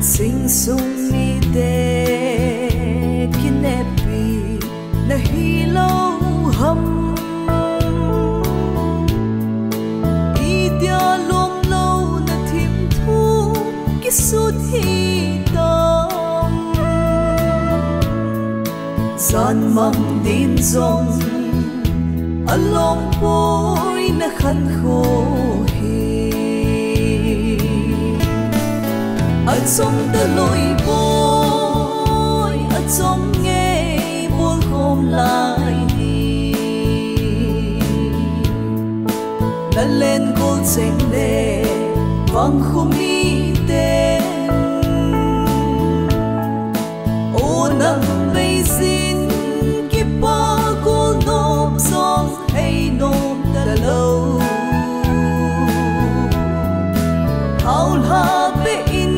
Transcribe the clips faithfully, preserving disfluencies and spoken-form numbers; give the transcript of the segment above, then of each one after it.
Singsung mite kinepi nahi lou ham? Itia lom lou na thim thu kisut hi tam? Jan mang din jong alom poi na khan kho hi. Achom ta loi poi, achom ngei bol khom lai hi. Na len gol cheng le vang khumi te. O nang beijin kipa gol nop jong hei nom ta lou. Hau lha pe in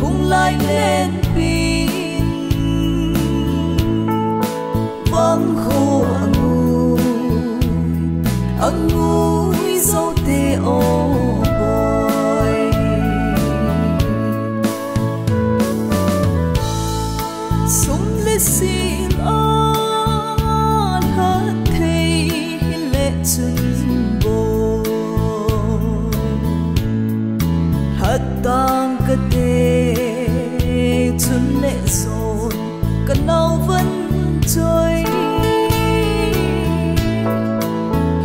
hung lai len pin. Vang kho angui, angui zo te o boi. Sum le sil a lha thei hile chun boi. Lha tang kate chun le son ka nau van choi.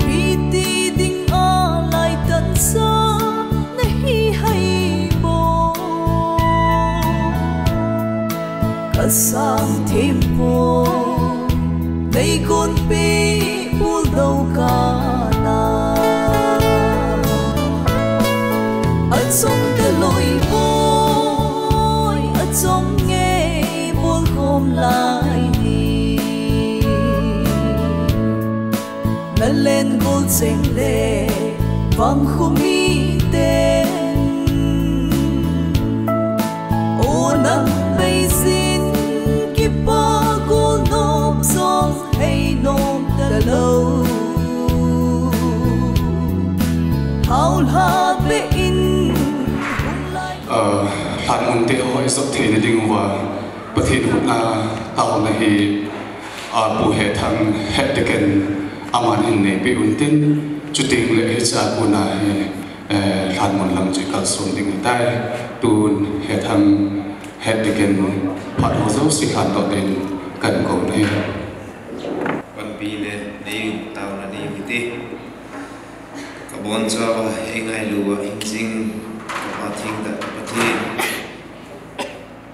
Hiti ding a lai tan sa nahi hai boi. Ka sang thim poi, nei gon pe bul dou ka na. Achom ta loi poi, achom ngei bol khom lai hi. Na len gol cheng le vang khumi te. O nang beijin kipa gol nop jong hei nom ta lou. Hau lha pe in hung lai. Ah, lhan mun te ho i sop thei na ding uva Pathen hutna taona hi, ah, Pu Hethang Head Deacon aman hin nei pe un tin, chuting le hicha kona hi, eh, lhan mun lang chu i kalson ding u tai. Tun Hethang Head Deacon phat ho jouse lhan doh din kan kou na hi. Panpi le nei taona nei u hite. Ka bonchauva, ei ngailu uva hing jing ka Pa thengtah ka Pathen.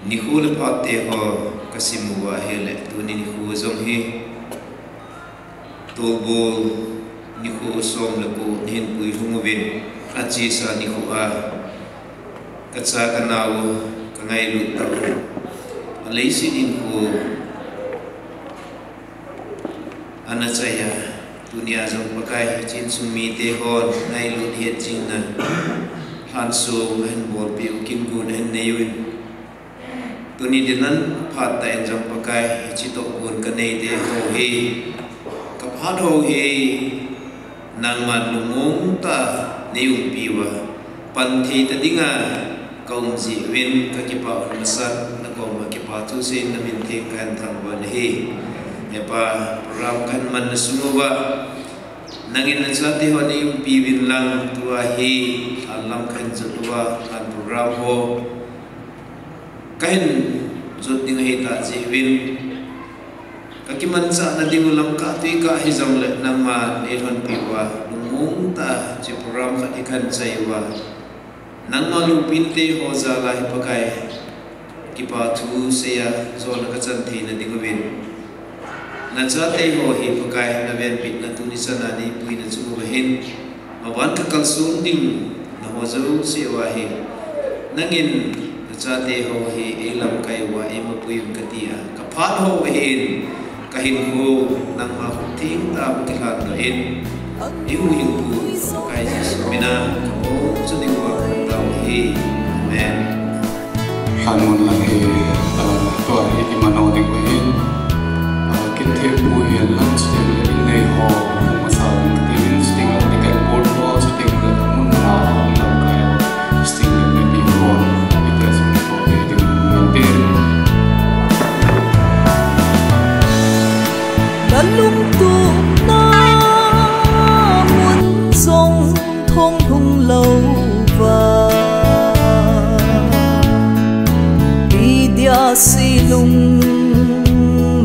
Nikho le phat te ho ka sim uva ahile, tuni nikho jong hi tolbol nikho som le ko nahin pui lhung uvin, achesa nikho a ka cha ka nao ka ngailut tah u, aleiset hinkho ana chai a, tunia jong Pakai, hiche insung mite hon ngailut het jingna lhansong ahin bolpeh u, kin gon ahin nei uvin. Tuni dinmun phat tah in jong Pakai, hiche tohgon ka nei te ho hi, ka phat ho hi, nangman lungmong tah a nei umpi uva, pan thei ta dinga ka um jeh uvin ka kipah un masat, na koma kipa thu seiyin na min theng kahin thangvah in ahi. He Pa, program kahin manna sung uva, nangin na chate ho nei umpi uvin lang, tua hi lhan lam kahin jot uva, lhan program ho kahin jot ding ahi tah jeh uvin, ka kimanchah na ding u lam kah tui kah hijongle nangma nei lhonpi uva, lungmong tah a hiche program khat hi kahin chai uva, nangma loupina te ho jal a hi Pakai, kipa thu seiya jona ka chan thei na ding uvin, na chate ho hi Pakai, na venbitna tuni chan a nei puina chung uva hin, maban ka kalson ding na ho jouse uva hi, nangin na chate ho hi ei lamkai uva ei mapui un kati a, ka phat ho ahin, ka hinkho nangma khut theng tah a kilhan doh in, ei huhhingpu Pakai Jesu mina ka bol chu nei uva ka tao ahi. Amen. Lhan mun lang hi, ah, tua hi i mano ding u ahin, ah, kin thempu hihen lang, chuteng le innei ho, hung masa ding kati uvin, chuteng le deacon board ho, chuteng le mun a hung lamkai ho, chuteng le mipi ho, i te sung ho. Silung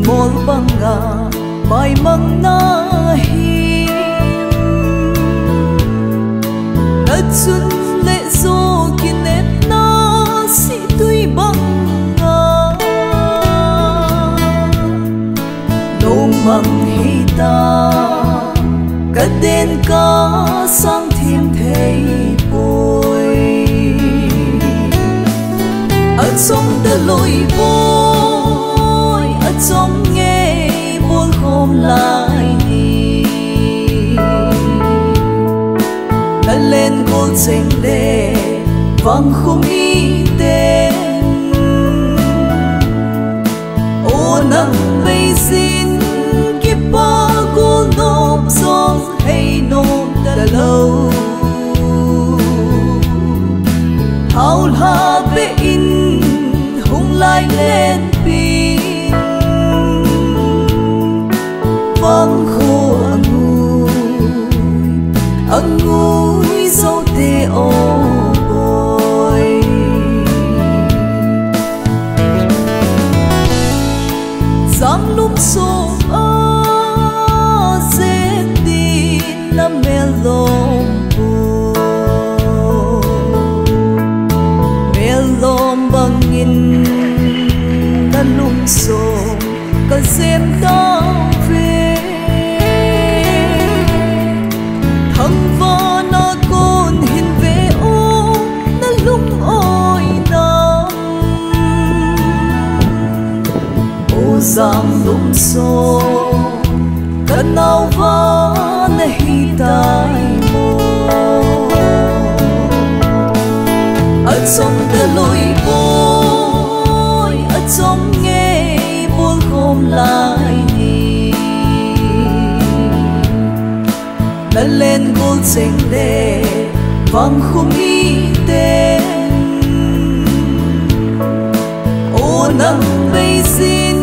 mol banga maimang nahi, nachun le jo kinepna situi banga lomang hita, kaden kasang thim thei poi. Achom taloi poi, achom ngei bol khom lai ni. Nalen gol cheng le vang khum iten, o nang beijin kipa gol nop jong hei nom talou. Haulha be in hung lai len pi, vang kho angui, angui jote o boi. Janglum song a jet din na melom po, melom bangin na lungsong ka jem tauve. Thangvahna kon hin ve o, na lung oi nam. O Janglum song, ka nauva na hi tai mo. Achom taloi poi, achom ngei bol khom lai ni. Nalen gol cheng le vang khum iten, o nang beijin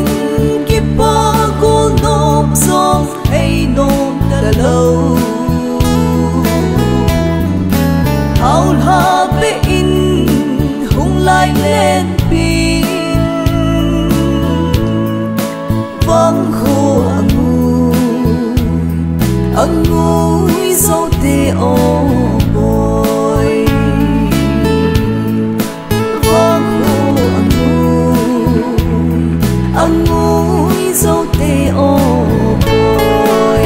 kipa gol nop jong hei nom talou. Haulha be in hung lai len pi, vang kho angui, angui jote o boi. Vang kho angui, angui jote o boi.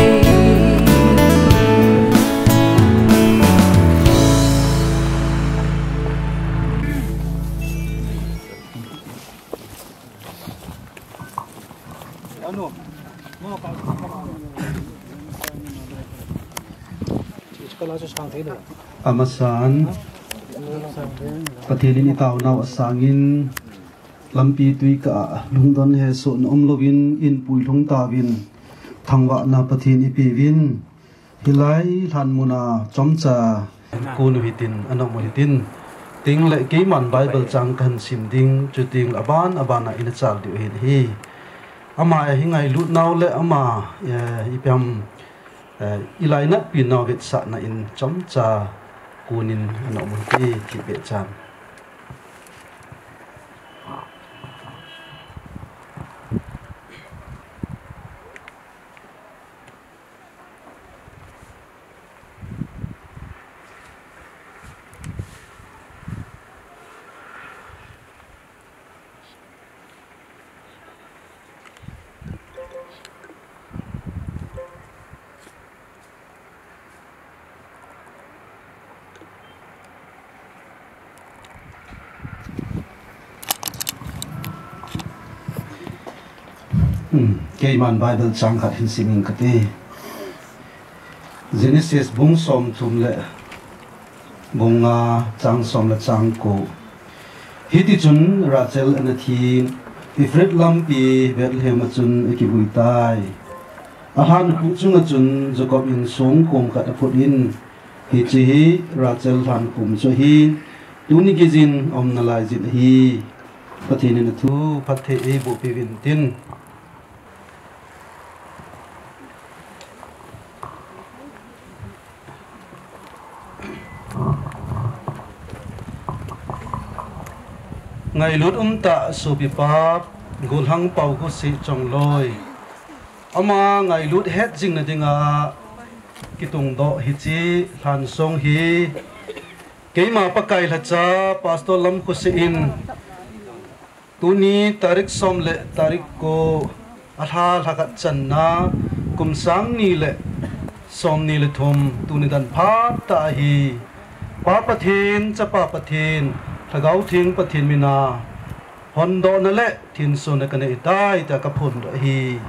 Amasan, Pathen in i taonau asangin, lampi tuikah a lungdon hesoh na umlouvin, in puilhung tauvin, thangvahna Pathen i peuvin. Hilai lhan muna chomcha kon u hitin, anom u hitin. Tin le keiman Bible chang kahin sim ding, chuting le aban aban a ina chal diu ahin ahi. Ama hi ngailut nau le ama, eh, ipi ham, eh, i lainatpi nau vetsahna in chomcha kon in anom u hite, thipbeh chan. Hmm, keiman Bible chang khat hin sim ing kate. Genesis bung somthum le bung nga, chang som le chang ko. Hitichun Rachel ana thi, Ephrath lampi Bethlehem a chun akivui tai. Alhankhuh chunga chun Jacob in songkhom khat aphut in, hiche hi Rachel lhankhum chu ahi, tuni geiyin aum nalai jin ahi. Pathen in athu phatthei eiboh peh uvin tin. Ngailut umtah sopipa, Golhang Paokhusi Chongloi. Ama ngailut het jing nadinga kitungdoh hiche lhansong hi keima Pakai lhacha Pastor Lamkhosi in tuni tarik som le tarik ko, alha lhakhat channa, kum sang ni le som ni le thum, tuni dan phat tah hi Pa Pathen, Chapa Pathen, Lhagao Theng Pathen mina hondohna le thinsona kanei tai tia kaphondoh ahi.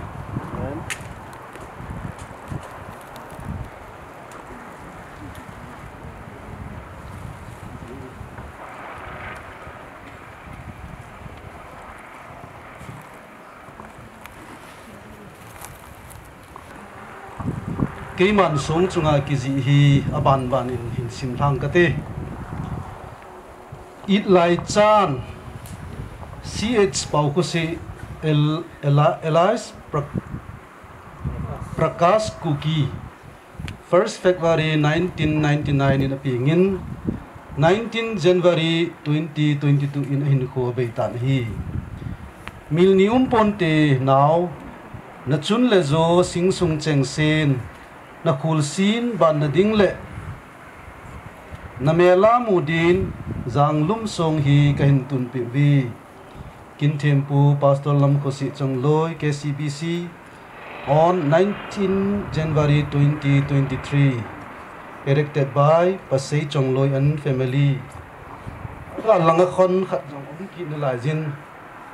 Keiman song chunga kijih hi abanban in hin simlhang kate. Itlaichan, C H Paokhusi, El-, Ela-, Elias Pra-, Prakash Kuki. First February nineteen ninety-nine in apengin, nineteen January twenty twenty-two in ahinkho abeitan ahi. Mil ni umponte nao, nachun le jo singsung chengsen, nakholsin banna ding le namela mu din, janglum song hi kahin tunpeh uve. Kinthempu Pastor Lamkhosi Chongloi, K C B C, on nineteen January twenty twenty-three, erected by Pasei Chongloi and family. Ka langa khon khat jong um kit nalai jin,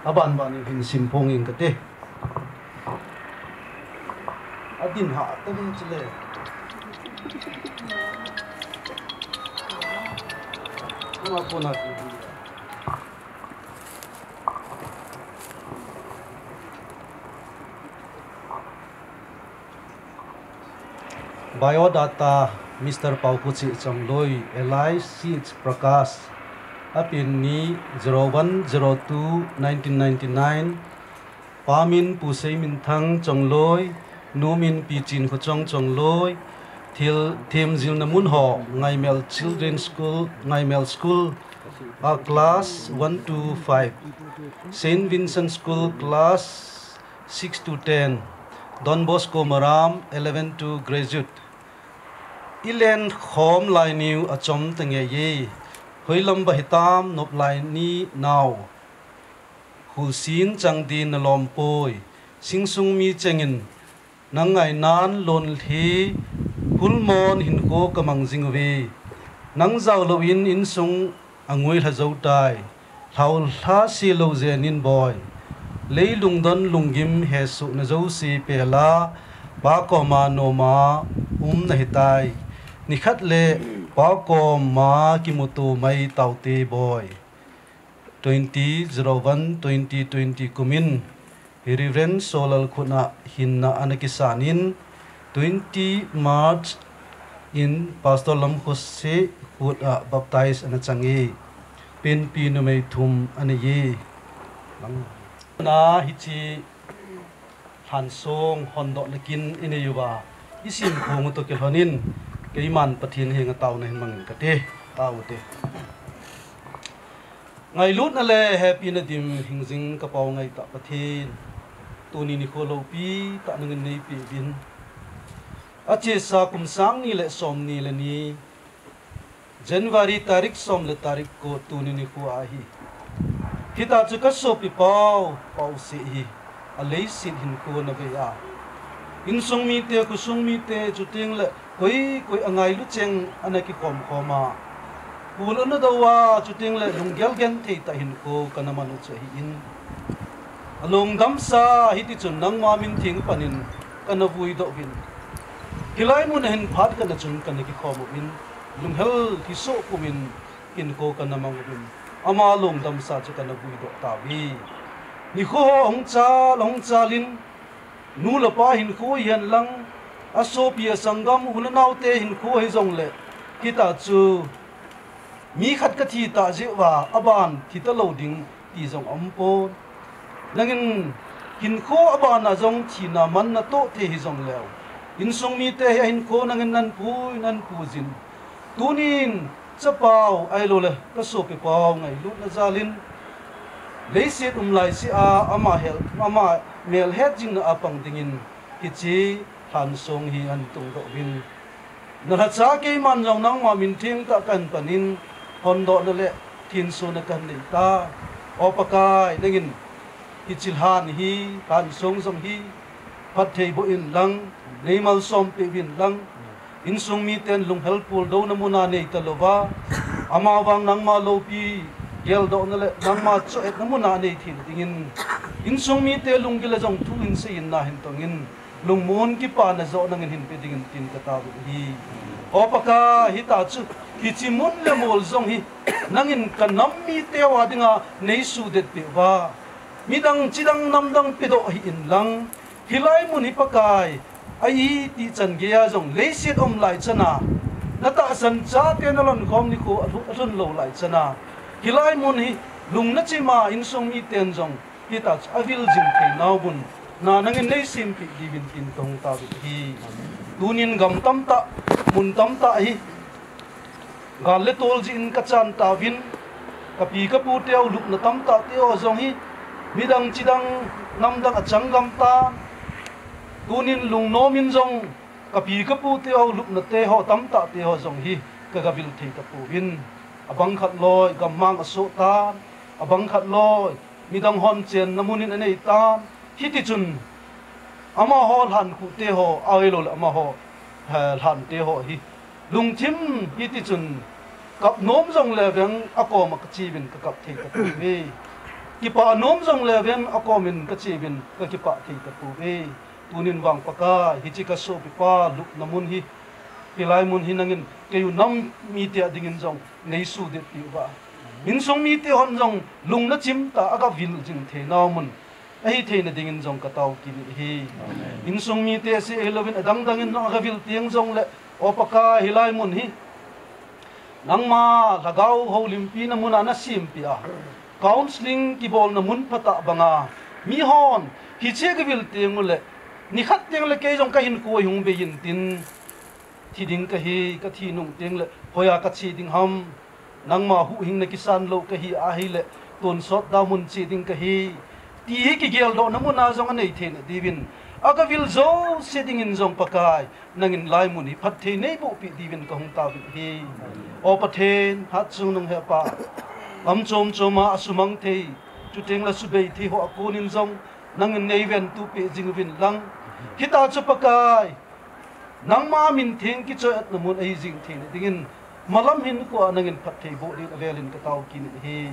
abanban in hin simphong ing kate. Adin ha tale chule. Ama kona Biodata, Mister Paokhusi Chongloi, alias C H Prakash, apen ni zero one zero two nineteen ninety-nine, pamin Pu Seiminthang Chongloi, numin Pi Chinkhochong Chongloi, thil themjilna mun ho, Ngaimel Children's School, Ngaimel School, a class one to five, Saint Vincent School class six to ten, Don Bosco Maram eleven to graduate. Ilen khom lai niu achom tangei ye, hoilam ba hitam nop lai ni nao. Kholsin chang din nalom poi, singsung mi chengin, nang ngainan lonlhi, hulmon hinkho kamang jing uve. Nang jao louvin insung angui lha jou tai. Lhao lha se lou jeng in boi. Leilung don lunggim hesohna jouse pela, Pa koma noma um nahitai. Nikhat le Pa koma kimuto mai taute boi. Twenty zero one twenty twenty kumin, Reverend Solal khut a hinna ana kisan in, twenty March in Pastor Lamkhosi khut a baptize ana chang e, penpi numei thum ana nei e. Lang. Na hiche lhansong hondohna kin inei uva, isim phong u toh kilhon in, keiman Pathen henga taona hin mang ing kate, tao u te. Ngailutna le hepina dim hingjing ka Pau ngaitah Pathen, tuni nikho loupi tah nangin neipeh uvin. Achesa kum sang ni le som ni le ni, January tarik som le tarik ko tuni nikho ahi. Hitia chu ka sopi Pau, Pau Seh hi, aleiset hinkho ana vei a, insung mite, khosung mite, chuteng le koi koi angailu cheng ana kikhom khom a, kul ana dou a, chuteng le lunggel genthei tah hinkho kana man u chu ahin. Alungdamsa hiti chun nangma min theng panin kana vuidoh uvin. Hilai mun a hin phat kana chun kana kikhom uvin, lunghel hisoh pumin hinkho kana mang uvin. Ama lungdamsa chu kana vuidoh tauve. Nikho ho ahung chal, ahung chal in, nu le pa hinkho hihen lang, asopi asanggam u le naote hinkho hijongle, hitia chu mi khat kathi tah jeh uva, aban thi talou ding ti jong aumpon. Nangin hinkho abana jong thina man natoh thei hijongleu, insung mite hi ahinkho nangin nanpui, nanpu jin. Tunin, Chapau, ahiloule, ka sopi Pau ngailutna jalin, leiset um lai sea ama hel, ama mel het jingna a pang dingin hiche lhansong hi ahin tungdoh uvin. Nalhacha keiman jong nangma min theng tah kahin panin, hondohna le thinsona kahin nei tai. O Pakai, nangin hiche lhan hi, lhansong jong hi phatthei boh inlang, nei malsom peh uvin lang, insung miten lunghel puldouna muna nei talouva, amavang nangma loupi geldohna le nangma chohetna muna nei thei dingin, insung mite lunggil a jong thu hin seiyin na hin tongin, lungmon kipana joh nangin hin pe dingin tin katao uve. O Pakai, hitia chu, hiche mun le mol jong hi, nangin kanam mite ho dinga nei suhdet peh uva, midang chidang namdang pedoh hih inlang, hilai mun hi Pakai, a itih chan geiya jong leiset um lai chana, natahsan chate nalonkhom nikho alhun, alhun lou lai chana, hilai mun hi lungna chima insung miten jong hitia chu avil jing theinau mun na nangin nei sempeh diuvin tin kahung tao uve. Tunin gam tamtah, mun tamtah hi gal le tol jeh in kachan tauvin, kapi kapu teu lupna tamtah teho jong hi midang chidang namdang achang gam tan, tunin lungnomin jong kapi kapu teu lupna teho tamtah teho jong hi kagavil thei tapouvin, abang khat loi gammang asoh tan, abang khat loi midang hon chenna mun in anei tan, hitichun amaho lhankhuh teho, ahilouleh amaho, eh, lhan teho hi lungthim hitichun kap nom jongle veng akoma kacheuvin kakap thei tapouve. Kipah nom jongle veng akomin kacheuvin kakipah thei tapouve. Tunin vang Pakai, hiche kasopipa lupna mun hi, hilai mun hi nangin keiu nam mite a dingin jong nei suhdet peh uva, insung mite hon jong lungna chimtah a gavil jing theinau mun ahi theina dingin jong katao kit in ahi. Insung mite seh hilouvin adang dangin jong agavil teng jongle, O Pakai, hilai mun hi nangma lhagao houlimpina muna nasempeh a, counselling kibolna mun phatah banga, mihon hiche gavil teng ule, nikhat tengle kei jong kahinkho hi hung bei intin, thi ding kahi, kathi nung tengle hoiya kache ding ham, nangma huhhingna kisan lou kahi ahile, tonsot dau mun che ding kahi, ti hi kigeldohna muna jong anei theina diuvin, agavil jouse dingin jong Pakai, nangin hilai mun hi phatthei neiboh peh diuvin kahung tao uve. O Pathen, hatchungnung hepa, gam chom choma asumang thei, chutengle subei thei ho a konin jong nangin neiventup peh jing uvin lang, hitia chu Pakai, nangma min theng kichoiatna mun ahi jing theina dingin, malam hinkhoa nangin phatthei boh din avelin katao kit in ahi.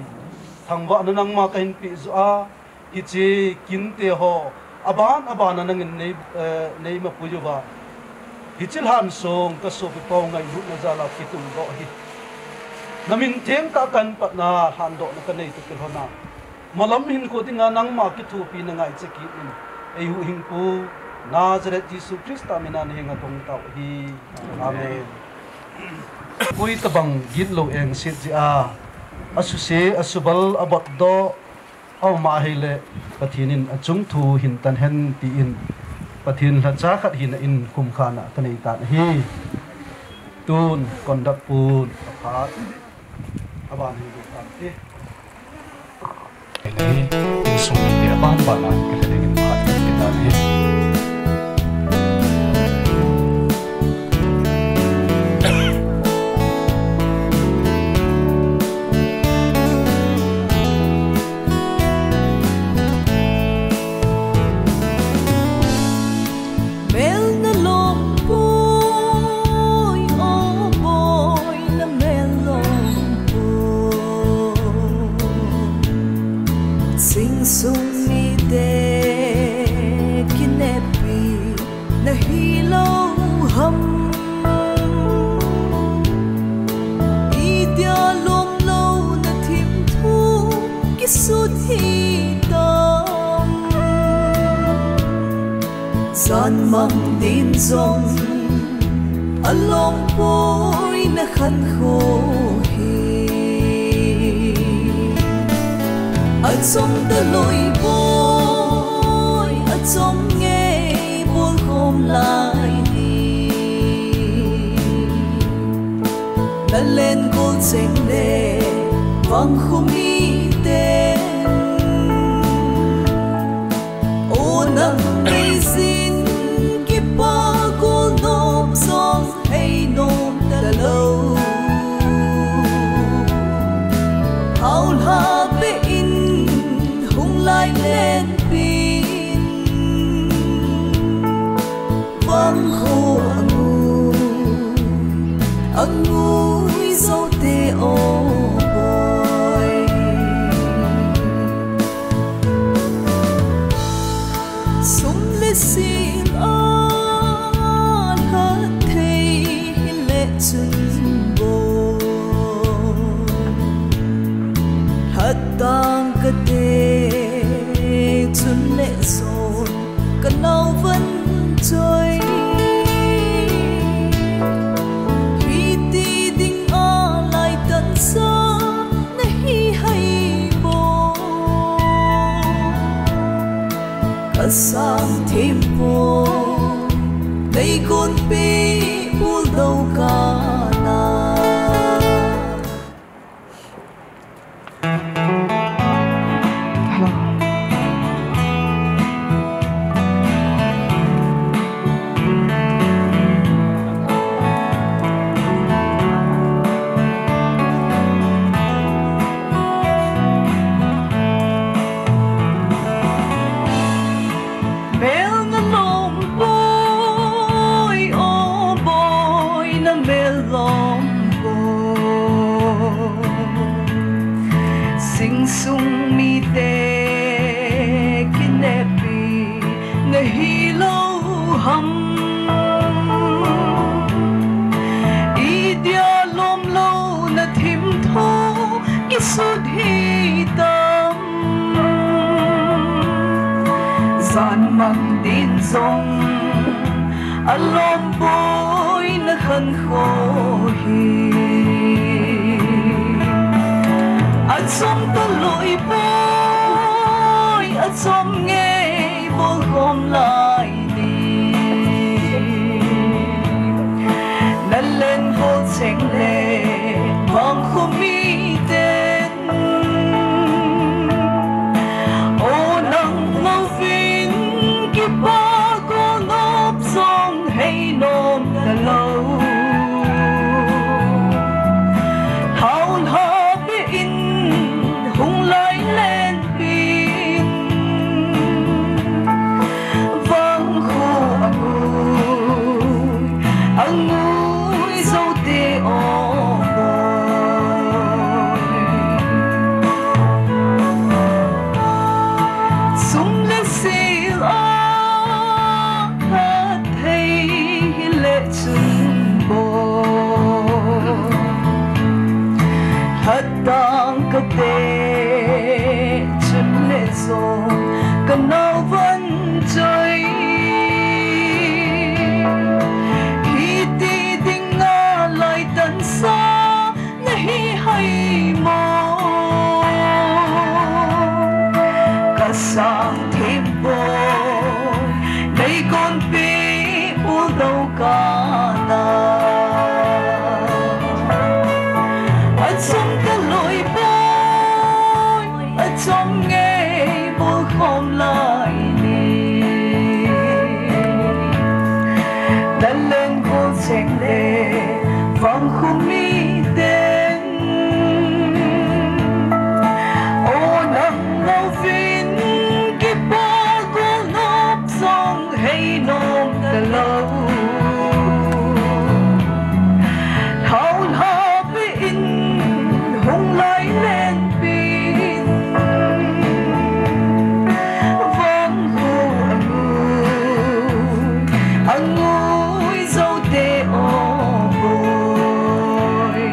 Thangvahna nangma kahin peh joh a, hiche kinte ho aban abana nangin nei, eh, neimapui uva, hiche lhansong kasopipau ngailutna jala kitundoh hi, namin thengtah kahin patna lhandohna kanei toh kilhona, malam hinkho dinga nangma kithopina ngaicha kit in, eihuhhingpu Nazareth Jesu Christa mina nahenga kahung tao uve. Amen. Koitobang gitlou engset jeh a, asuse, asubal, abotdoh aum ahile, Pathen in achungthu hin tan hen tin, Pathen lhacha khat hina in khumkhana kanei tan ahi. Tun conduct pun aphat, aban hin lut tante. Insung mite aban bana kalhe dingin phat kit tante. Mel nalom poi, o boi, namel lom poi. Chingsung mite kinepi nahilou ham? Itia lomlouna thimthu kisut hitam? Janmang din jong alom poi nakhankho hi. Achom talou poi, achom ngei bolkhom lai hi. Nalen gol cheng le vangkho miten Lenpin vangkho angui, angui zote o boi. Sum le sil a lhat thei hile chun boi, lhat tang kate chun le son ka nau van choi. Hiti ding a lai tan sa na hi hai boi. Ka sang thim poi, nei gonpi buldou kana. Mel na lom boi, o boi, na mel lom boi. Sing sung mite kinepi na hi lou ham? Idia lom lou na thim tho kisut hi tam? Jan mang din jong a lom boi na khan kho hi. A chom ta loi boi, a chom ngei bol khom lai ni. Na len bol cheng le vangkho miten, o nang louvin kipa golnop jong hei nom ta lou. Hao lha pe in hung lai lenpin, vangkho angui, angui zote o boi. Sum le sil a lhat thei hile chun boi, lhat tang kate chun le son ka nau van choi. Hiti ding a lai tan sa na hi hai mo? Ka sang thim boi, nei gonpi buldou kana. A chom ta loi boi, a chom ngei bol khom lai ni. Na len bol cheng le vangkho miten, o nang louvin kipa golnop jong hei nom ta lou. Hao lha pe in hung lai lenpin, vangkho angui, angui zote o boi.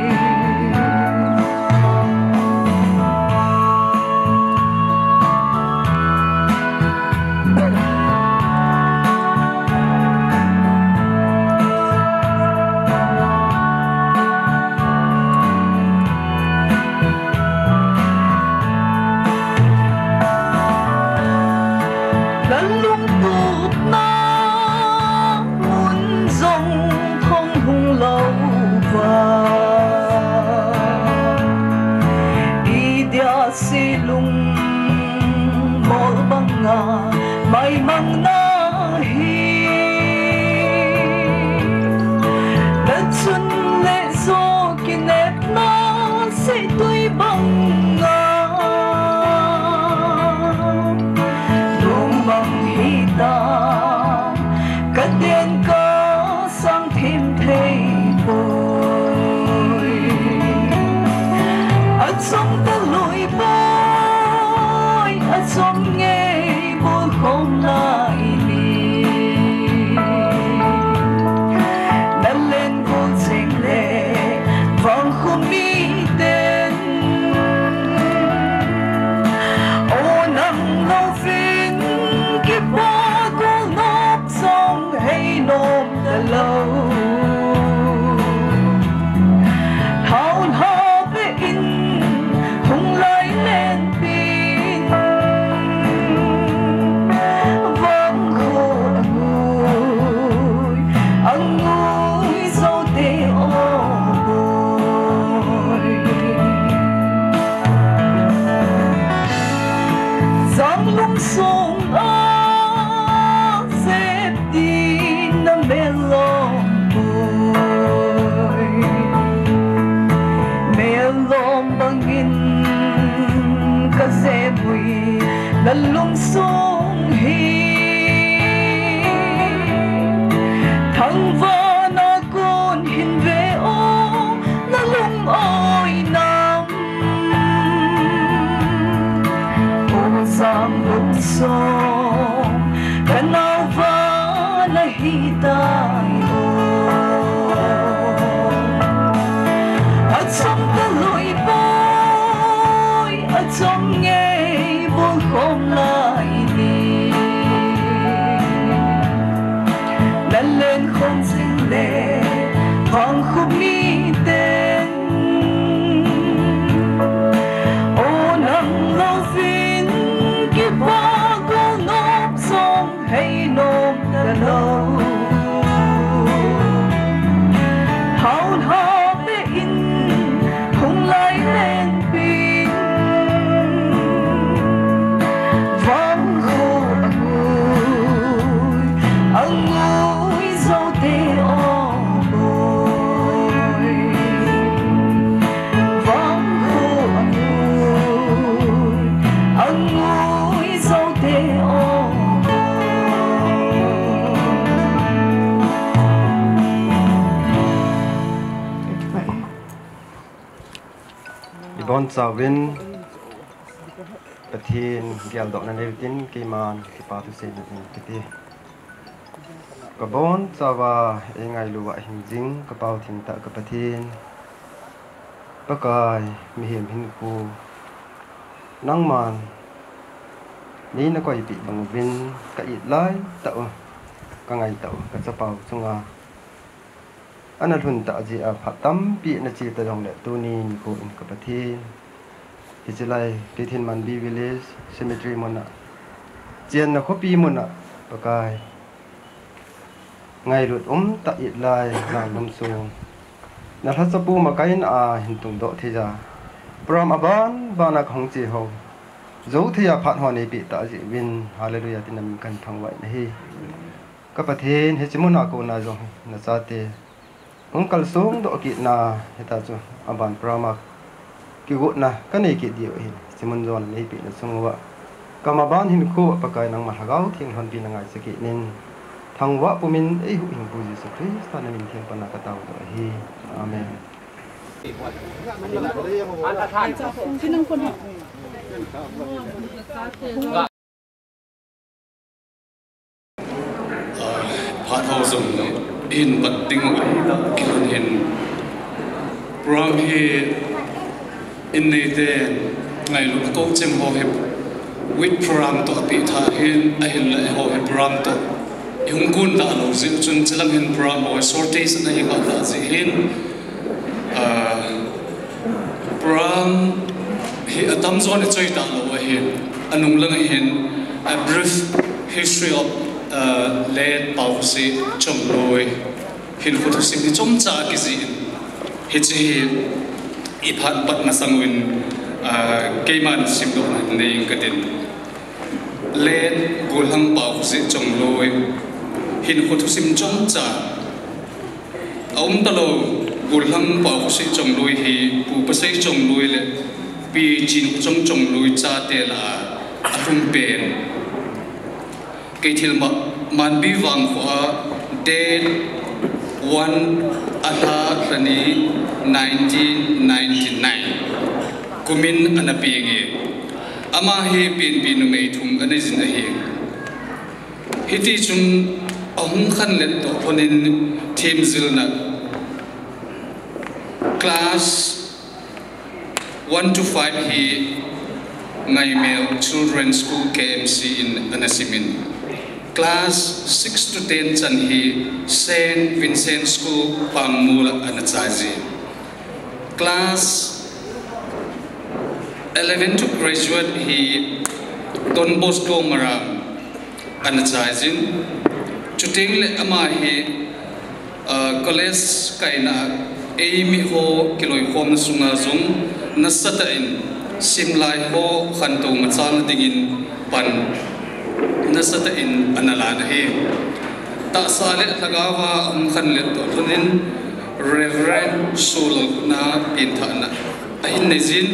Lalung tutna mun jong thong hung lou va, idia si lung mol banga mai mang na hi. Na chun le jo kinepna si tui banga Lungsung a sep ding na melom poi. Melom bangin ka sep ui na lungsung hi. Thangvahna kon hin ve o na lung oi nam. O Sam lungsong, ka nauva na hitai o. Achom ta lui poi, achom ngei bol khom lai ni. Na len khom sing le, vang khup mi ten. O nang louvin kipa gol nop song hei nop ta lou. Hau ha pe in hung lai len pin. Vang kho angui, angui zo te o boi. Vang kho angui, angui zo te o boi. Ibon chauvin Pathen geldohna neitin keiman kipa thu seina in kiti. Ka bonchauva eingailu a hing jing ka Pau thengtah ka Pathen, Pakai, mihem hinkho nangman neina koipeh bang uvin ka it laitah u, ka ngaitah u ka chapau chunga ana lhun tah jeh a phat tampi na che ta jongle tuni nikho in ka Pathen, hiche lai Keithelmanbi Village Cemetery muna, chenna khopi muna, Pakai, ngailut umtah it lai, nang lungsung na lhachapu makaina a hin tungdoh thei a, program aban bana kahung che ho jou thei a phat ho neipeh tah jeh uvin, Hallelujah, tin namin kahin thangvah in ahi. Ka Pathen, hiche muna kona jong na chate hung kalsong doh kitna, hitia chu aban program a kigotna kanei kit diu ahin, hiche mun jona neipehna chung uva, ka maban hinkho Pakai, nangma Lhagao Theng lhonpina ngaichat kit in, thangvah pumin eihuhhingpu Jesu Christa namin theng pana ka taodoh ahi. Amen. Phat ho jong hin pat ding u ahi, kilhon hin program hi in neite ngailut a kou chem ho hi with program toh apeh tha hin, ahinla eiho hi program toh ihung kun talou jeh chun, chulang hin program ho hi shortage ana hi kha tah jeh hin, ah, program hi atamjon ichoi talou ahin, anung lang ahin, A Brief History of, uh, Late Paokhosi Chongloi, hinkho thusim hi chomcha kijih in, hiche hi iphat pat masang uvin, uh, keiman simdohna nei inge katin. Late Gollhang Paokhosi Chongloi, hinkho thusim chomcha. Aum talou, Gollhang Paokhosi Chongloi hi Pu Pasei Chongloi le Pi Chinkhochong Chongloi chate lah a alhung pen. Keithelmanbi vangkho a date one, alha lhani, nineteen ninety-nine kumin ana peng e. Ama hi penpi numei thum anei jin ahi. Hitichun ahung khanlet toh lhonin themjilna class one to five hi Ngaimel Children's School, K M C in ana simin, class six to ten chan hi Saint Vincent School, Pangmol a ana chai jin, class eleven to graduate hi Don Bosco Maram ana chai jin. Chuteng le ama hi, uh, college kaina eimi ho kiloikhomna sunga jong nasatah in Simlai ho khantou machal dingin pan nasatah in ana lan ahi. Tahsa le lhagaova um khanlet toh lhonin Reverend Solalkhun a penthahna ahin neijin,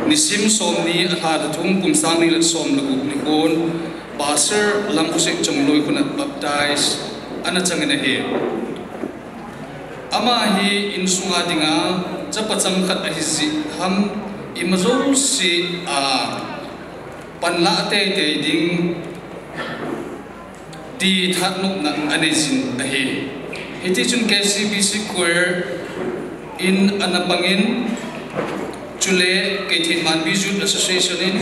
nisim somni alha lha thum kum sangni le som le gup nikhon Pastor Lamkhosek Chongloi khun a baptize ana changin ahi. Ama hi insunga dinga chapa changkhat ahi jeh ham, ima jouse a panlah teitei ding ti thanopna aneijin ahi. Hitichun K C B C Choir in ana pangin, chule Keithelmanbi Youth Association in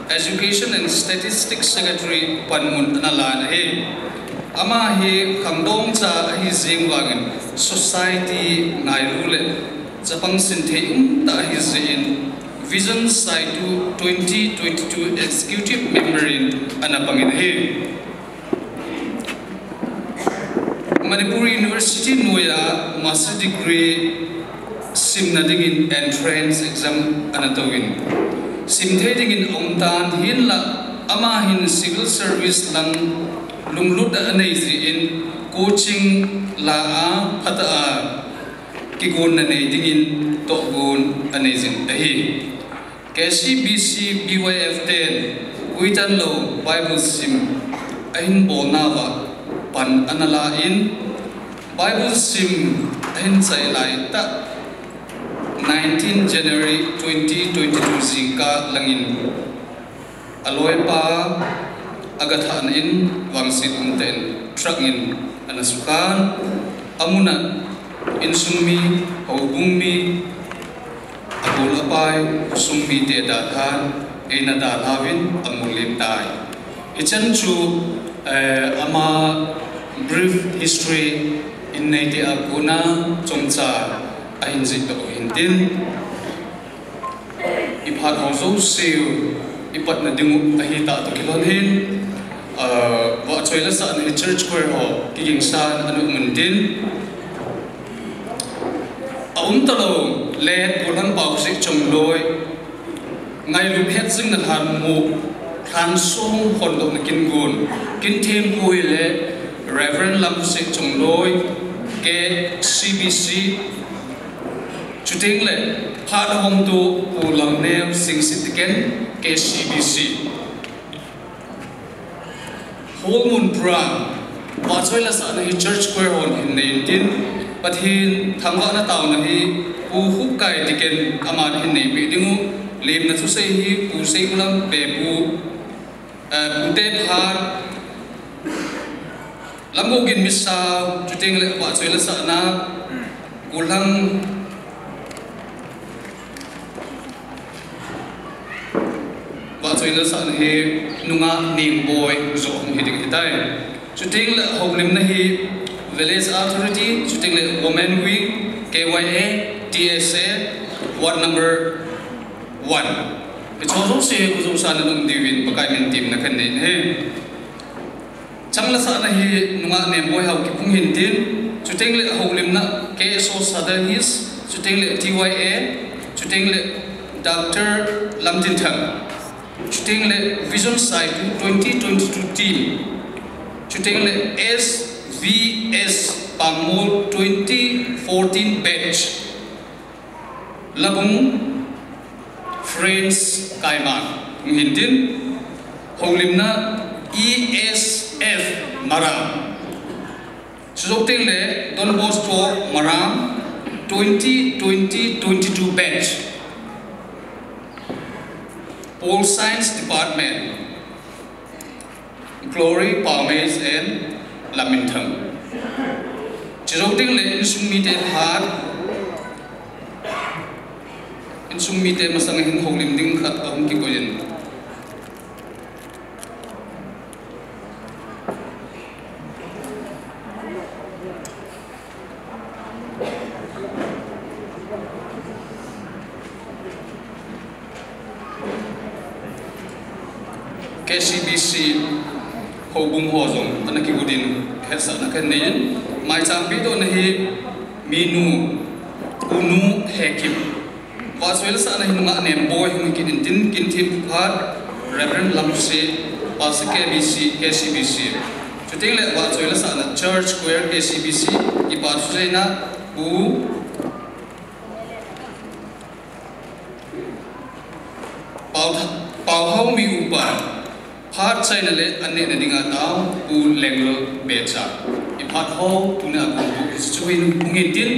Education and Statistics Secretary panmun ana lan ahi. Ama hi khangdong cha ahi jeng vangin society ngailu le chapang sinthei umtah ahi jeh in Vision Saitu twenty twenty-two Executive Member in ana pangin ahi. Manipur University noiya Master Degree simna dingin entrance exam ana touvin, simthei dingin aumtan, hinlah ama hin civil service lang lunglut anei jeh in coaching la a phatah a kigonna nei dingin tohgon aneijin ahi. K C B C B Y F ten Kuitanlou Bible sim ahin bolnauva pan ana lan, Bible sim ahin chai laitah nineteen January twenty twenty-two jingkah langin aloipa agathahna in vangset umtah in truck in ana sukhan, amun a insung mi, houbung mi, abul apai, khosung mite dalhan, eina dalhauvin amul lentai. Hichan chu ama brief history in neite a kona chomcha ahin jihdoh u hintin, iphat ho jouseu ipatna dingu ahitah toh kilhon hin, vahchoi lasahna hi church choir ho kigingsan ana um untin, aumtalou le Golhang Paokhuosek Chongloi ngailu phet jingna lhanmoh lhansong hondohna kin gon, kin thempu hile Reverend Lamkhosek Chongloi, K C B C, chutengle phat ahomtu Pu Lamneo Singsit Tiken, K C B C. Holmun program, vahchoi lasahna hi church choir hon hin nei intin, Pathen thangvahna taona hi Pu Khupkai Tiken aman hin neipeh dingu, lemna thusei hi Pu Seimulam Pepu, Pu Tephat, Lamgouginmi Sao, chutengle vahchoi lasahna Golhang vahchoi lasahna hi Nungah Nengboi joh hung hiding ahitai. Chutengle houlimna hi Village Authority, chutengle Women Wing, K Y A, T S A, Ward number one. Hicheho jouse khu jousana nung diuvin Pakai min thumna kanei ahi. Chang lasahna hi Nungah Nengboi Hao kiphung hintin, chutengle houlimna K S O Sadar Hills, chutengle T Y A, chutengle Doctor Lamtinthang, chutengle Vision Saitu twenty twenty-two team, chutengle S V S Pangmol twenty fourteen batch, Labung Friends Kaiman hung hintin, houlimna E S F Maram, chujou tengle Don Bosco Maram twenty twenty twenty-two batch, Pol Science Department, Glory Paomei and Lamminthang. Chujou tengle insung mite phat, insung mite masanga hin houlim ding khat ahung kikoiyin. K C B C houbung ho jong ana kigotin hetsahna kanei in, maicham pehdohna hi Minu, Unu Hekim, Vahchoi lasahna hi nungah Nemboi hung kit intin, kin thempu phat Reverend Lamse, Pastor K B C, K C B C. Chuteng le vahchoi lasahna Church Choir K C B C, kipa thuseina Pu Pau, Pau Hau mi upa, phat chaina le an nehna dinga tao, Pu Lenglal Becha. I phat ho, tuna a kong tu, hichu hin hung intin,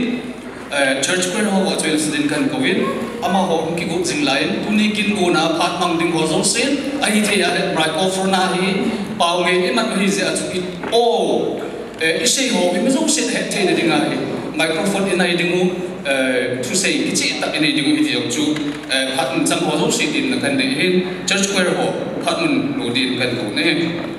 eh, Church Choir ho, vahchoi lasa din kan kouvin, amaho hung kigot jing lai, tuni kin gona phat mang ding ho jouse, ahithei a le microphone a hi, pau ngei iman hi jeh a chu i, o, Eh, isei ho, mi jouse hetthei na dinga hi, microphone inei ding u, eh, thusei kicheh tah inei ding u hiti jong chu, eh, phat mun chang ho jouse tin na kan dei hin, Church Choir ho, phat mun lo din kan kou ne.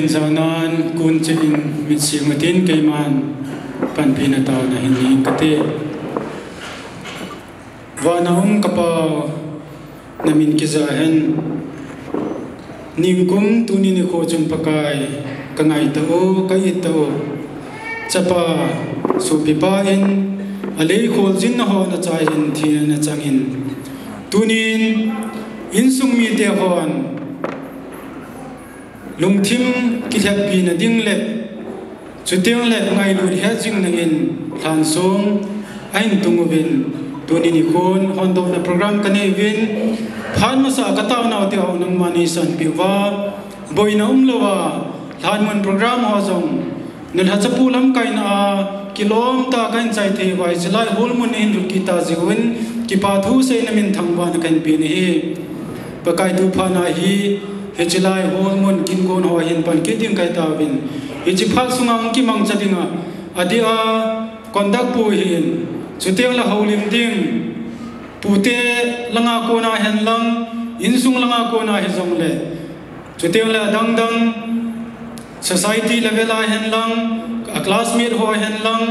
Janan kun che in mitsi mutin keiman panpina tauna hin ning kate. Vana um ka Pa, na min kija hen. Ningkum tuni nikho chun Pakai, ka ngai tao, ka it tao. Chapa, sopipa in, alei khol jin na ho na chai jin thina na chang in. Tunin, insung mite hon, lungthim kilheppi na ding le, chuteng le ngailut het jing na in lhan sung ahin tung uvin, tuni nikhon hondohna program ka nei uvin, phat masa ka taonau te ho nangman nei sanpeh uva, boina umlouva, lhanmun program ho jong, na lhachapu lamkaina a, kilom ta kahin chai thei uva, hichelai holmun na hin lut kit ta jeh uvin, kipa thu seina minthang uva na kahin pe na hi. Pakai tu phat na hi, hichelai holmun kin kon ho hin pan kit ding kahi tauvin. Hiche phat sunga hung kimangcha dinga, adeh a, conduct pu hin, chuteng le houlim ding, pute langa kona hen lang, insung langa kona hijongle, chuteng le adang dang, society level a hen lang, a classmate ho hen lang,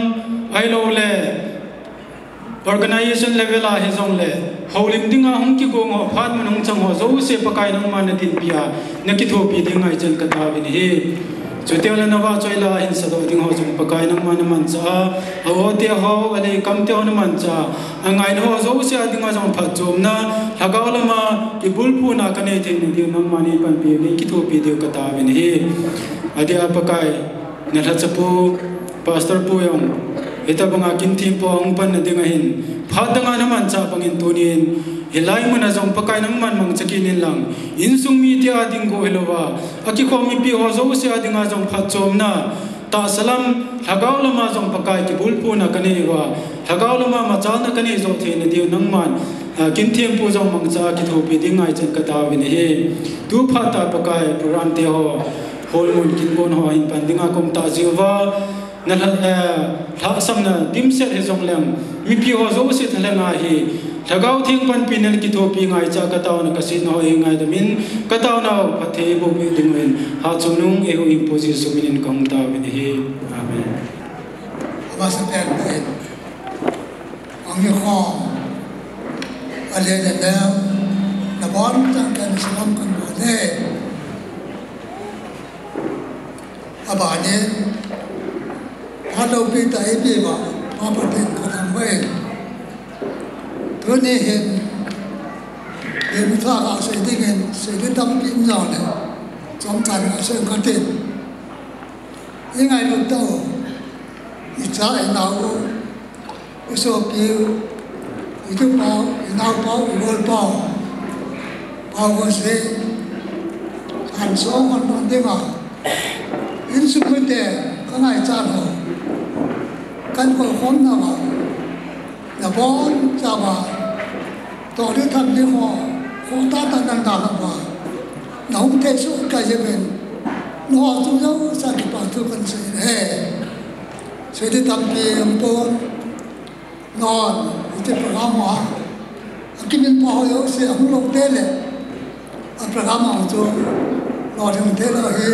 ahilou le, organization level a hijongle, houlim dinga hung kigong ho, phat mun hung chang ho, jouse Pakai nangman na dinpi a, na kithopi ding ngai chan ka tauvin ahi. Chuteng le na vahchoi la hin sadoh ding ho jong Pakai nangman na mancha a, a-o te ho, alei kam te ho na mancha a, angaina ho jouse a dinga jong phatchomna, lhagao lama, kibulphuna ka nei thei na diu nangman nei panpi, nei kithopi diu ka tauvin ahi. Adeh a Pakai, na lhachapu, Pastor pu jong, hitabanga kin thempu a hung panna ding ahin, phat danga na mancha bangin tunin, hilai mun a jong Pakai nangman mangcha kit in lang, insung mite a ding go hilouva, akikhom mipi ho jouse a dinga jong phatchomna, tahsa lam, lhagao lama jong Pakai kibulphuna ka nei uva, lhagao lama machalna ka nei joh thei na diu nangman, a, kin thempu jong mangcha a kithopi ding ngai chan ka tauvin ahi. Tu phat a Pakai program te ho, holmun kin kon ho hin pan dinga kom ta jeh uva, na lha, eh, lhahsamna dimset hijongleng, mipi ho jouse thalheng a hi, Lhagao Theng panpina le kithopi ngaicha ka taona ka setna ho hi ngaidam in, ka taonau phatthei boh peh ding uvin, Hatchungnung eiho Inpu Jesu minin ka hung taovin ahi. Amen. Amasa pen pen. Ang ni khom. Ale le le. Nabon chan kan salam kan bol e. Abanin, phat loupi tah eipeuva, Pa Pathen kathangvah in. Tuni hin, Pathen thu kasei dingin, seiding tampi um jongle, chomcha kasei katin. Ingailut tao, icha inao, isopiu, itupau, inaopau, igolpau, pau gose, kan song kan don dinga, insung mite, kangaichat ho, kan kolkhomnauva, nabonchauva, toh ding tham ding ho, khohtah tah nan dalhah uva, nahung thei soh kei jeh uvin, nangho chung jouse a kipa thu kahin sei e. Seiding tampi umpon, nangho, hiche program a, akiminpeh ho jouse, ahung lou te le, a program a hung chu, lolhing te lou hi,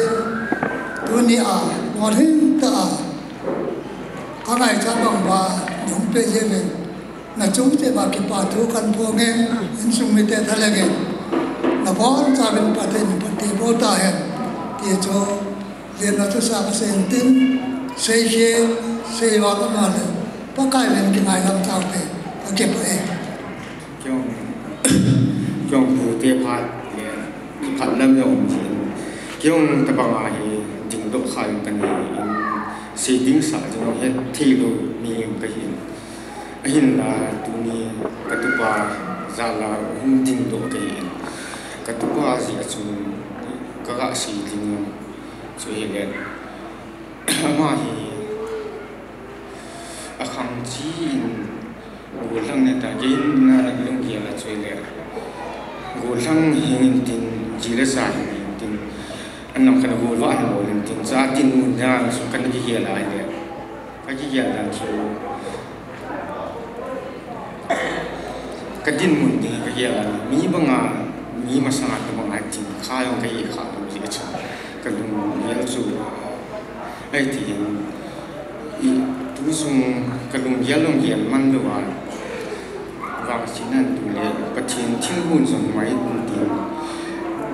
tunia, lolhing tah a, kangaichat bang uva, nahung peh jeh uvin, nachung cheh uva kipa thu kahin phong e, insung mite thalheng in, nabonchauvin Pathen in phatthei boh tahen, ti chu, Len na thusa kasei intin, seikhen, seival ama le, Pakai ven kingailam taute, kakipah e. Keiho, keiho pute phat le, kipah lam jong um jin. Keiho tabanga hi, dingdoh kha jong kanei in, seiding sah jong hetthei lou mi jong kahin. Ahinla tuni katupa jal a hung dingdoh kahin. Katupa jeh a chun, kaga seiding jong. Chu hile, ama hi, akhang chi in, gollhang neta, kei in na lunggel a chu hile, gollhang hing intin, ji le sa hing intin, anam kana golvah hin bol intin, cha dinmun dan chu kana kigel a hile, kakigel dan chu, kadinmun ding kagel a, mi banga, mi masanga tabanga ding kha jong kahi kha lou jeh chun. Kalunggel chu, ahi tin, i, tu sung kalunggel lunggel man lou a, vangsetna tu le Pathen thilgon jong mai tin,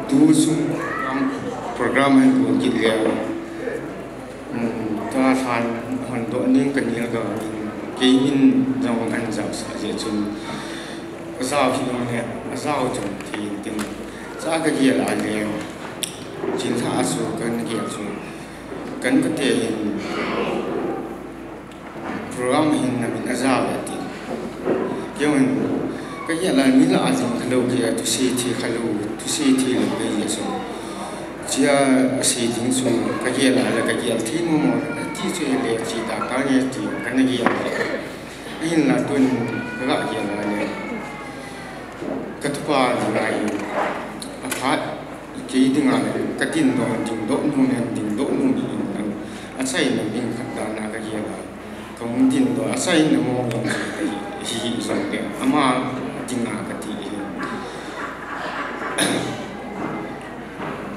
tu sung program, program ahin gon kit le, um, tua lhan hon doh ning kanel ga, kei in jong an jao sah jeh chun, ajao hi jong le, ajao jong thei tin, cha kagel a le, Chinthah a chu kan gel chu, kan kate hin program hin namin ajao e ati. Keiho hin kagel a mi lah a jing khalou kei a, thusei thei khalou, thusei thei lou kei a chu. Chia asei ding chu kagel a le kagel thei mong mong ati chu, ahile che tata nge ti kana gel. Ahinla tun kaga gel a le, katupa dinga hin aphat, kei dinga hin kadindoh, dingdoh nom in, dingdoh nom in, achaina min khat dan a kagel a, kahung dindoh, achaina mong jong hi, hi jong le, ama dinga kati hi.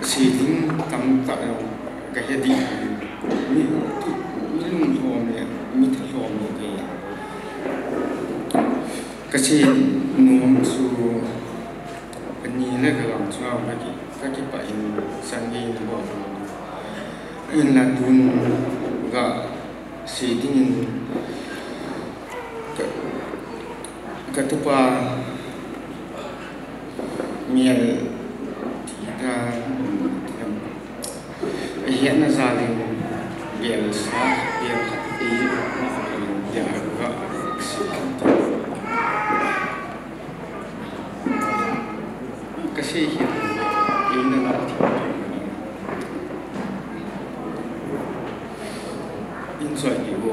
Sei ding tamtah jong kahe ding, mi, mi lunglhom le, mi thalhom le kei a. Kasei nom chu, ani le kagang chunga kaki, kakipah in, Sunday nabol. Ahinla tun ga sei dingin ka, katupa mel tita, ahetna jal in belsa, bel khat eipe, kasei hi, eina lah in choi ti ho.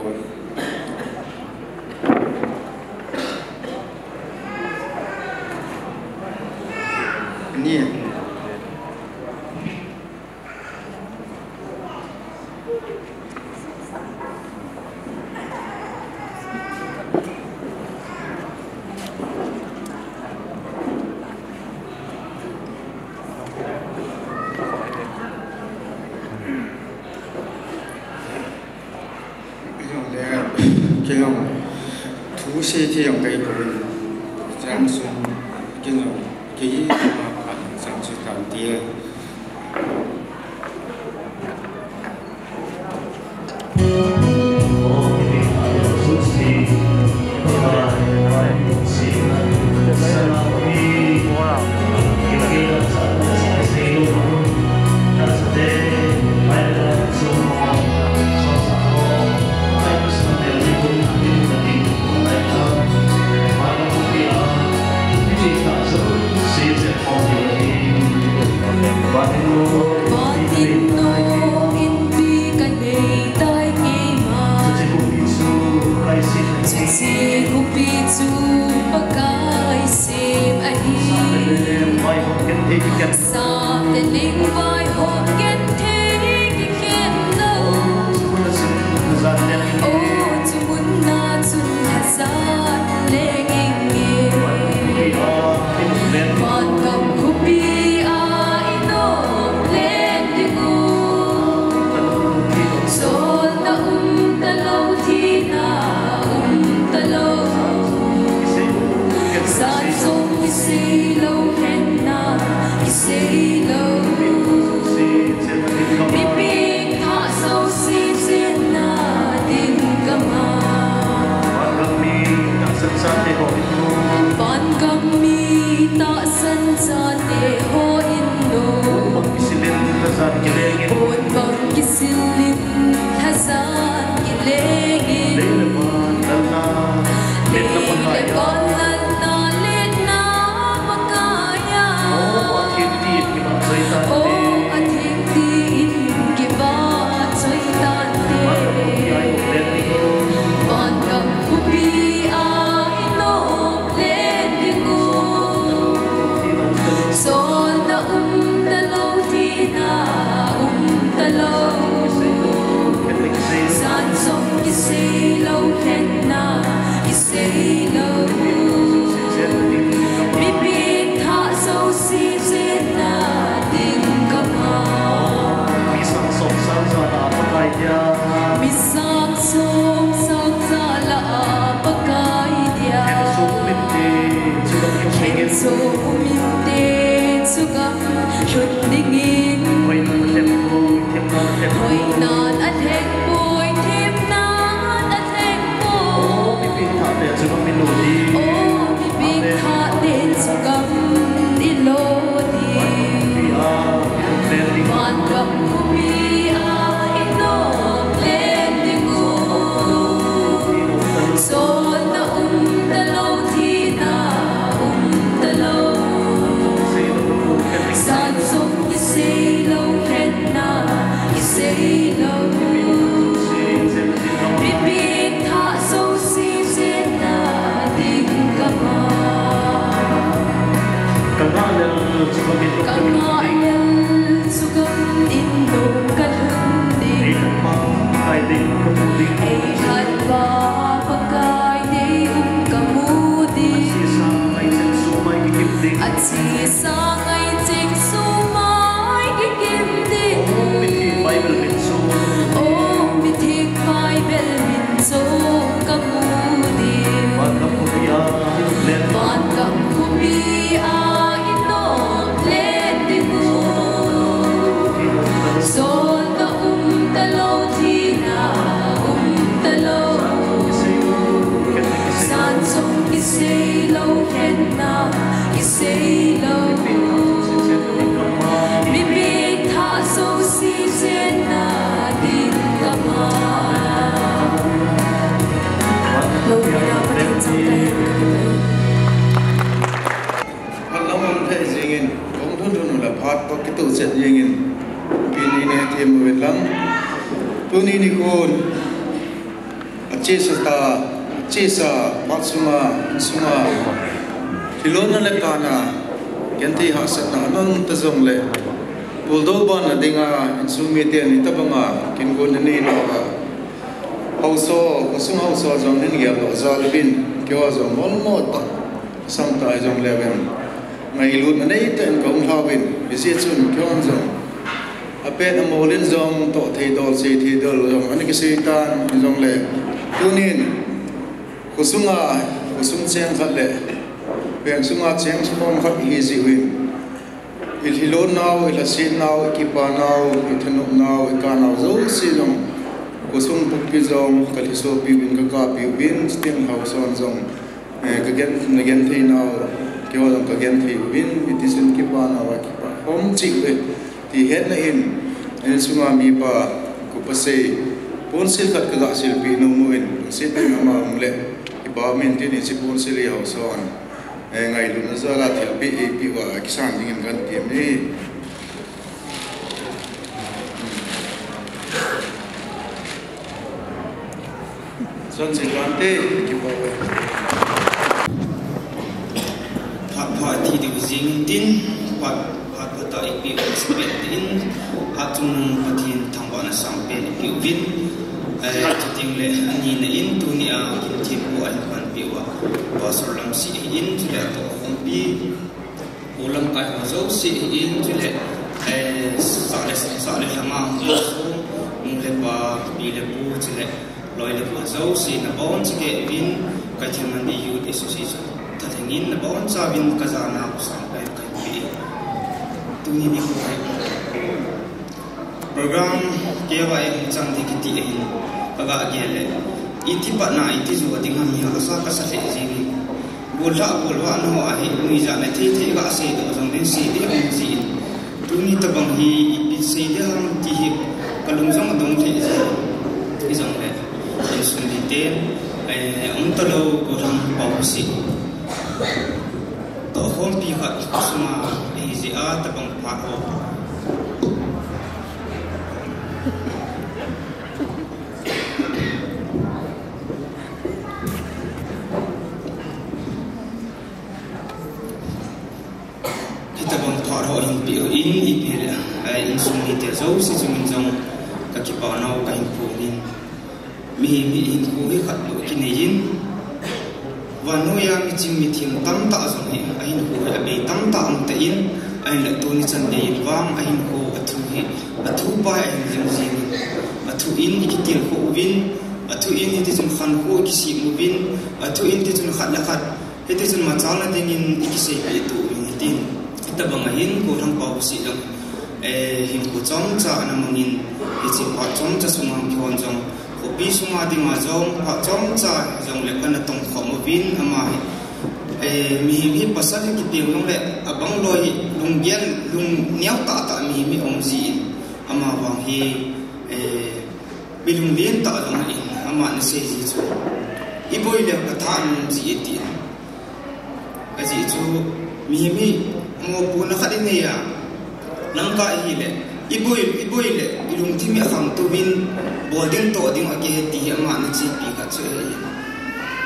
Ni. Kei jong le, kei jong thusei thei jong kahi poi. Chang sun, kei jong, kei, chang sun tam ti. Satan leng vaihom genthei kikhen lou. O, chu mun a chun lhajat leng inge. Vangam khopi a i nom leng ding u. Cholna um talou, thina um talou. Zat jong kisei lou, lhenna kisei lou. Mi pengthah jouse chenna ding gam a. Vangam mi tahsan chate ho in. Vangam mi tahsan chate ho in. Vangam kisil in lhajat kileng in. Vangam kisil in lhajat kileng in. Lei le van lalna, lei le van lalna, letna Pakai a. O, atheng tin kivat choi tante. O, atheng tin kivat choi tante. Vangam khopi a i nom leng ding u. Vangam khopi a i nom leng ding u. Cholna um talou, thina um talou. Zat jong kisei lou, lhenna kisei lou. Mi pengthah jouse chenna ding gam a. Mi sang sung sang sa la a Pakai dia. Khen sung min te chu gam in. Khen sung min te chu gam lhun dingin. Hoinan a lheng poi, themnan a lheng poi, themnan a lheng poi. O, mi pengthah te chu gam in lo ding. O, mi pengthah te chu gam in lo ding. Van gam khopi a i nop len ding u. Solna um talou, thina um talou. San sung kisei lou, khenna kisei lou. Mi pengthah jouse chenna ding ka ma. Ka ngah lel chu gam in lo ka lhun ding. Ei khat pa Pakai dei um ka mu ding. Ei khat pa Pakai dei um ka mu ding. A chesa ngai cheng sung mai kikim ding. A chesa ngai cheng sung mai kikim ding. O, mithi Bible min chu. O, mithi Bible min chu ka mu ding. Van gam khopi a i nop len ding. Van gam khopi a i nop len ding u. Solna um talou, thina um talou. San sung kisei lou, khenna kisei lou. Mi pengthah jouse chenna ding ka ma. Lopina Pathen chang kahin ka kipah e. Phat lam um thei jingin, kong thun thun u le phat toh kitoh chet jingin, pi ni ne ti mu ve lang. Tuni nikhon, a chesa ta, a chesa, phat sunga, sunga, thilon na le kana, genthei hahsatna anong ta jongle, puldo ban na dinga, insung miten hitabanga, kin gon ni na ba. Haosa, khosung haosa jong hin gel doh jal uvin, keiho jong molmo tah, sang tah jong le uvin. Ngailutna neitah in ka um lha uvin, hijeh chun keiho jong. Apet amol in jong toh thei dol, sei thei dol jong, ana kisei tan jong le. Tunin, khosunga, khosung cheng khat le, veng sunga cheng khom khat hi jeh uvin. I lhilon nau, i lhaset nau, i kipa nau, i thanop nau, i ka nau jouse jong. Khosung pumpi jong, ka lhisopi uvin, ka kapi uvin, chuteng haosan jong. Eh, ka gen, na genthei nau, keiho jong ka genthei uvin, i tisun kipa nau, a kipa. Hom chih uve, ti hetna in, insunga mipa, kupa sei, ponsil khat ka ga silpeh nom uvin, sei pen ama um le, kipa min tin i chi ponsil i haosan. Eh, ngailutna jal a thilpeh eipeh uva kisan dingin kan tem e. Chonse tante, kipa uve. Phat pha thi diu jing tin, phat, phat pha ta eipeh uva respect tin, phat chung Pathen thangvahna sangpen eipeh uvin. Eh, chuteng le ani na in tunia kin thempu ahin panpi uva. Pastor Lamsi in chule toh khompi. U lamkai ho jouse in chule, eh, sa le, sa le lhanga hung jouse, nu le pa, pi le pu chule, loi le pu jouse nabonchauva uvin, Kaithemandi Youth Association, thalheng in nabonchauvin kajana u sangpen kahin pe. Tuni nikho hi. Program keiva eihung chang ding kiti ahin, kaga gel le. Iti patna, iti jo ding ham hi hahsa kasa lheh jengin. Gollhah, gollhah na ho ahi, nuijat na thei thei ga seidoh jong ding sei ding um jin. Tuni tabang hi, ipi sei ding ham ti hi, kalung jong adong lheh jin. Hijongle, insung miten, eh, um talou, gollhang pau si. Tohkhompi khat sunga, eh, jeh a tabang phat ho. Hitabang phat ho hin peh u in, ipi le, eh, insung mite jouse chungin jong, kakipa nau kahin phong in. Mihem hi hinkho hi khat bou kinei in. Vannoiya miching mithem tamtah jong hi, ahinkho hi abei tamtah um tan, ahinla tuni chan geiyin vang, ahinkho athu hi, athupa hi ahin jing jing in. Athu in ikitilkhou uvin, athu in hitichun khankho ikisem uvin, athu in tichun khat le khat hitichun machalna dingin ikiseipeh uvin hitin. Hitabang ahin Gollhangpao Huseh jong, eh, hinkho chomcha ana mangin, hiche phat chomcha sunga keihon jong, khopi sunga dinga jong, phat chomcha jong le kana tongkhom uvin, ama hi, eh, mihem hi pasal hi kipeng jong le, abang loi lunggel, lungneo tahtah mihem hi aum jin, ama vang hi, eh, mi lunglen tah jong ahin, aman asei ji chu, iboi le katha nom ji e tin. Ajeh chu, mihem hi mopohna khat inei a, nangkah hile, iboi, iboi le, ilungthim hi akhangtou vin, bol ding toh ding akihe ti hi aman achepi khat chu ahi.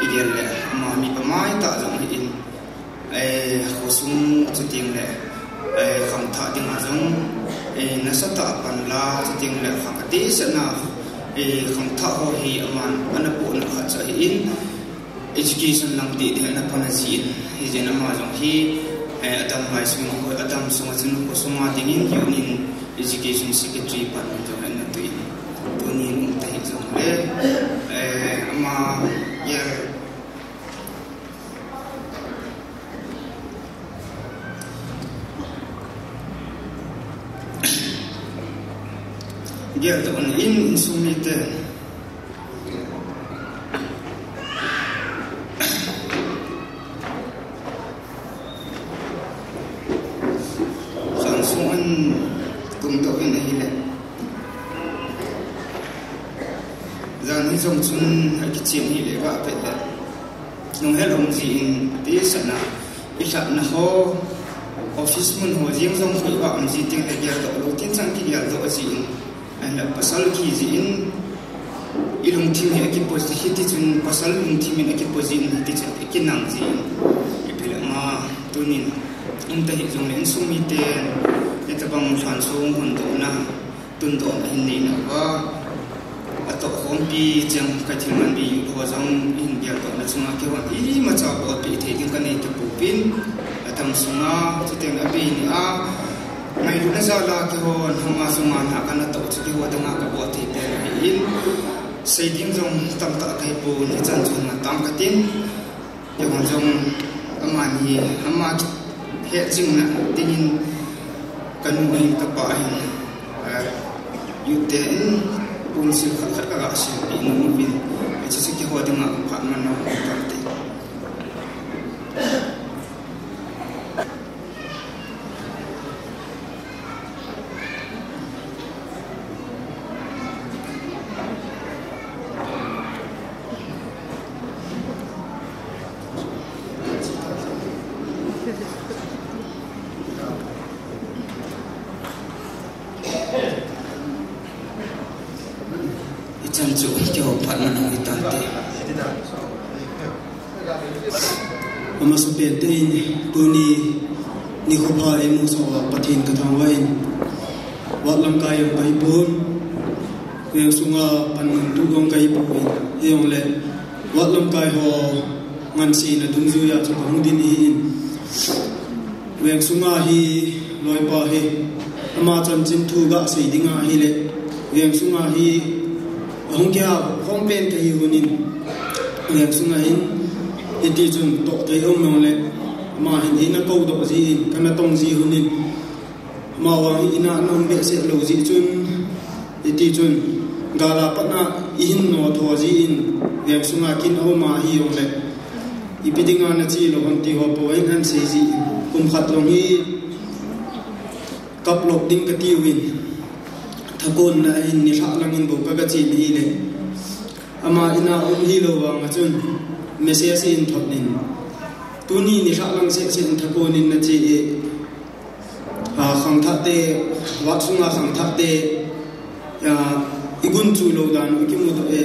Igel le, ama mi pamai tah jong ahin. Eh, khosung chuteng le, eh, khangthah dinga jong, eh, nasatah a panla chuteng le khang atesatna, eh, khangthah ho hi aman ana pohna khat chu ahin, education lang titi ana pan ajin, hijeh in ama jong hi, eh, adam lai sung, adam sunga chun khosunga dingin union education secretary pan jong ana tuin, tunin um tahih jongle, eh, ama, yeah. Geldoh in, insung mite. Khansung in tungdoh in ahile. Jan hi jong chun akichen hile gah pet le. Nung helom jin, atesatna, ilhatna ho, office mun ho, jeng jong koi a um ji teng le geldoh lou, tin chang kigeldoh jin, ahinla pasal kiji in, ilungthim hi akipo, hitichun pasal lungthim in akipo jin, hitichun akinang jin, ipi le ama, tunin, um tahih jongle insung miten, hitabang lhansong hondohna, tundohna hin nei nauva, atoh khompi cheng ka thil manbi ho jong hin geldohna chunga keihon imacha bolpeh thei ding kanei tapouvin, atam sunga, chuteng abei nia, ngailutna jala keihon hama sunga na kana toh chu keiho dinga kabol thei pen ahin, sei ding jong tamtah kahipon, hichan chun ngatang katin, Keihon jong amani, ama hetjingna dingin kanu hin kapa hin, eh, youth te in punsil khat khat kaga silpeh nom uvin, hiche chu keiho dinga phat manna kati. Hichan chu keiho phat manna hitante. Amasapen in tuni nikho pha eimusah uva Pathen kathangvah in, ward lamkai jong kahipon, veng sunga panmun tu jong kahipon, hijongle ward lamkai ho ngansena dungjuiya chu kahung ding ahin. Veng sunga hi loipa hi ama chanchin thu gasei dinga ahile, veng sunga hi ahung kihou khom pen kahi uhin, veng sunga hin hitichun toh thei um jongle, ama hin eina koudoh jin, kana tong ji uhin, ama vang hi ina ana um behseh lou jeh chun, hitichun gala patna ihin notho jin, veng sunga kin aum ahijongle, ipi dinga nache lou ham ti ho po ahin ahin sei jin, kum khat jong hi kaplop ding katiuvin, thakonna ahin nilhah langin bou kaga chen ahile, ama ina um hilou vanga chun message ahin thot in, tuni nilhah lang seh seh in thakonin nache e, a, khangthah te, ward sunga khangthah te, a, igun chu lou dan u kimudoh e,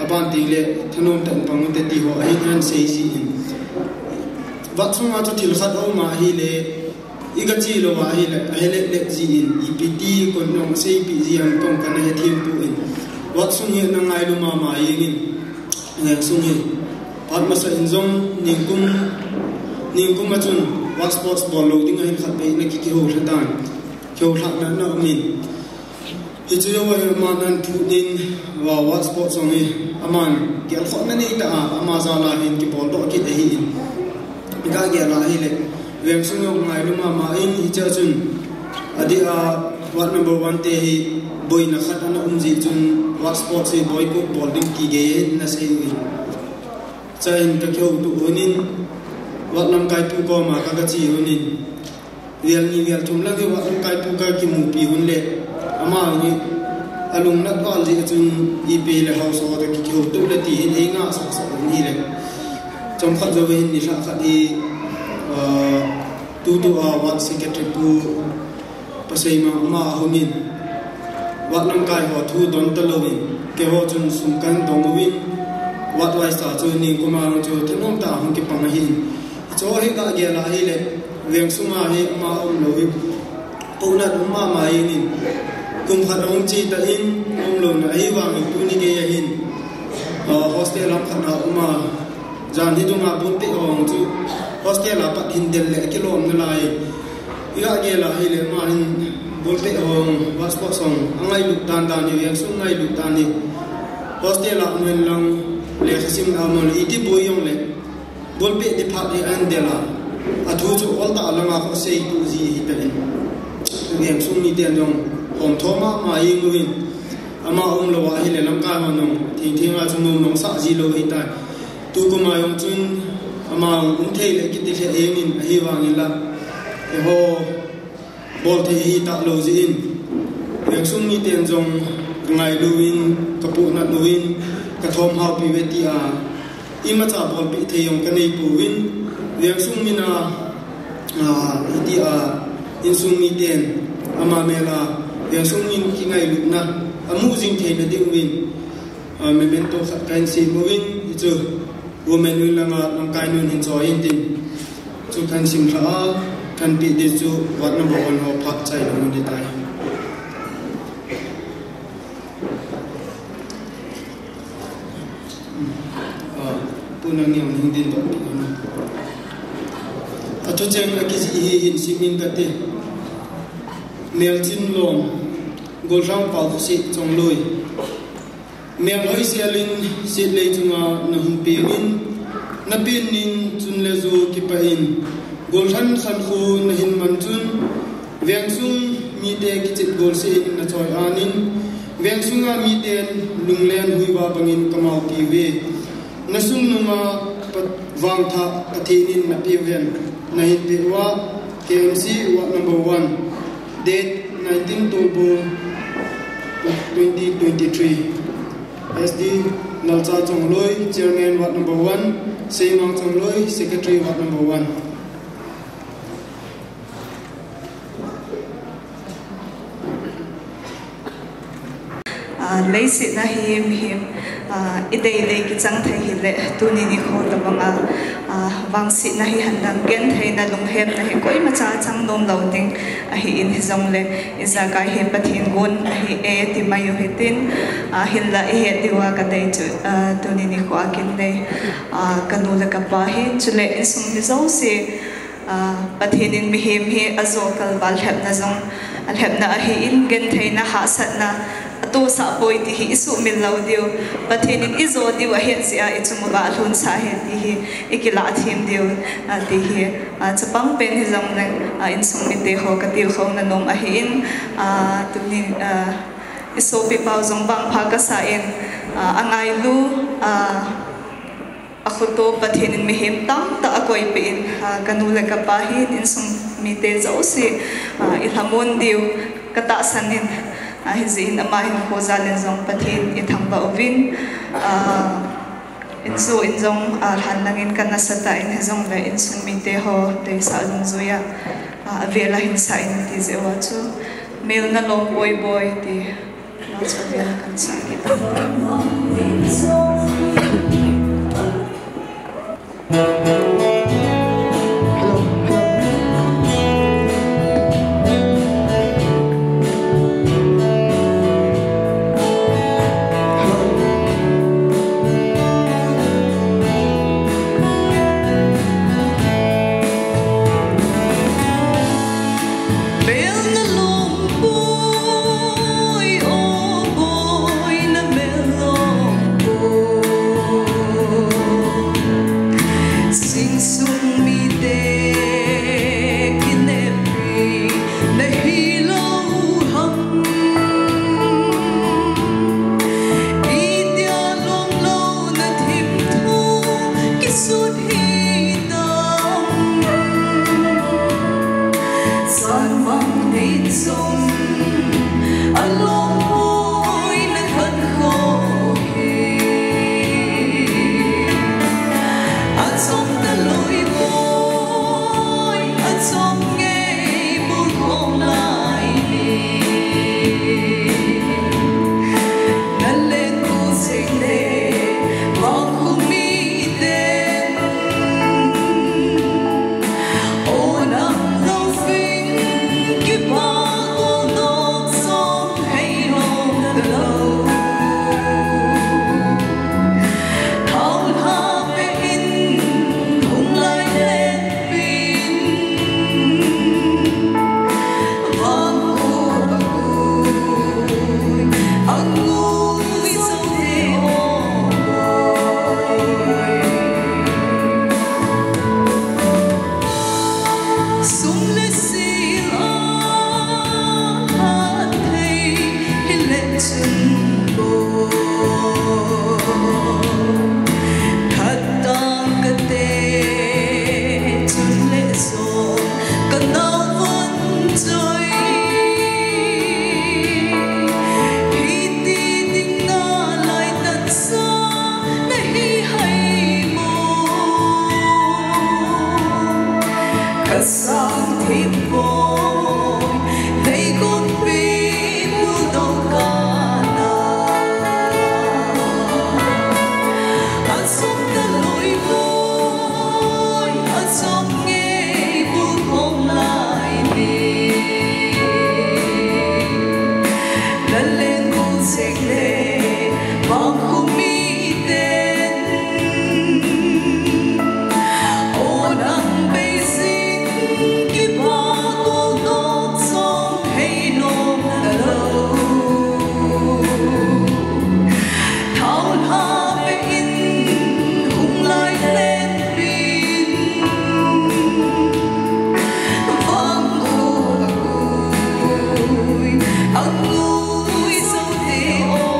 aban tengle thanom tah in pang ute ti ho ahin ahin sei jin, ward sunga chu thil khat aum ahile, igache lou ahile, ahelet let jin, ipi ti kon nong seipeh ji ham kong kana hethem pon, ward sung hi ana ngailu mama jengin, veng sung hi phat masa in jong ningkum, ningkum a chun ward sports bol lou ding ahin khatvei ana ki, kihoulhatan, kihoulhatna ana umin, Hiche jong hi aman ahin phut in, wa, ward sports jong hi aman gelkhohna neitah a, ama jal a hin kibol doh kit ahi in. Iga gel a ahile, Vengsung jong ngailu mama in, hiche a chun, adeh a ward number one te hi boina khat ana um jeh chun, ward sports hi boycott bol ding kigei in ana sei uvin. Chuin kakihoutoh un in, ward lamkaipu koma ka, kache un in, vel ni vel thum lang hi ward lamkaipu kakimupi un le, ama hi alungnat val jeh chun ipi le house ho toh kihoutoh le ti hin eingah sah sah un ahile. Chomkhat jou hin nilhah khat hi, ah, tutua ward secretary pu Pasei Mangma ahung in, ward lamkai ho thu don talouvin, keiho chun sum kahin dong uvin, ward wise a chu nikum a chu thanom tah a hung kipang ahin. Hiche hi iga gel a ahile, Vengsung a hi ama umlou hi pohnat um mama jeng in, kum khat ahung che tan, umlouna ahivangin tuni gei ahin, ah, hostel lam khat a um a, jan hi dunga ball pet ho chu hostel a pat hin del le kilom nalai. Iga gel a ahile ama hin ball pet ho, ward sports ho angailut dan dan hi, Vengsung ngailut dan hi. Hostel a um hen lang, lekha sim a um le, iti boi jong le, ball pet di phat hi ahin del a. Athu chu ol tah a langa kho sei tu ji ahi tan. Vengsung miten jong homtho mama jeng uvin. Ama umlou a ahile lamkai hon jong thengtheng a chu nom nom sah ji lou ahitai. Tukum a jong chun ama um thei le kiti lheh jeng in ahivangin la, eiho bol thei ahi talou jeh in, Vengsung miten jong kangailu in, kapohnat u in, kathom haupi uve tia imacha bolpeh thei jong kanei pouvin, Vengsung min a, ah, hitia insung miten ama mel a Vengsung min kingailutna amu jing theina diuvin, ah, memento khat kahin sem uvin, hichu Women Wing langa lamkai nun hin choi intin, chu kahin simlha a, kahin pe ding chu ward number one ho phat chai lou ding ahitai. Ah, Pu Nangneon hin ding doh ding ahi. Athucheng akijih hi hin sim ing kate. Melchinlom, Gollhang Paokhosit Chongloi. Mel hoisel in Setlei chunga nahung peng in, napen nin chun le jou kipah in, Gollhang khankho nahin man chun, Vengsung mite kichep golseh in nachoi an in, Vengsunga miten lunglen huiva bangin kamaupi uve. Nasungnunga pa-, vangthah Pathen in napeh uhen, nahin peh uva, K M C ward number one, date nineteen Tolbol, twenty twenty-three. S D Lalcha Chongloi, Chairman ward number one, Seimang Chongloi, Secretary ward number one. Ah, leiset a hi mihem, ah, idei dei kichang thei hile, tuni nikho tabanga, ah, vangsetna hi handang gentheina lunghemna hi koimacha chang nom lou ding ahin, hijongle ijakai hi Pathen gon ahi e ti mai u hitin, ah, hinla ihet diuva kadei chu, ah, tuni nikho a kin dei, ah, kanu le kapa hin chule insung mi jouse, Ah, Pathen in mihem hi ajo kalval lhepna jong, alhepna ahin gentheina hahsatna, atosah poi ti hi isuhmil lou diu. Pathen in ijo diu ahet jeh a ichung uva alhunsah ahi ti hi ikilah them diu, ah, ti hi, ah, chapang pen hijongleng, ah, insung mite ho katilkhouna nom ahin, ah, tuni, ah, isopi pau jong vangpha kasah in, ah, angailu, ah, Akhoto Pathen in mihem tamtah akoipeh in, ah, kanu le kapa hin insung mite jouse, ah, ilhamon diu katahsan in, ah, hijeh in ama hinkho jal in jong Pathen ithangvah uvin, ah, injo in jong, ah, lhan langin kanasatah in hijongle insung mite ho deisah dungjuiya, ah, avel a hinsah in ti jeh uva chu melna lom boi boi ti. Sang thim poi, dei kum pi mu do ka na. A som ta loi poi, a som ngei bu kong lai ni. Na len bu sek le, bang kum mi ten. O nang beisin kipa ko nok song hei nom na lo. Thao lha ve in hung lai len pin. Vang ko a kui, a kui so te o.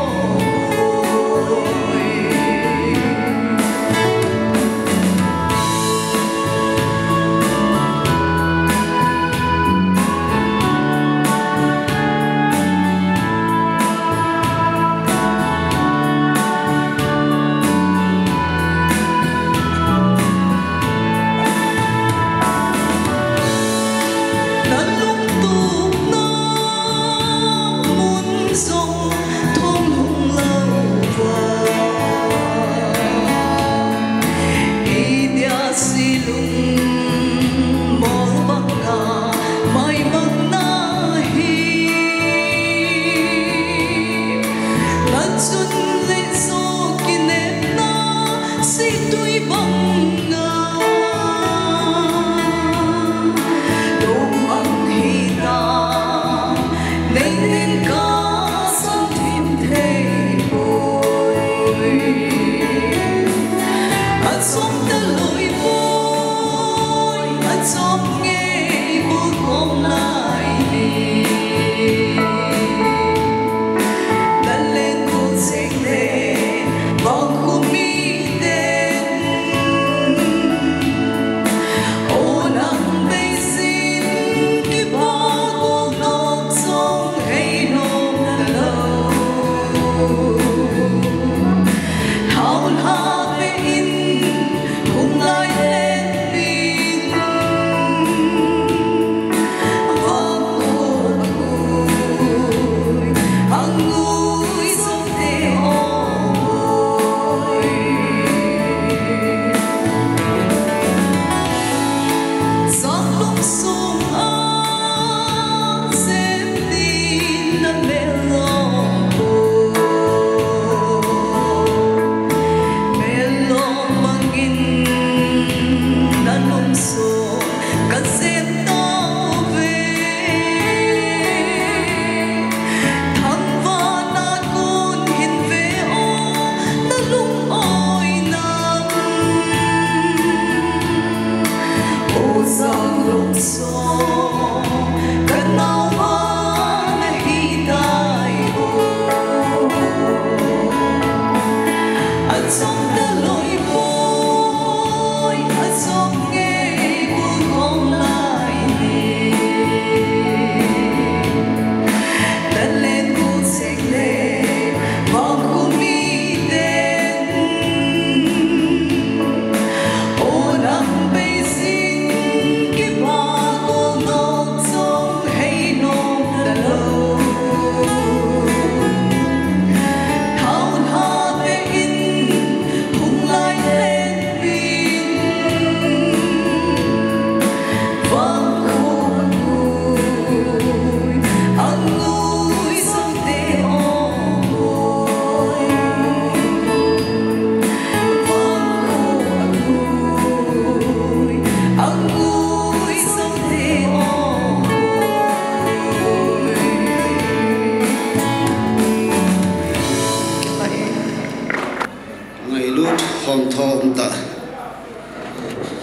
Ngailut hong tho um ta.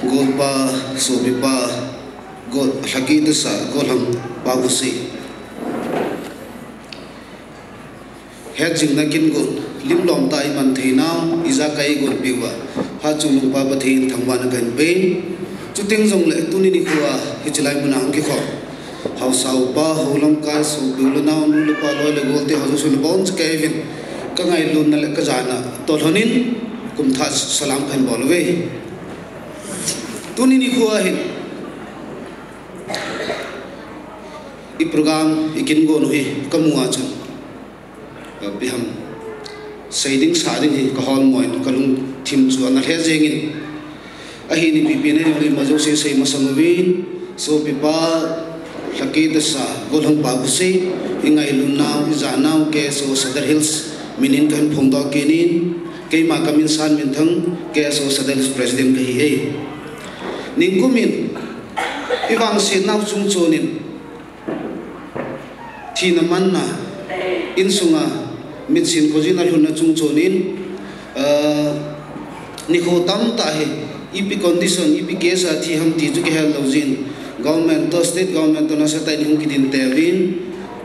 Golpa, sopipa, gol lhaki tasa, gol hang pa usi. Hetjingna kin gon, lim lom ta i man thei nau, i jakai gon piu va, ha chung lungpa Pathen thangvahna kan pe. Chuteng jongle tuni nikho a, hiche lai muna hung kikhom haosa upa, hou lamkai, sopi u le nao, nu le pa, loi le gol te ho jouse nabonchauva kahin, ka ngailutna le ka jana toh lhonin, kumthah salam kahin bol uve. Tuni nikho a hin, I program i kin gon u hi ka mu a chun, eh, ipi ham, sei ding sa ding hi ka hol mo in ka lungthim chu ana lhe jeng in. Ahin ipi pi na jong le ima jouse sei masang uvin, sopipa, lhakei tasa, gollhang pa Khosei, i ngailut nau, i ja nau, K S O Sadar Hills, min in ka hin phongdoh kit in, keima ka min Sanminthang, K S O Sadar Hills President ka hi e. Ningkum in, i vangset nau chungchon in, thina manna, insunga mitsin khojin a lhunna chungchon in, ah, nikho tamtah hi, ipi condition, ipi case a thi ham ti chu kihel lou jin, government toh, state government toh nasatah in hung kidin teuvin,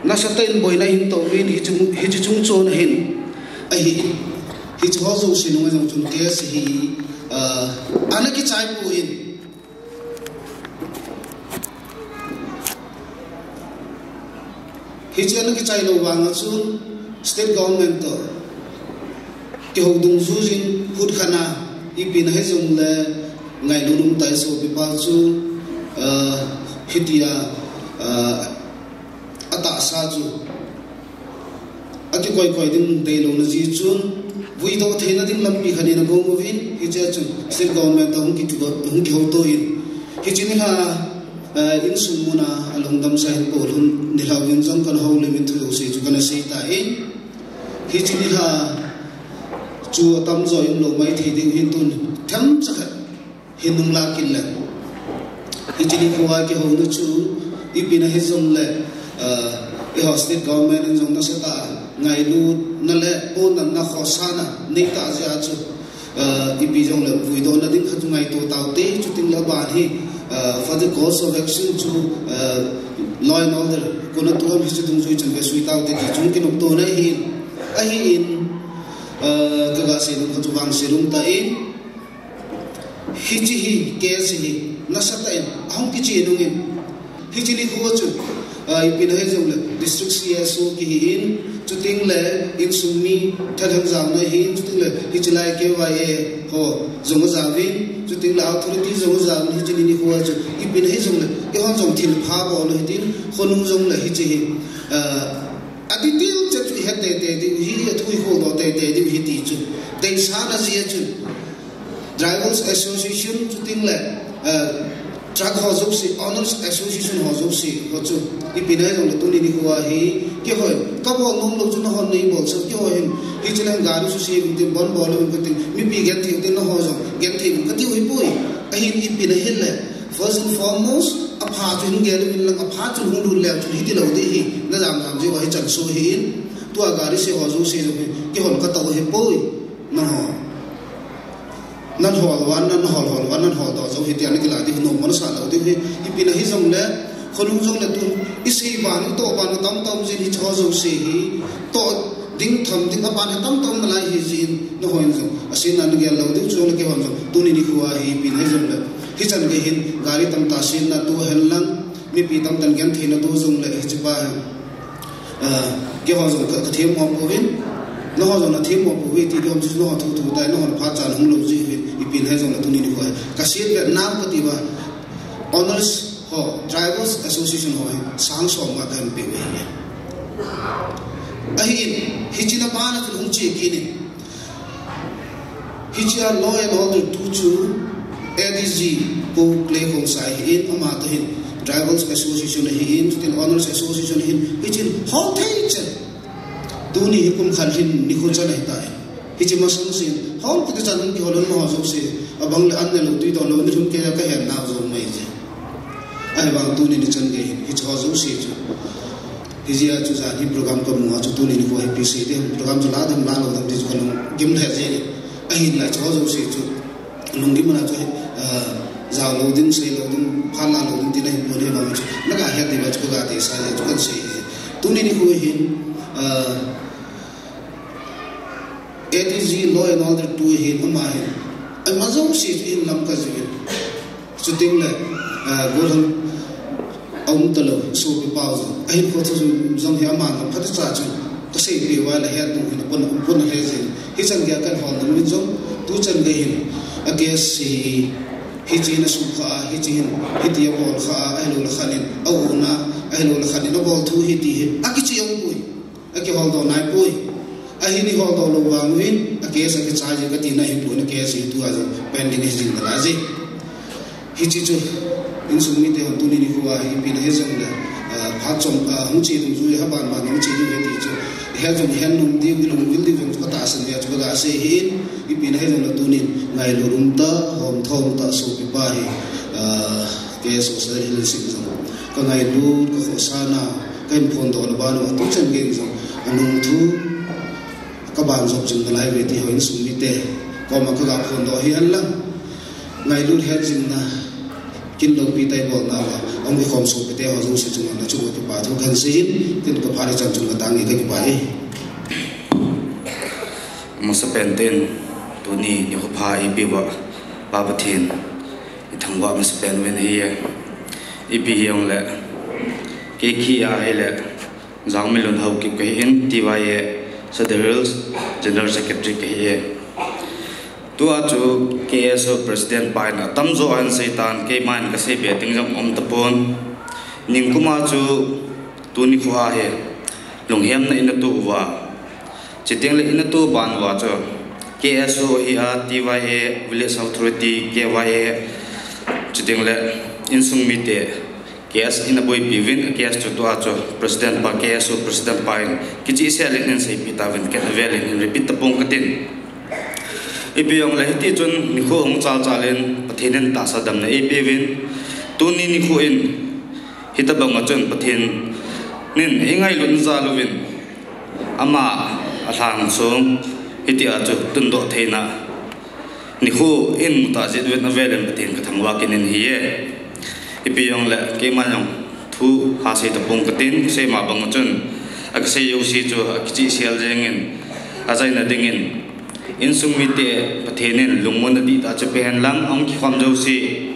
nasatah in boina hin touvin, hichu, hichu chungchon a hin, ahi, hichu ho jouse nung a jong chun case hi, ah, ana kichai poi. Hiche ana kichai lou vang a chun state government toh kihou dungjuiyin khut khat a ipi na hijong le ngailut um tai sopipa chu, ah, hitia, ah, atahsa chu akikoi koi ding deilouna jeh chun, vuidoh theina ding lampi khat in agong uvin, hiche a chun state government toh hung ki, hung kihouto in. Hiche nikho, eh, insung muna alungdam sa hin poh lhun nilhah uvin jong kana houlim in thu jouse chu kana sei tai. Hiche nikho chu atamjo umlou maithei ding hin tun themcha khat hin nung la kit le. Hiche nikho a kihouna chu, ipi na hijong le, ah, eiho state government in jong nasatah a ngailutna le pohnatna khosahna neitah jeh a chu, ah, ipi jong le vuidohna ding khat chu ngaito taute, chuting le aban hi, ah, further course of action chu, ah, law and order kona tou ham hiche dungjui chun vesui taute ti chu kinoptona ahi, ahin, ah, kaga sei nom khat chu vangset um tan. Hiche hi, case hi, nasatah in, ahung kichen nung in. Hiche nikho chu, ah, ipi na hijong le, District C S O kihi in, chuting le, insung mi, thalheng jaona ahin, chuting le, hiche lai K Y A ho, jong ajaovin, chuting le, authority jong ajaovin, hiche ni nikho chu, ipi na hijong le, eihon jong thil pha bol u hitin, khonung jong le, hiche hi, ah, a detail chet chu ihet teitei diu hi, athu ikholdoh teitei diu hi ti chu, deisahna jeh a chun. Drivers Association chuting le, eh, truck ho jouse, Owners Association ho jouse, ho chu, ipi na hijong le tuni nikho a hi, kihoi, kabol nom lou chu nahon neibolsah, kihoi hin, hiche lang gari suse uvin tin, bon bol uvin kating, mipi genthei uvin tin, nahon jong genthei uvin kati u hipoi, ahin ipi na hile, first and foremost, apha chu hin gel uvin lang, apha chu hung lut leu chun hiti lou ding hi, najam jam jeh uva hichan soh ahin, tua gari se ho jouse jong hi, kihon katou hipoi, nahon. Nan hol uva, nan hol hol uva, nan holdoh jou hite, ana kila ding hi, nom mona sa lou ding hi, ipi na hijong le, khonung jong le tun, isei ban, itoh ban, tamtah um jin hiche ho jouse hi, toh ding tham ding, aban hi tamtah um nalai hi jin, nahon jong, asetna nagel lou diu chu jong le keihon jong, tuni nikho a hi, ipi na hijong le, hichan gei hin, gari tamtah setna toh hen lang, mipi tamtah in gentheina toh jong le, hiche pa hi. Ah, keiho jong ka, ka themmo pouvin, nangho jong nathem mo pouve ti dom chu nangho thu thu tai, nangho phat chan hung lou jeh uvin, ipi hijong le tuni nikho hi. Ka seibe nau kati uva, owners ho, drivers association ho hi, sang som nga kahin peuve. Ahin, hiche na bana chu hung che kit in. Hiche a law and order tu chu A D G Pu Clay Khongsai ahin, ama toh hin Drivers Association ahin, chutin Owners Association ahin, hichen hol thei chan. Tuni hi kum khat lhin nikho chan ahitai. Hiche masang sin, hol kiti chan hung kihol un amaho jouse, abang le an ne lou tui dou lou ni lhum kei a kahen nau jong mai je. Ahivang tuni nichan gei hin, hiche ho jouse chu. Hijeh a chu jan hi program kamu a chu tuni nikho hi ipi sei ding, program chu la ding la lou ding ti chu kalung gim lheh jeng e. Ahinla hiche ho jouse chu. Lunggim a chu, ah, jao lou ding, sei lou ding, phat la lou ding tina hipon e vang chu. Naga het diuva chu kaga deisah jeh chu kahin sei e. Tuni nikho hin, ah, A D G Law and Order tu hin ama hin. Ama jouse chu hin lam kajiuvin. Chuting le, ah, gollhang aum talou, sopi pau jong. Ahinkho thu jong hi aman phatechan chu kasei peh uva le het nung hin apon, apon le jeng. Hichan gei a kahin hol nung min jong, tuchan gei hin, a case hi, Hiche hin asukha a, hiche hin, hiti abol kha a, ahilou le khat in auna, ahilou le khat in abol thu hi ti hi akichih aum poi, akihol doh nai poi. Ahin ihol doh lou vang uhin a case akichai jeh katina ahipoi, a case hi tua jong pending ahi jing nalai jeh. Hiche chu insung mite hon tuni nikho a hi ipi na hijongle, ah, phat chom, ah, hung che dungjui a, haban ban hung che diu ahi ti chu ihet jong ihet nom diu, ilungvil diu jong chu katahsan ve a chu kaga sei ahin, ipi na hijongle tunin ngailut umtah, homtho umtah sopipa hi, ah, K S O Sir Hilsing jong kangailut, kakhohsah na, kahin phondoh na ban uva tuchan gei jong anung thu kaban jop jing nalai uve ti ho insung mite koma kaga phondoh ahi henlang. Ngailut hetjingna, kin loupi tah a ibolnauva hung kikhom sopite ho jouse chunga nachunguva kipa thu kahin seiyin, tin kaphat ichan chun katang e, kakipah e. Amasapen in, tuni nikho pha eipeuva Pa Pathen ithangvah masapen uvin ahi e. Ipi hijongle, kei khi ahile, Jangminlun Haokip kahin, T Y A Sadar Hills General Secretary kahi e. Tua chu K S O President pa in atamjo ahin seitan, keiman kaseibe ding jong umtapon. Ningkuma chu tuni nikho a hi lunghemna inatoh uva, chutengle inatoh ban uva chu K S O hi a, T Y A Village Authority, K Y A, chutengle insung mite K S in aboipi uvin, a K S chu tua chu President pa, K S O President pa in kichehsel in ahin seipi tauvin, ken avel in hin repeat tapong katin. Ipi jongle hiti chun nikho hung chalchal in Pathen in tahsa damna eipeuvin, tuni nikho in hitobang a chun Pathen in eingailutna jal uvin, ama alhangsong hitia chu tundoh theina nikho ihin mutah jeh uvin avel in Pathen kathangvah kit in ahi e. Ipi jongle keiman jong thu hasei tapong katin, kasei ma bang a chun, akasei jouse chu akichehsel jeng in, achaina dingin insung mite Pathen in lungmonna dihtah chu peh henlang, ahung kikhom jouse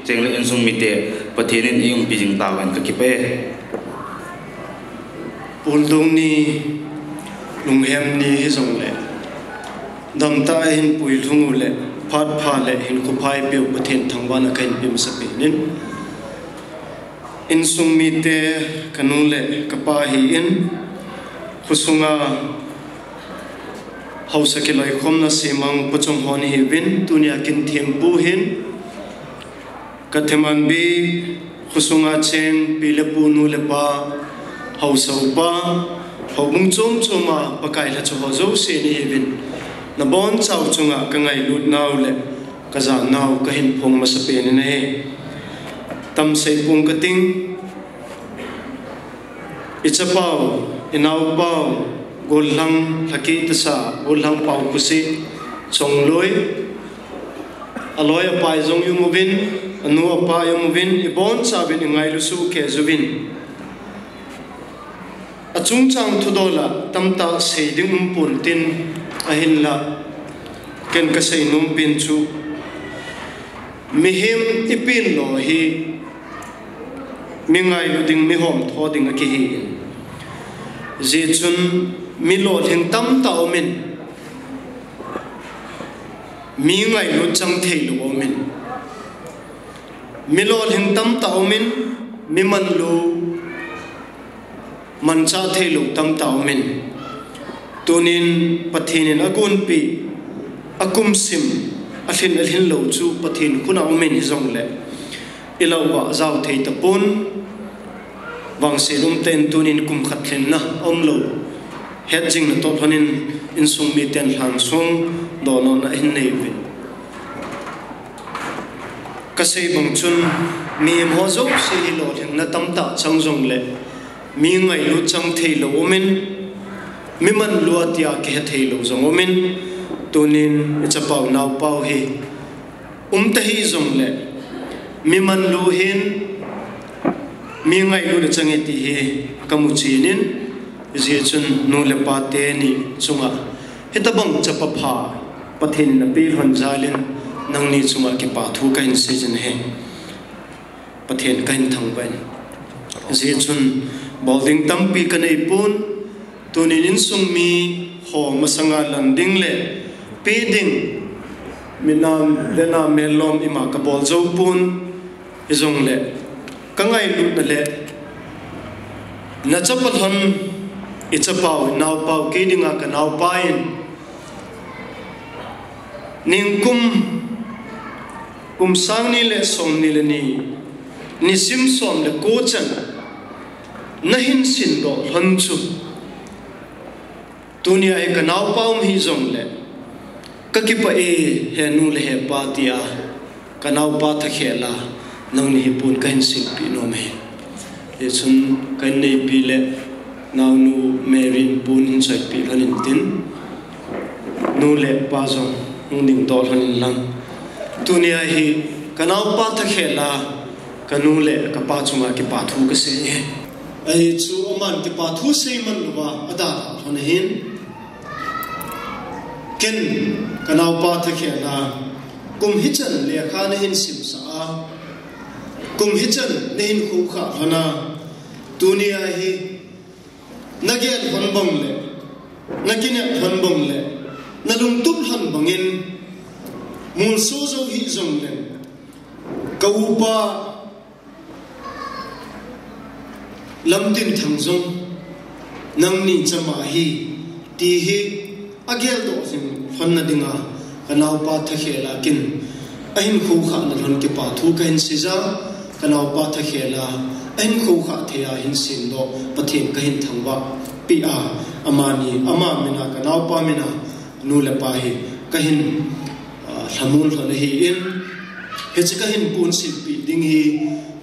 chutengle insung mite Pathen in eiumpi jing tauvin, kakipah e. Puldung ni, lunghem ni hijongle, damtah a ihin puilhung u le phat pha le hinkho pha eipeu Pathen thangvahna kahin pe masapen in, insung mite, kanu le kapa ahin, khosunga haosa kiloikhomna semang pachong hon ihiuvin, tunia kin thempu hin, kathem anbi, khosunga cheng pi le pu, nu le pa, haosa upa, houbung chom chom a Pakai lhacha ho jouse nahiuvin, nabonchau chunga kangailutnau le kajanau kahin phong masapen in ahi. Tamsei pong kating, ichapau, inaopau, gollhang Lhakitasa, gollhang Paokhusi, Chongloi, aloi apai jong ium uvin, anu apa ium uvin, ibonchauvin ingailu sohkei uvin. Achungchang thudol a tamtah sei ding umpon tin, ahinla ken kasei nompen chu, mihem ipen lo hi mi ngailu ding, mi homtho ding akihi in. Hijeh chun mi lolhing tamtah aumin, mi ngailut chang theilou aumin, mi lolhing tamtah aumin, mi manlu manchah theilou tamtah aumin, tunin Pathen in agonpeh, akumsim, alhin alhinlou chu Pathen khut a aumin hijongle, ilah uva jao thei tapon, vangset umtah in tunin kum khat lhinna aumlou hetjing natoh lhonin insung miten lhangsong dohna ahin nei uvin. Kasei bang chun, mihem ho jouse hi lolhingna tamtah chang jongle, mi ngailut chang theilou aumin, mi manlu a tia kihe theilou jong aumin, tunin ichapau naopau hi umta hijongle, mi manlu hin mi ngailut achang e ti hi kamu chen in, hijeh chun nu le pa teni chunga hitobang chapa pha Pathen in napeh lhon jal in, nangni chunga kipa thu kahin seijin ahi. Pathen kahin thangvah in. Hijeh chun bol ding tampi kaneipon, tunin insung mi ho masanga lang ding le peh ding, Minam, lena melom ima kabol jou pon, hijongle, kangailutna le, nachapa lhon, ichapau, inaopau, kei dinga kanaopa in, ningkum, kum sang ni le som ni le ni, nisim som le ko chan, nahin sindoh lhon chu. Tunia hi kanaopa um hijongle, kakipah e, henu le hepa tia, kanaopa thakhel a, nangni hi pon kahin silpeh nom e. Hichun, ka inneipi le, naonu Mary in pon hin choipeh lhon intin, nu le pa jong, hung dingdoh lhon inlang. Tunia hi, kanaopa thakhel a, kanu le kapa chunga kipa thu kasei e. Ahi chu aman kipa thu seiman louva, adalhah lhon ahin. Ken, kanaopa thakhel a, kum hichan lekha nahin simsah a, kum hichan nahin khoukhah lhon a, tunia hi, nagel lhon bang le, nakinep lhon bang le, nalungtup lhon bangin, molso jou hijongleng, kaupa, Lamtinthang jong, nangni chama hi, ti hi, ageldoh jing lhonna dinga, kanaopa thakhel a ken, ahin khoukhahna lhon kipa thu kahin seija, kanaopa thakhel a, ahin khoukhah thei a hin simdoh, Pathen kahin thangvah peh a, amani, ama mina, kanaopa mina, nu le pa hi, kahin, ah, lhamon lhon ahin, hiche kahin pon silpeh ding hi,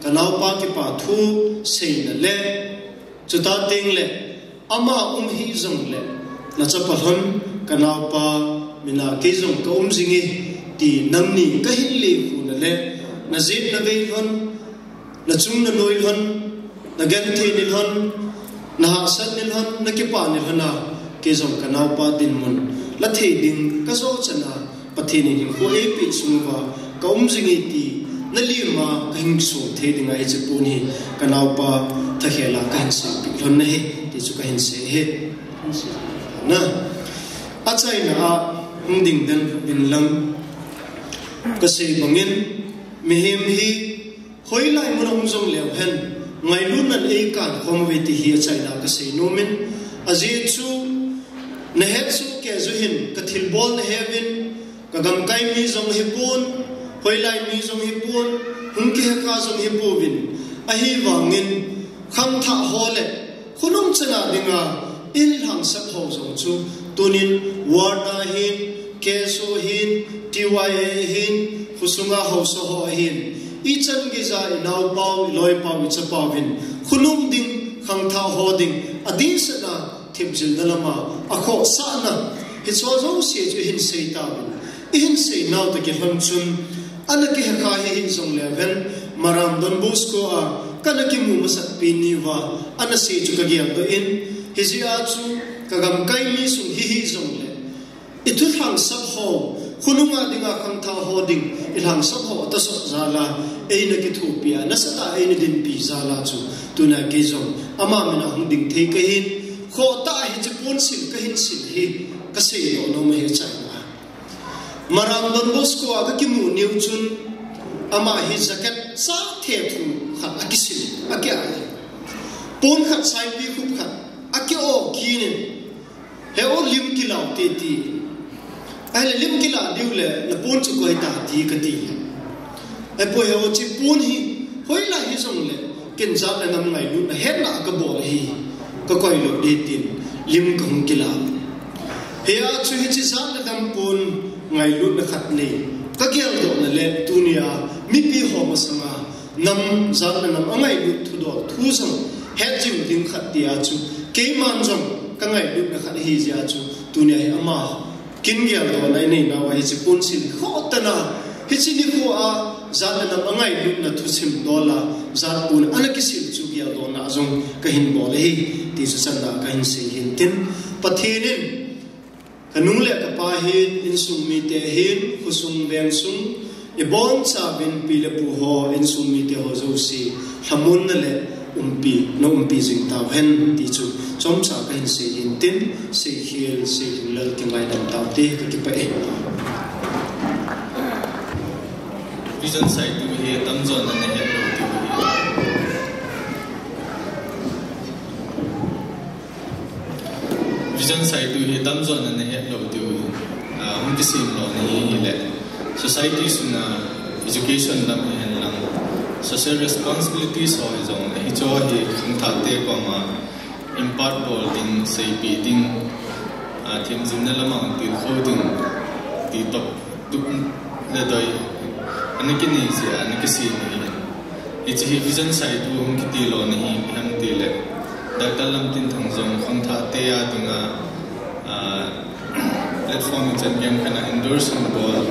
kanaopa kipa thu seina le, chuti teng le, ama um hijongle, nachapa lhon, kanaopa mina kei jong kaum jing e, ti nangni kahin lekhuna le, najet navei lhon, nachung nanoi lhon, nagenthei ni lhon, nahahsat ni lhon, nakipah ni lhon a, kei jong kanaopa dinmun, la thei ding, kajo chan a, Pathen in hinkho eipeh sung uva, kaum jing e ti, nalim a, kahin song thei dinga hiche pon hi, kanaopa thakhel a kahin silpeh lhon ahi, ti chu kahin sei e. Na, achaina a, hung ding den inlang, kasei bangin, mihem hi, hoilai mun a um jongleu hen, ngailutnan eikankhom uve ti hi achaina a kasei nomin, ajeh chu, nahet soh kei jeh hin, kathilbol naheuvin, kagamkai mi jong hipon, hoilai mi jong hipon, hung kihekha jong hipouvin, ahivangin, khangthah ho le, khonung chana dinga, eilhangsap ho jong chu, tunin, ward a hin, K S O hin, T Y A hin, khosunga haosa ho hin, ichan geija inaopau, iloipau, ichapauvin, khonung ding, khangthah ho ding, adihset a, themjilna lama, akhohsahna, hicheho jouse chu ihin sei tauvin, ihin seinau toh kilhon chun, ana kihekha hih jongleu hen, Maram Don Bosco a, kana kimu masatpi niuva, ana sei chu kageldoh in, hijeh a chu, kagamkai mi sung hi hih jongle, ithu lhangsap ho, khonunga dinga khangthah ho ding, ilhangsap ho atahsa jal a, eina kithopi a, nasatah a eina dinpi jal a chu, tuna kei jong, ama mina hung ding thei kahin, khohtah a hiche pon sil kahin sil hi, kaseidoh nom ahi achaina a. Maram Don Bosco a kakimu niu chun, ama hi jacket chathe thu khat akisil, akiah e. Pon khat saipi khup khat, aki-o kit in, he-o lim kilah te ti. Ahile lim kilah diu le, napon chu koi ta ti kati. Ahipoi he-o hiche pon hi, hoilai hijongle, ken jat le nam ngailutna hetna a kabol ahi, kakoi lou ding tin, lim kahung kilah. Hia chu hiche jat le nam pon ngailutna khat nei, kageldohna le tunia, mipi ho masanga, nam jat le nam angailut thudol, thu jong, hetjing ding khat tia chu, keiman jong, kangailutna khat ahi jeh a chu, tunia hi ama, kin geldohna inei nauva hiche pon sil khohtah a, hiche nikho a, jat le nam angailutna thusim dol a, jat pon ana kisil chu geldohna jong kahin bol ahi, ti chu channa kahin sei hin tin, Pathen in, kanu le kapa hin, insung mite hin, khosung vengsung, ibonchauvin pi le pu ho, insung mite ho jouse, lhamonna le umpi, na umpi jing tauhen, ti chu chomcha kahin sei hin tin, seikhel, seilhinglel kingaidam taute, kakipah e. Vision saitu hi tamjo na nahet lou diu hi. Vision saitu hi tamjo na nahet lou diu hi. Ah, hung kisem lou na hi hile. Society sunga education lam hihen lang, social responsibilities ho hi jong, hicho hi khangthah te koma impart bol ding, seipeh ding, ah, themjilna lama tilkhou ding, ti toh, tup le doi, ana kinei jeh a, ana kisem ahi. Hiche hi vision saitu hung kiti lou na hi, ipi ham tile, Doctor Lamtinthang jong khangthah te a dinga, ah, platform ichan gei khat a endorse hung bol,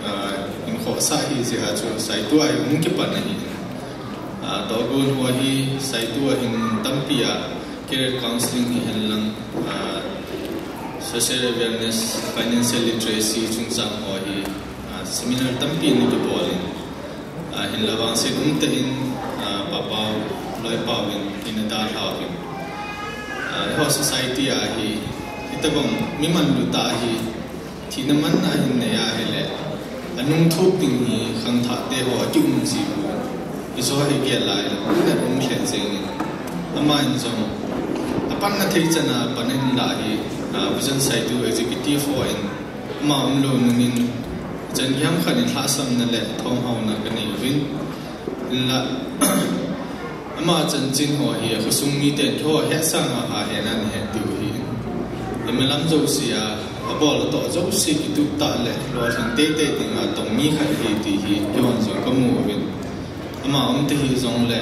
ah, in khohsah ahi jeh a chu saitu a hi hung kipan ahi. Ah, tohgon ho hi saitu a hin tampi a career counseling hihen lang, ah, social awareness, financial literacy chungchang ho hi, ah, seminar tampi ana kibol in. Ah, hinla vangset umtah in, ah, Papau, Loipauvin, ina dalhauvin. Ah, eiho society a hi, hitobang mi manlu tah hi, thina man a hin nei a hile, anung thop ding hi khangthah te ho akium ji poi. Hicho hi gel lai le, puna um lheh jeng in. Ama in jong, apanna thei chan a pan ahin lah hi, ah, vision saitu executive ho in, ama umlou nungin, chan gei ham khat in lhahsamna le thangvahna kanei uvin. Hinla, ama chanchin ho hi, khosung miten keiho hetsah a ha hena nahet diu hi. Imalam jouse a, abol atoh jouse kitup tah le, lolhing teitei dinga tong mi khat ahi ti hi, keihon jong kamu uvin. Ama umtah hijongle,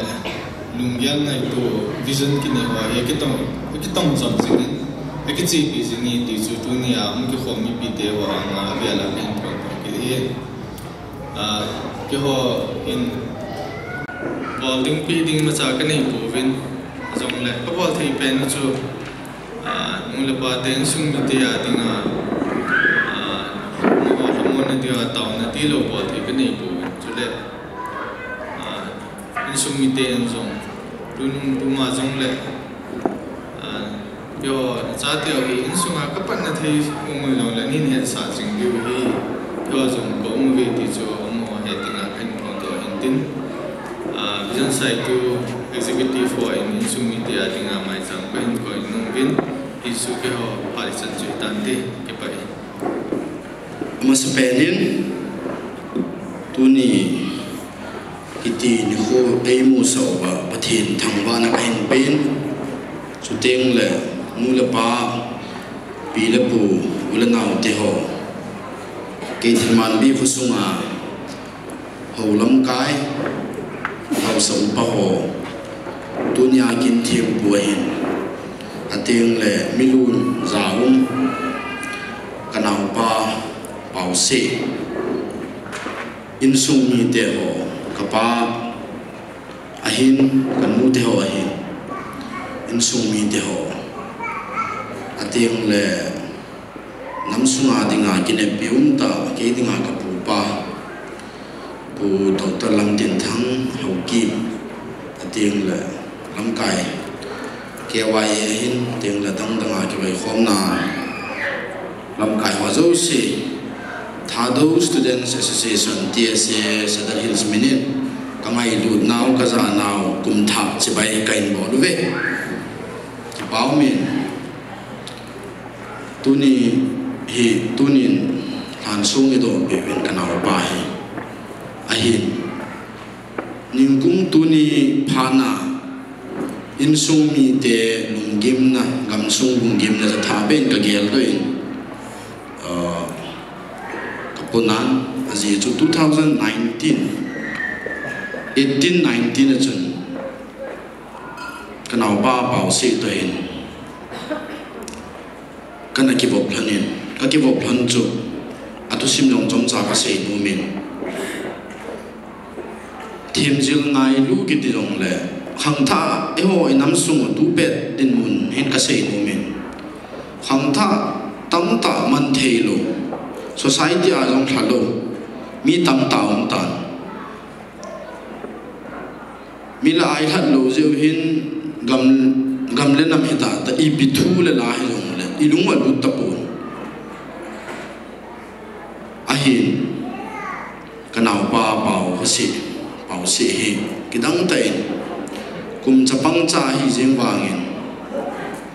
lunggel ngaito, vision kinei ho hi, akitong, akitong jom jingin, akichepi jing e ti chu tunia hung kikhom mipite ho anga avel a kahin phongdoh kit ahi. Ah, keiho in bol ding peh ding imacha kanei pouvin, jongle kabol thei pen u chu, ah, nu le pa te insung mite a dinga, ah, mo, mo na dia taona tilou bol thei kanei pouvin. Chule, ah, insung mite in jong, tunung tuma jongle, ah, keiho nachateu hi insunga kapanna thei um jongle, nahin hetsah jing diu hi, keiho jong kaum uve ti chu, amaho he dinga kahin phongdoh ahin tin. Ah, vision saitu executive ho in insung mite a dinga maicham kahin koi nom uvin, hichu keiho phat ichan chu hitante, kipah e. Amasapen in, tuni hiti nikho eimusah uva Pathen thangvahna kahin pen. Chutengle nu le pa, pi le pu, u le nao teho, Keithelmanbi khosunga hou lamkai, haosa upa ho, tunia kin thempu ahin, atengle milun jaum, kanaopa Paoseh, insung mite ho, kapa ahin, kanu teho ahin, insung mite ho, atengle namsunga dinga kineppi umtah, kei dinga kapupa, Pu Doctor Lamtinthang Haokip, atengle lamkai K Y A ahin, atengle dangdanga kivaikhomna lamkai ho jouse, Thadou Students Association, T S A, Sadar Hills min in, kangailutnau, kajanau, kumthah chibai kahin bol uve. Kipah umin, tuni hi, tunin lhansong idonpeh uvin kanaopa hi, ahin, ningkum tuni phatna, insung mite lunggimna, gamsung lunggimna jatha ben kageldoh in, ah, kaponan, ajeh chu two thousand nineteen, eighteen nineteen a chun, kanaopa Paoseh toh hin kana kivop lhonin, kakivop lhon chu athusim jong chomcha kasei nomin, themjil ngailu kiti jongle, khangthah eiho inam sung u tupet dinmun hin kasei nomin, khangthah tamtah man theilou, society a jong lhalou mi tamtah umtan. Mi la ailhat lou jeh u hin gam, gam le nam hitahtah, ipi thu le la hijongle ilung u alut tapon. Ahin, kanaopa pau, Haosain, Haosa hi kidang tah in kum chapang cha ahi jeng vangin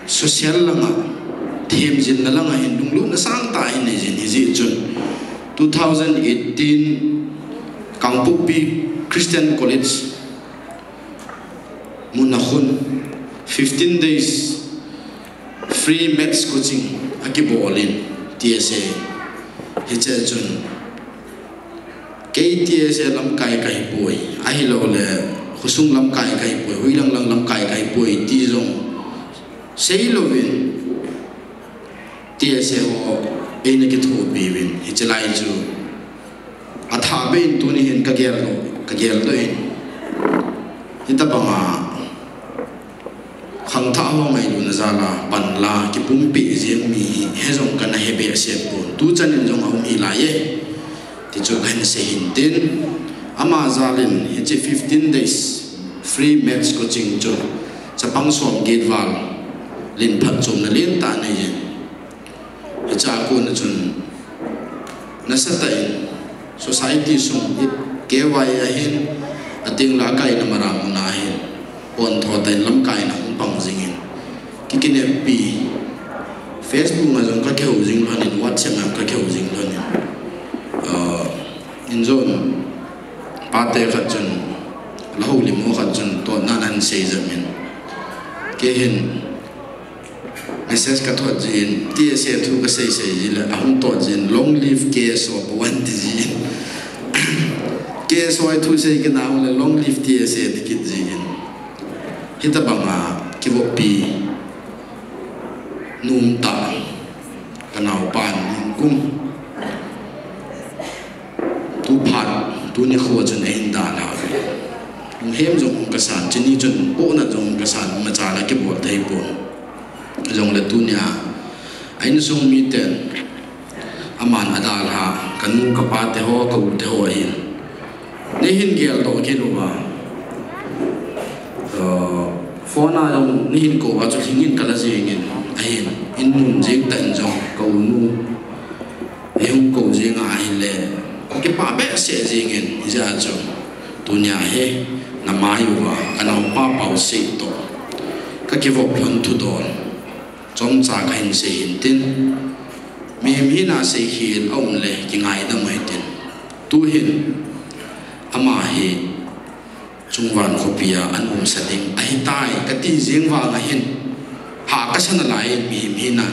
social langa, themjilna langa hin lunglutna sangtah ahin nei jin, hijeh chun two thousand eighteen Kangpokpi Christian College mun a khun fifteen days free maths coaching akibol in, T S A. Hiche chun kei T S A lamkai kahipoi, ahilouleh khosung lamkai kahipoi, hoilang lang lamkai kahipoi ti jong seilouvin T S A ho eina kithopi uvin, hiche lai chu athah beh in tuni hin kagel doh, kagel doh in, hitobanga khangthah ho ngailutna jal a panla kipumpi jeng mi hi, hijong kana he behseh pon. Tuchan in jong aum hih laiye, ti chu kahin sei hintin, ama jal in hiche fifteen days free maths coaching chu chapang som get val lin phatchomna lentah anei jin. Hiche a kona chun nasatah in society sung, K Y A ahin, ateng le akaina Mara muna ahin, pontho tah in lamkaina hung pang jingin, kikineppi, Facebook a jong kakihou jing lhonin, WhatsApp a kakihou jing lhonin, ah, injon pate khat chun, la houlim ho khat chun totna ahin sei jep in, kei hin message kathot jin, T S A thu kasei sei jile ahung tot jin, long live K S O, Bhuban, ti jin. K S O a thu sei kit na ahung le long live T S A ti kit jin. Hitobanga kivoppi nomtah kanaopan kum tu phat, tuni kho chun ahin dalha uve. Lunghem jong kasan, chuni chun pohnat jong kasan, imacha la kibol thei pon. Jongle tunia a insung miten aman adalha, kanu kapate ho, ka-u te ho ahin, neihin geldoh kit uva, uh, phone a jong neihin kou uva chu lhingin kala jengin, ahin, in nom jeng tah in jong ka-u nu eihung kou jeng ahile, kakipah behseh jengin, hijeh a chu tunia hi namai uva kanaopa Paosei toh kakivop lhon thudol chomcha kahin sei hintin, mihem hina seikhel aum le kingaidam u hitin, tuhin ama hi chungvang khopia anomsa ding ahitai kati jeng vang ahin, ha kasa nalai, mihem hina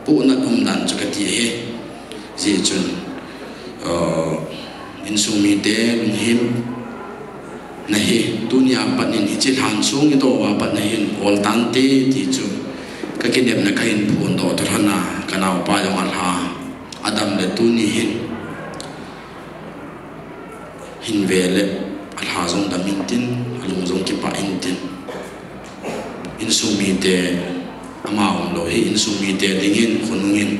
pohnat umdan chu kati ahi. Hijeh chun, uh, insung mite lunghemna hi tunia pat in hiche lhansong idoh uva pat in ahin ol tante ti chu kakinepna kahin phondoh tah lhon a, kanaopa jong alha, adam le tuni hin hin ve le alha jong dam intin, alung jong kipah intin, insung mite, ama umlou hi insung mite dingin, khonung in,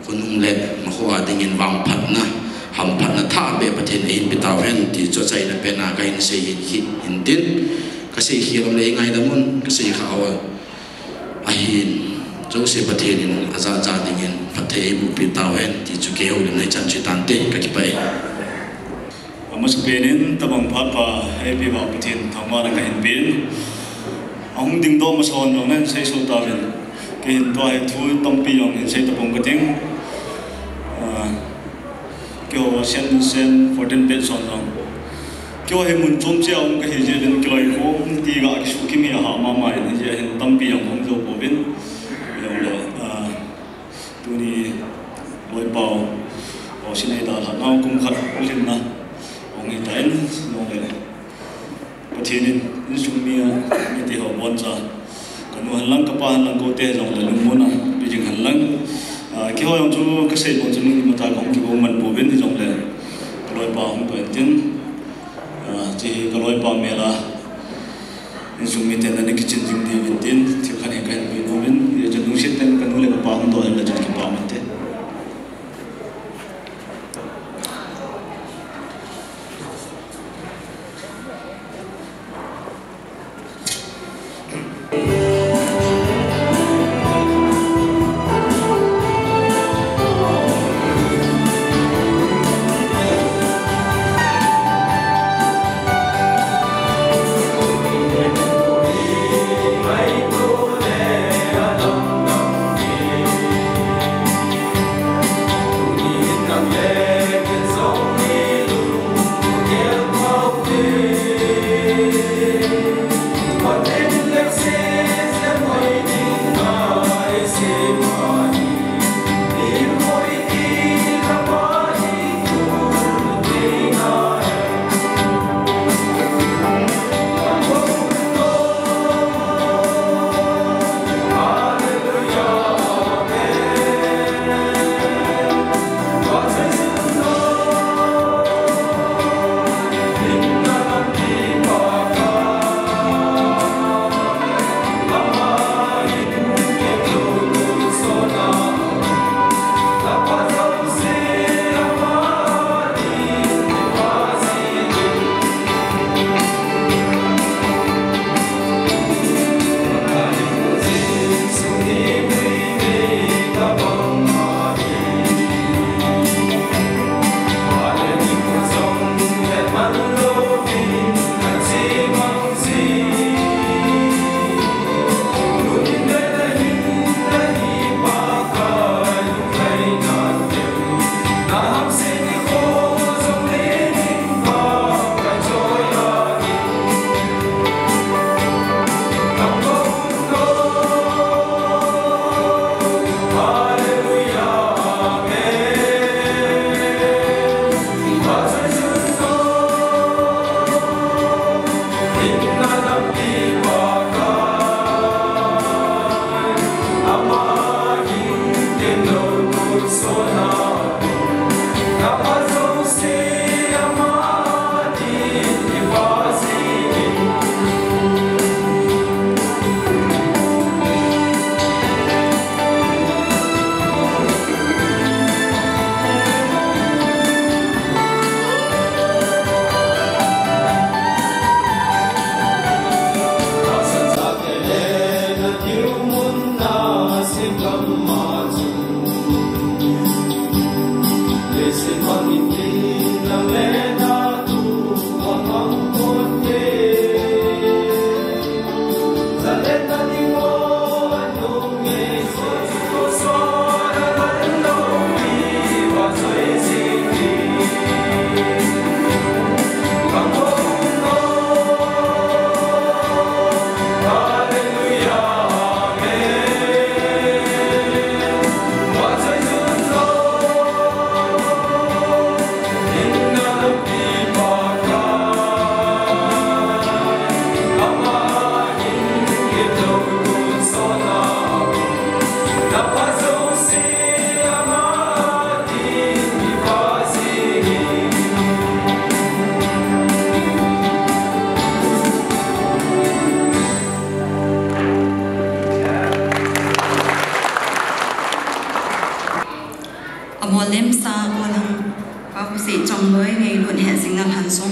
khonung le makhoa dingin vangphatna, hamphatna thahbeh Pathen in eihin pe tauhen ti chu achaina pena kahin sei hin, hintin, kaseikhel le eingaidam un, kasei kha uva ahin, jouse Pathen in ajat jat dingin phatthei eiboh pe tauhen ti chu kihoulimna hichan chu hitante, kakipah e. Amasapen in tobang phat pha eipeuva Pathen thangvahna kahin pen. Ahung dingdoh masa hon jong nahin seisoh tauvin, keihin tua hi thu tampi jong hin sei tapong kating. Ah, keiho Saint Vincent fourteen batch hon jong, keiho hi mun chom cheh a um kahi jeh in kiloikhom ti ga kisuhkhum hi ahah mama in, hijeh hin tampi jong kahung jou pouvin. Jongle, ah, tuni loipau, Paosei in eidalhah nau kum khat lhinna ahung hitan, jongle Pathen in insung mi, mite ho boncha, kanu henlang kapa henlang kote jongle lungmonna pe jing henlang. Ah, keiho jong chu kasei bang chun imacha kahung kigong man pouvin, hijongle kaloipa hung toh intin, ah, hiche hi kaloipa mel a insung miten ana kichin jing diuvin tin, thil khat hi kahin peh nomin, hijeh chun lungset tah in kanu le kapa hung doh hen lang chun kipa um inte.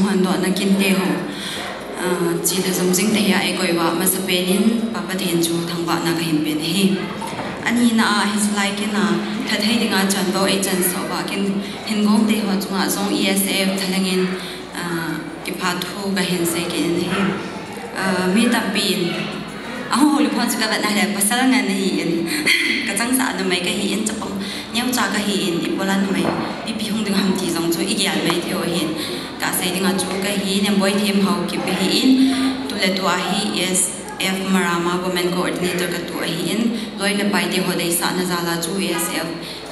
Hon dohna kinte ho, ah, chi le jom jing te hi a eikoi uva, masapen in Pa Pathen chu thangvahna kahin pen ahi. Anina a hiche lai kin a, tha thei dinga chanvo eichan sah uva kin hin gong te ho chunga jong E S F thalheng in, ah, kipathu kahin sei kit in ahi. Ah, mi tampi in, ahung houlim ho chu kavet na le pasal ngen ahi in, kachangseh numei kahi in, chapang neocha kahi in, ibola numei pipi hung ding ham ti jong chu igel mai thei u ahin. Kasei dinga chu kahi, Nemboi Themhao Kip kahi in, tuletua hi E S F Marama Women Coordinator katu ahi in, loi le pai te ho deisahna jal a chu E S F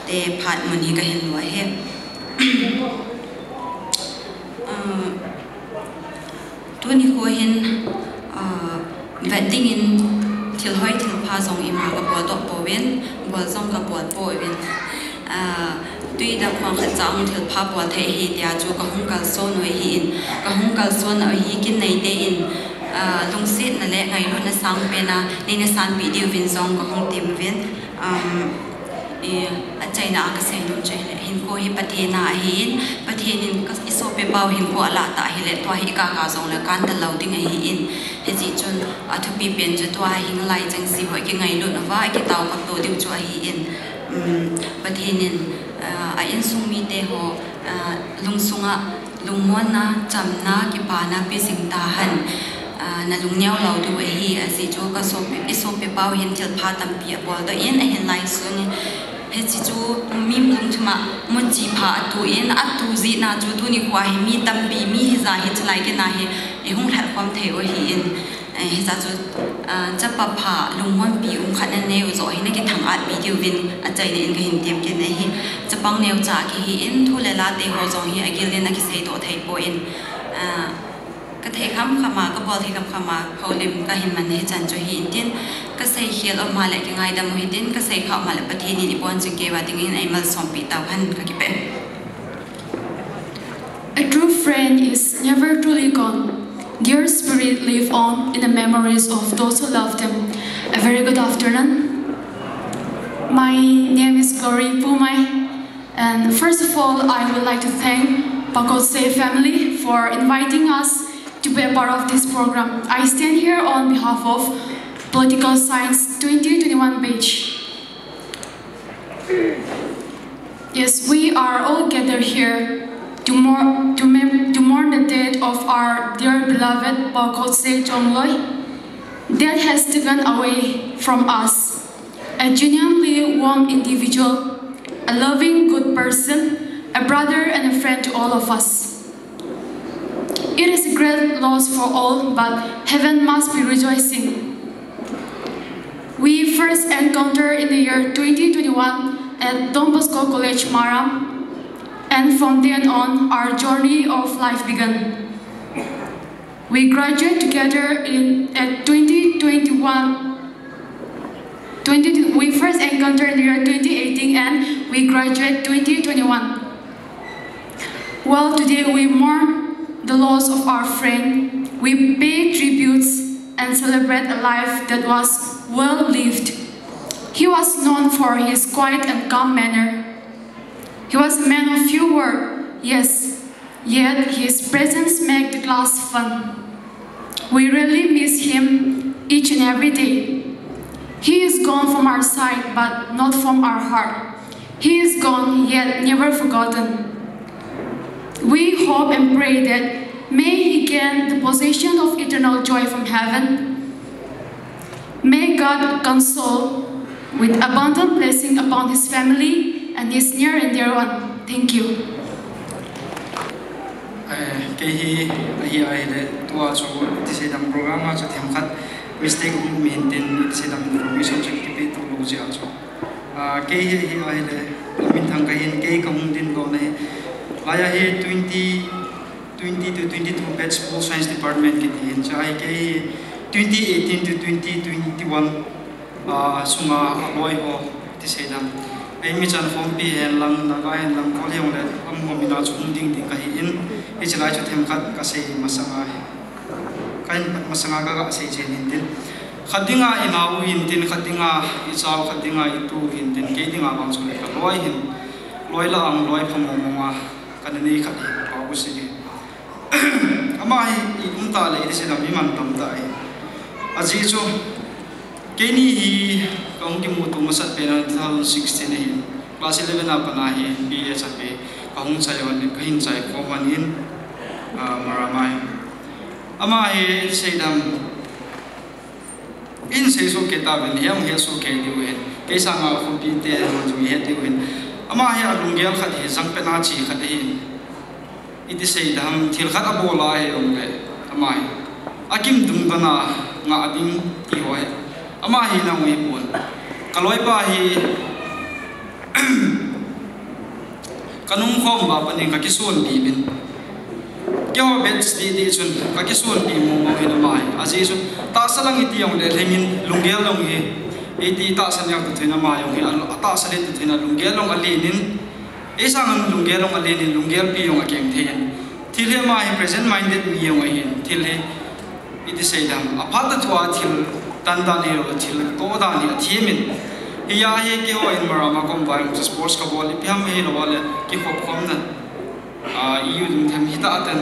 te phat mun hi kahin lo ahi. Ah, tuni kho hin, ah, vet dingin thil hoi thil pha jong ima kabol doh pouvin, bol jong kabol pouvin. Ah, tui dap khong khat cha hung thil pha bol thei ahi tia chu kahung kalson u ahi in, kahung kalson u ahi kin nei te in, ah, lungsetna le ngailutna sangpen a neina sanpeh diuvin jong kahung tem uvin. Um, i, achaina a kasei nom chu ahile, hinkho hi Pathen a ahi in, Pathen in ka, isopi pau hinkho alah tah ahile, tua hi ikaka jong le kan talou ding ahi in, hijeh chun athupi pen chu tua hi ngalai chengse ho ikingailut uva, ikitao khah to diu chu ahi in, um, Pathen in, ah, a insung mite ho, ah, lungsunga lungmonna, chamna, kipana pe jing tahen, ah, nalung neo lou diu ahi, ajeh chu kasopi, isopi pau hin thil pha tampi abol doh in ahin lai sung. Hiche chu mi lungthim a mun chipha atu in, atu jeh na chu tuni kho a hi mi tampi, mi hija hi chulai kin a hi ihung lhat khom thei u ahi in. Eh, hijeh chun, ah, chapa pha lungmonpi um khat nanei u joh hi nakithang-at pi diuvin achaina in kahin tem kit ahi. Chapang neocha kihi in thu le la te ho jong hi agil in akisei doh thei poi. Ah, kathei kham kham a, kabol thei kham kham a, houlim kahin man hichan chu hi intin, kasei khel um a le kingaidam u hitin, kasei kha um a le Pathen in ibon jing kei uva dingin eimalsompi tauhen, kakipah e. A true friend is never truly gone. Their spirit live on in the memories of those who love them. A very good afternoon. My name is Glory Pumai, and first of all, I would like to thank Pakotse family for inviting us to be a part of this program. I stand here on behalf of Political Science twenty twenty-one batch. Yes, we are all gathered here to mourn, to mem-, to mourn the death of our dear beloved Paokotse Chongloi. Death has taken away from us a genuinely warm individual, a loving, good person, a brother and a friend to all of us. It is a great loss for all, but heaven must be rejoicing. We first encountered in the year twenty twenty-one at Don Bosco College, Maram, and from then on, our journey of life began. We graduated together in, at twenty twenty-one, twenty, we first encountered in the year twenty eighteen, and we graduated twenty twenty-one. Well, today we mourn the loss of our friend. We pay tributes and celebrate a life that was well lived. He was known for his quiet and calm manner. He was a man of few words, yes, yet his presence made the class fun. We really miss him each and every day. He is gone from our sight, but not from our heart. He is gone, yet never forgotten. We hope and pray that may he gain the possession of eternal joy from heaven. May God console with abundant blessing upon his family and his near and dear one. Thank you. Eh, kei hi, ahi ahile, tua chu, ti seidam program a chu themkhat mistake um in tin, ti seidam program subject kipe tu lou jeh a chu. Ah, kei hi, ahi ahile, Minthang kahin, kei kahung din lou na hi. Lai a hi twenty, twenty to twenty-two batch Pol Science Department kiti hin, chua hi kei hi twenty eighteen to twenty twenty-one, ah, sunga aloi ho, ti seidam. Eimi chan khompi hen lang, Naga hen lang, Kol hen lang, amaho min a chu hung ding ding kahi in, hiche lai chu themkhat kasei masanga hi. Kahin pat masanga kaga sei chen in tin. Khat dinga inau hin tin, khat dinga ichao, khat dinga itu hin tin, kei dinga vang chu le kaloi hin. Loi la ang loi pha mong mong a, kana nei khat hi, pa u si hi. Ama hi i um ta le i ti sei dam i man tam ta e. Ajeh chu, keini hi ka hung kimuto masat pen a two thousand sixteen ahin. Class eleven a pat a hi B A chape ka hung chai hon, ka hin chai khom hon in, ah, Marama hi. Ama hi i ti sei dam, in sei soh kei tauvin, hung het soh kei diu hin. Kei sanga khompi te hon jong het diu hin. Ama hi alunggel khat hi jangpen a che khat ahin. I ti sei dam, thil khat abol a hi um le, ama hi akim dung dona ngah ding ti ho hi ama hi nang hi pon. Ka loipa hi ka nung khom ba panin ka kisonpi bin. Keiho batch di di chun ka kisonpi mo mo hin ama hi. Ajeh chu tahsa lang i ti jong le lhengin lunggel jong hi. I ti tahsa neo tu thin ama jong hi, a tahsa le tu thin a lunggel jong alen in. Ei sangin lunggel jong alen in, lunggel pi jong akeng thei in. Thil hi ama hi present minded mi jong ahin, thil hi i ti sei dam, aphat ta thu a thil tan dan hi lo, thil to dan hi athem in. Hi a hi keiho in Marama kom vai jong sports ka bol ipi ham hi lo le kikhop khom na. Ah, i u ding them hi ta ten.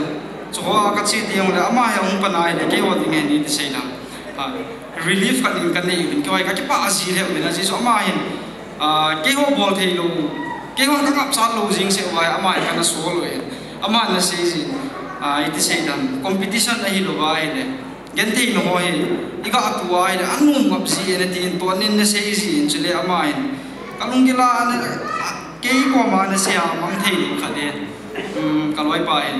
Chu ho a ka che ding le ama hi hung pan a hi le keiho ding hi ni ti sei dam. Ah, relief khat in ka nei uvin, keiho ka kipah ji le uvin, ajeh chu ama hin, ah, keiho bol thei lou, keiho ka ngap chat lou jing seh uva ama hin kana sol uvin, ama na sei jin, ah, i ti sei dam, competition ahi lou va hi le, genthei na ho hi i ga tu a hi le, anom ngap ji e na ti in, to nin na sei jin, chule ama hin ka lunggil a na, kei koma na sei a mang thei lou khat e, um, ka loipa hin.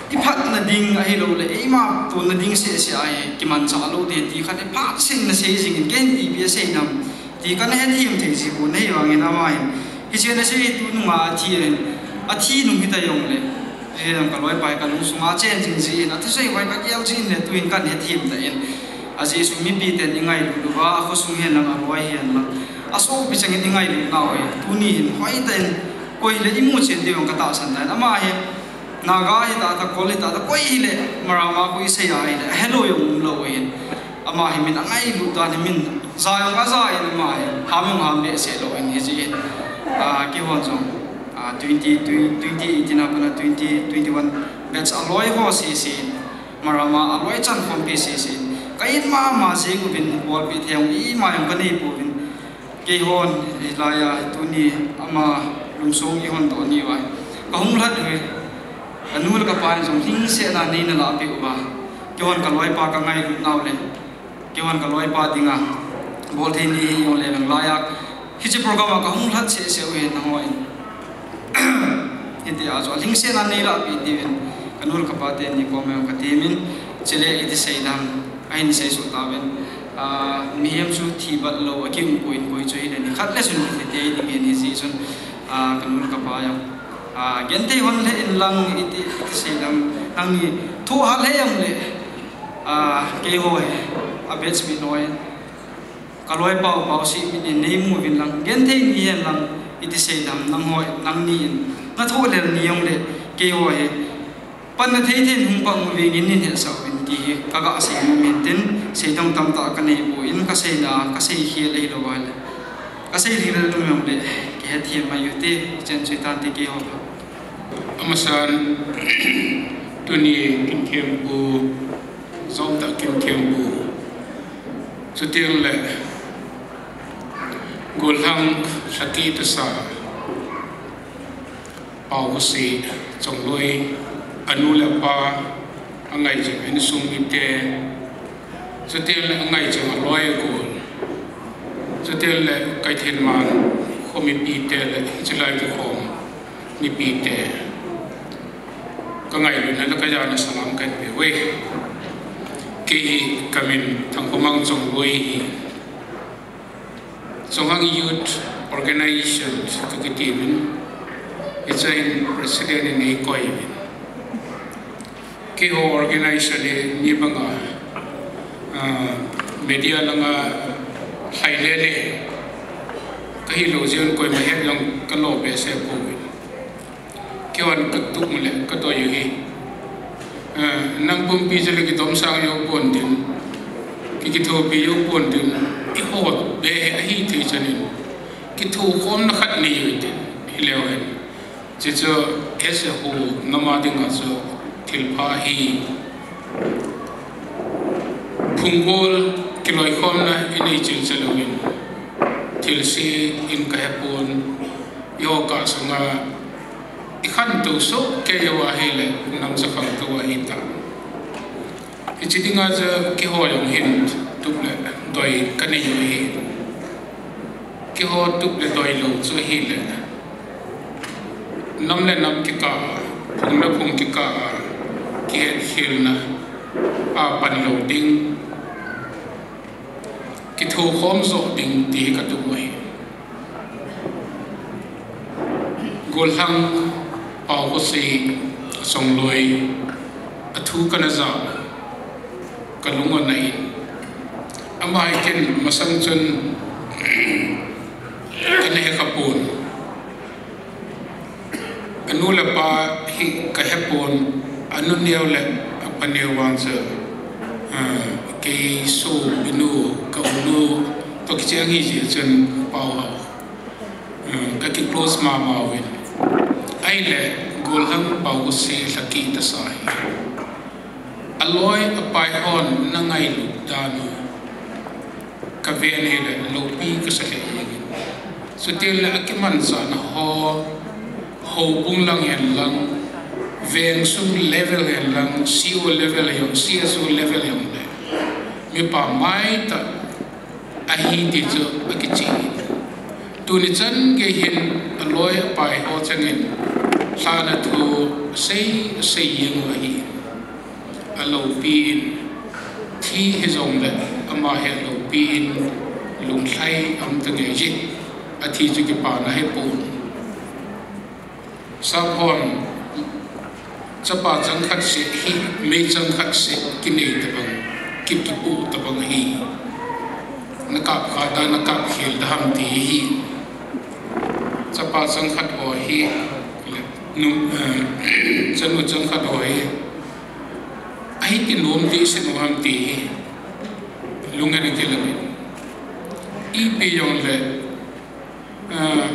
I phatna ding ahi lo le, eima tonna ding seh seh a hi kimanchah lou te ti khat hi phat seh na sei jing in, ken ipi asei nam ti kana hethem thei ji pon ahi vangin ama hin. Hiche na sei tu nunga athi in, athi nung hita jong le, hiche jong ka loipa hi ka lungsunga chen jing ji in, athusei vai ka gel ji in le tuin kana hethem ta in. Ajeh chu mipi ten i ngailut uva, akhosung hen lang, aloi hen lang, asopi changin i ngailut nau hi tuni hin hoitah in koi le i mu chen diu jong ka tahsan tan. Ama hi Naga hita, ta Kol hita, ta koi hile, Marama koi sei a hile, helou jong um lou in. Ama hi min angailut dan hi min, ja jong aja in ama hi, ham jong ham behseh lou in hijeh in. Ah, keihon jong, ah, twenty, twenty eighteen a pat a twenty twenty-one batch aloi ho sese in. Marama aloi chan khompi sese in. Ka it mama jeng uvin, bolpi thei jong ima jong ka nei pouvin. Keihon, hilai a, tuni ama lungsong i hon doh ni uva. Ka hung lhat uve. Ka nu le ka pa in jong lhingsetna neina lahpeh uva. Keihon ka loipa ka ngailut nau le. Keihon ka loipa dinga bol thei ni hi jong le vang lai a. Hiche program a ka hung lhat sese uve nangho in. Hitia chu alhingsetna nei lahpeh diuvin. Ka nu le ka pa teni koma jong ka temin. Chule i ti sei dam. Ahin seisoh tauvin, ah, mihem chu thi bat lou, akium poi in koi chu hile nikhat le chun thi te ding ahi jeh chun, ah, ka nu le ka pa jong, ah, genthei hon le in lang i ti, i ti sei dam, nangni thu hat le jong le, ah, keiho hi, a batch mi noi, ka loipa u Paosi mi nei mu uvin lang, genthei ni hen lang, i ti sei dam, nangho, nangni in, na thu le ni jong le, keiho hi, Panna thei thei in hung pang uvin in nin hetsah uvin ti hi ka ga sei nom in tin, seidong tamtah ka nei poi in ka seina, ka sei khel ahilou le. Ka sei lhing le lum jong le, kihethem mai u te, chen chu tante keiho. Amasan, tuni Kimthempu, Jomtah Kimthempu. Chuteng le, Gollhang Lhakitasa. Paokhosi Chongloi, anu le apa, angaichang insung mite, chuteng le angaichang aloi agol, chuteng le Kaithenman kho mipite le hiche lai kikhom mipite. Ka ngailutna le ka jana salam kahin pe uve. Kei hi kamin Thangkhomang Chongloi ahi. Chonghang Youth Organization kakiti uvin, hiche a president in eikoi uvin. Keiho organization hi mi banga, ah, media langa lhai lele kahilou jeh un koima het jong kalo behseh pouvin. Keihon katup le kadoi u hi. Eh, nang pumpi chule kitomsang jou pontin, ki, kithopi jou pontin, eiho be hi ahithei chanin kithokhomna khat nei u hitin, hileu hen. Chuchu As a whole, nam a dinga chu thilpha hi phunggol kiloikhomna inei chilchil uvin, thilse in kahepon, eiho kah sunga ikhantou soh kei uva ahile nam chu khangtou ahitai. Hiche dinga chu keiho jong hin tup le doi kanei u ahi. Keiho tup le doi lou chu ahile nam le nam kikah a, phung le phung kikah a kihetkhelna a pan lou ding, kithoukhom joh ding ti hi katup u ahi. Gollhang Paokhosi Chongloi, athu kana ja, kalung ana in. Ama hi ken masang chun kana hekha pon. Anu le apa hi kahepon, anu neo le apa neo vang chu, ah, kei sopi nu, ka u nu toh kicheng hijeh chun pao hao, ah, kaki close mama uvin. Ahile Gollhang Paokhosi lhakih tasa hi aloi apai hon ana ngailut dan u kaven ahile loupi kasa lheh jengin. Chutile akimanchahna ho, houbung lang hen lang, vengsung level hen lang, C O level hen, C S O level hen le, mipa maitah ahi ti chu akicheh. Tuni chan gei hin aloi apai ho chengin lhahna thu sei, sei jeng u ahi. Aloupi in, thi hijongle ama hi aloupi in lunglhai aum tange ji, athi chu kipana ahipon. Saphon, chapa changkhat seh hi, meichang khat seh kinei tabang, ki, kipoh tabang ahi. Nakap kha da, nakap khel da ham ti ahi. Chapa changkhat ho hi, nu, eh, chanu changkhat ho hi, ahiti nom ti sei nom ham ti hi, lungin akilamin. Ipi jongle, ah,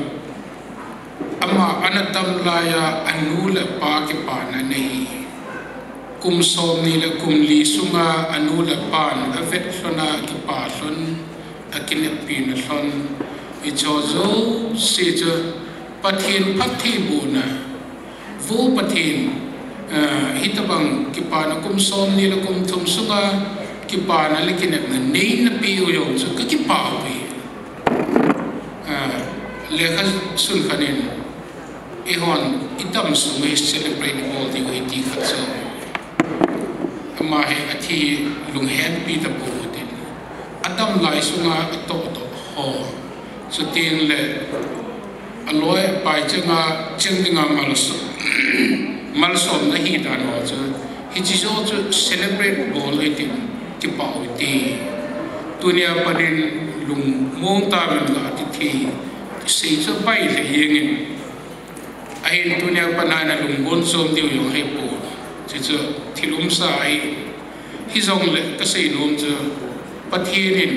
ama ana dam laiya anu le apa kipana anei. Kum somni le kum li sunga anu le apan avet lhona kipa lhon, akineppina lhon, hicheho jouse chu Pathen phattheibohna, Vo Pathen, ah, hitabang kipana kum somni le kum thum sunga kipana le kinepna neina peh u jong chu kakipah uve. Ah, lekha sunkhat in, eihon idam sung hi celebrate ibol diu ahi ti khat chu, ama hi athi lunghenpi tapou tin, adam lai sunga atoh toh ho, chutengle aloi apai changa cheng dinga malso-, malsomna hidan ho chu, hiche joh chu celebrate bol hitin, kipah u hite. Tunia panin lungmong tauvin gati thei, sei chu pai lheh jengin. Ahin tunia pat a ana lungbon chom diu jong ahipon. Hiche chu thil umsa ahi. Hijongle kasei nom chu, Pathen in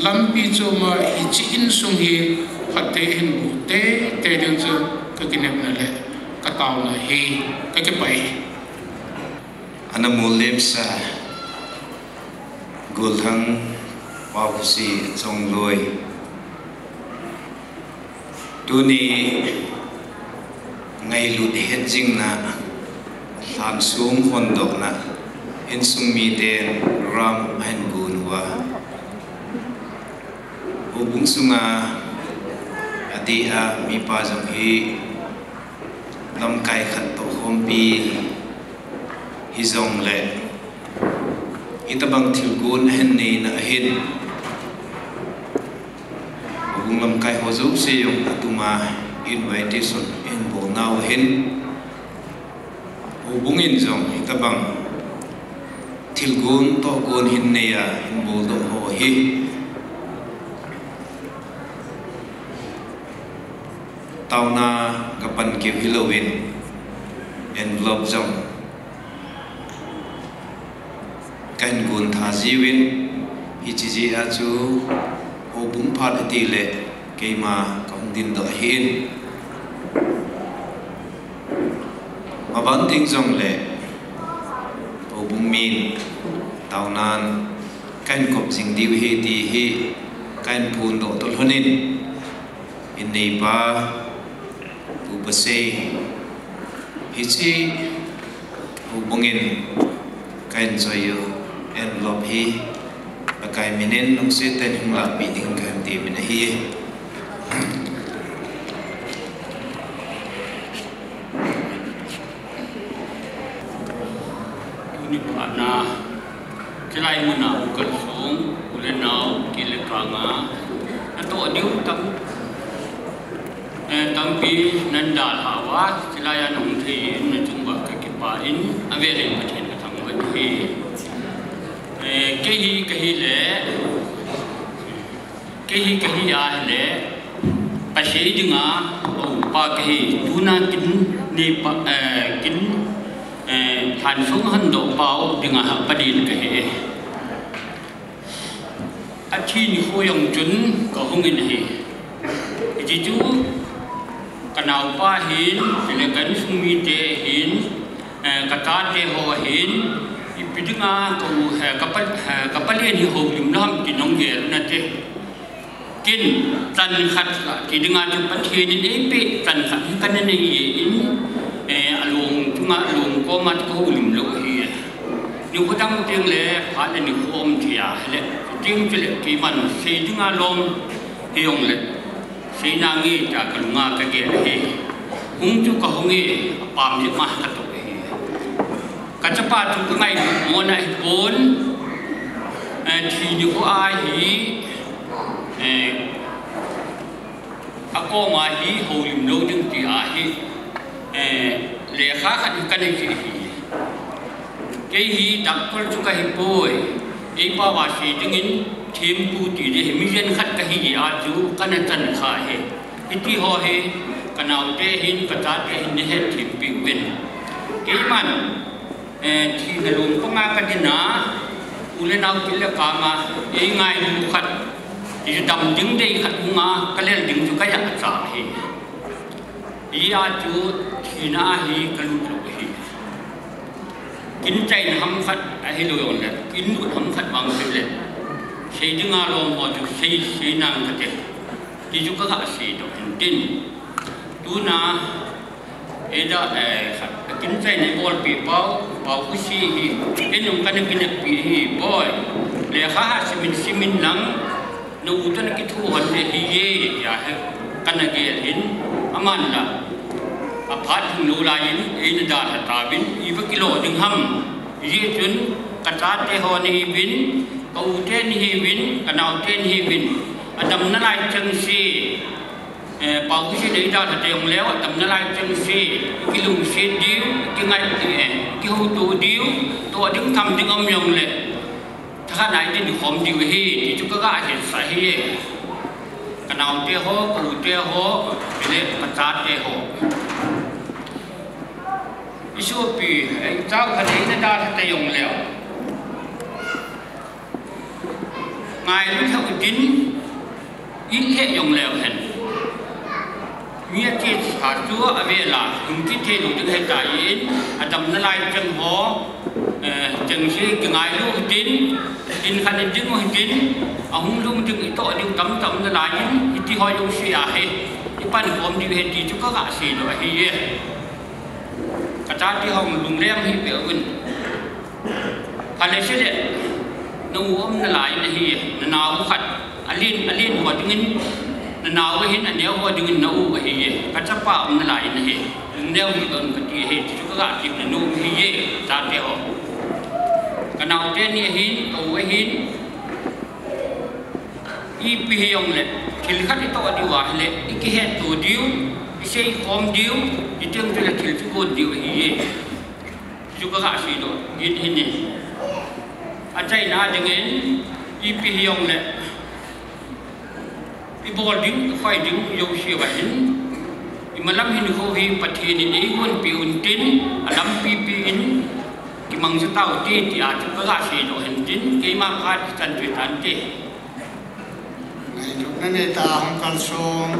lampi choma hiche insung hi phatthei ahin boh teitei diu chu kakinepna le kataona ahi, kakipah e. Ana mollepsa Gollhang Paokhosi Chongloi, tuni ngailut hetjingna, lhansong hondohna, insung miten ram ahin gon uva, houbung sunga adeh a mipa jong hi lamkai khat toh khompi hijongle, hitabang thilgon ahin neina ahin, houbung lamkai ho jouse jong atuma invitation ahin bolnau ahin, houbung in jong hitabang thilgon tohgon hin neiya hin boldoh ho hi taona kapan keu hilouvin, envelope jong kahin gon tha jiuvin, hiche jeh a chu houbung phat atile keima kahung dindoh ahin. Mabang ding jongle, houbung min taonan kahin kop jing diu ahi ti hi kahin phondoh tah lhonin, in neipa, upa sei, hiche houbung in kahin choi u envelope hi Pakai min in lungset tah in hung lahpeh ding kahin temin ahi. Tuni phatna, chulai muna hung kalsong u le nao, kile kanga natoh diu tam, eh, tampi nadalhah uva, chulai a nahung thei in nachung uva kakipah in, avel in Pathen kathangvah in ahi. Eh, kei hi kahi le, Kei hi kahi ahile, kasei dinga, upa kahi, tuna kin neipa, eh, kin, eh, lhansong handoh pau dinga pa din kahi. Athi nikho jong chun kahung in ahi. Hiti chu kanaopa hin, chule ka insung mite hin, eh, kachate ho hin, ipi dinga ka u, eh, kapa, eh, kapa len hi houlim lou ham ti nahung gel u nate. Ken chan khat la, kei dinga chu Pathen in eipeh chan khat hi kana nei in, eh, along chunga, along koma chu ka houlim lou ahi. Nikho dang teng le, phat le nikho um thei ahile, chuteng chule keiman sei dinga lom hijongle, seina nge tia kalunga kagel ahi. Hung chu kahung e, apam jep ma katoh ahi. Kachapa chu kangailut mona ahipon, eh, thi nikho ahi, eh, akoma hi houlim lou ding ti ahi, eh, lekha khat hi kana jih ahi. Kei hi doctor chu kahipoi, eipao a sei dingin thempu ti ding hi, mijen khat kahi a chu kana chan kha ahi. Hiti ho hi kanaote hin, kachate hin nahet thempeh uvin. Keiman, eh, thina lom panga kadin a, u le nao kile kanga, eingailu khat, ti dam ding dei khat hunga kalel ding chu kajahcha ahi. Hijeh a chu thina hi kalut lou ahi. Kin chaina ham khat ahilou jongle, kin lut ham khat vang hile, sei dinga lom ho chu sei, sei nang kate, ti chu kaga seidoh hintin. Tuna, eida, eh, khat, kin chaina ibolpeh pau, Pau Khusi hi, ken jong kana kineppi ahi, boi. Lekha ha simin simin lang, na u toh nakithohon le hiye, tia hi kana gel in, aman la aphat lhung lou laiyin, eina dalha tauvin, iva kilo ding ham. Hijeh chun, kachate ho nahiuvin, ka u te nahiuvin, kanaote nahiuvin, adamna lai chengse, eh, Pau Khusi in eidalha teng jongleu, adamna lai chengse, kilungset diu, kingai, eh, kihouto diu, toh ding tham ding um jongle, thakhat a idin khom diu ahi, ti chu kaga hetsah ahi. Kanaote ho, ka u te ho, chule kachate ho, isopi, eh, ichao khat eina dalha teng jongleu, ngailu lheh utin, ilheh jongleu hen, mi achesa chu avel a hung kithei lou ding ahitai in, adamna lai cheng ho, eh, chengse kingailu hitin, tin khat in ding u hitin, ahung lhung ding itoh diu tamtah umna laiyin, hiti ho jouse ahi, ipankhom diu ahi ti chu kaga seidoh ahiye. Kachate hon lunglem hih beh uvin. Phale sele, na u umna lai in ahi, nanao khat, alen, alen ho dingin, nanao ahin, aneo ho dingin na u ahi, kachapa umna lai in ahi, lungneo hih beh un kati ahi, ti chu kaga tepna nom ahiye, chate ho. Kanaote ni ahin, ka u ahin, ipi hijongle, thil khat itoh diu ahile, ikihetto diu, iseikhom diu, iteng chule thil chu gon diu ahiye. Chu kaga seidoh in ahi. Achaina dingin, ipi hijongle, ibol ding, ikhoi ding jouse uva hin, imalam hinkho hi Pathen in eigonpeh untin, alampi pi in kimangcha taute tia chu kaga seidoh hintin, keima phat hichan chu tante. Ngailutna neitah a hung kalsong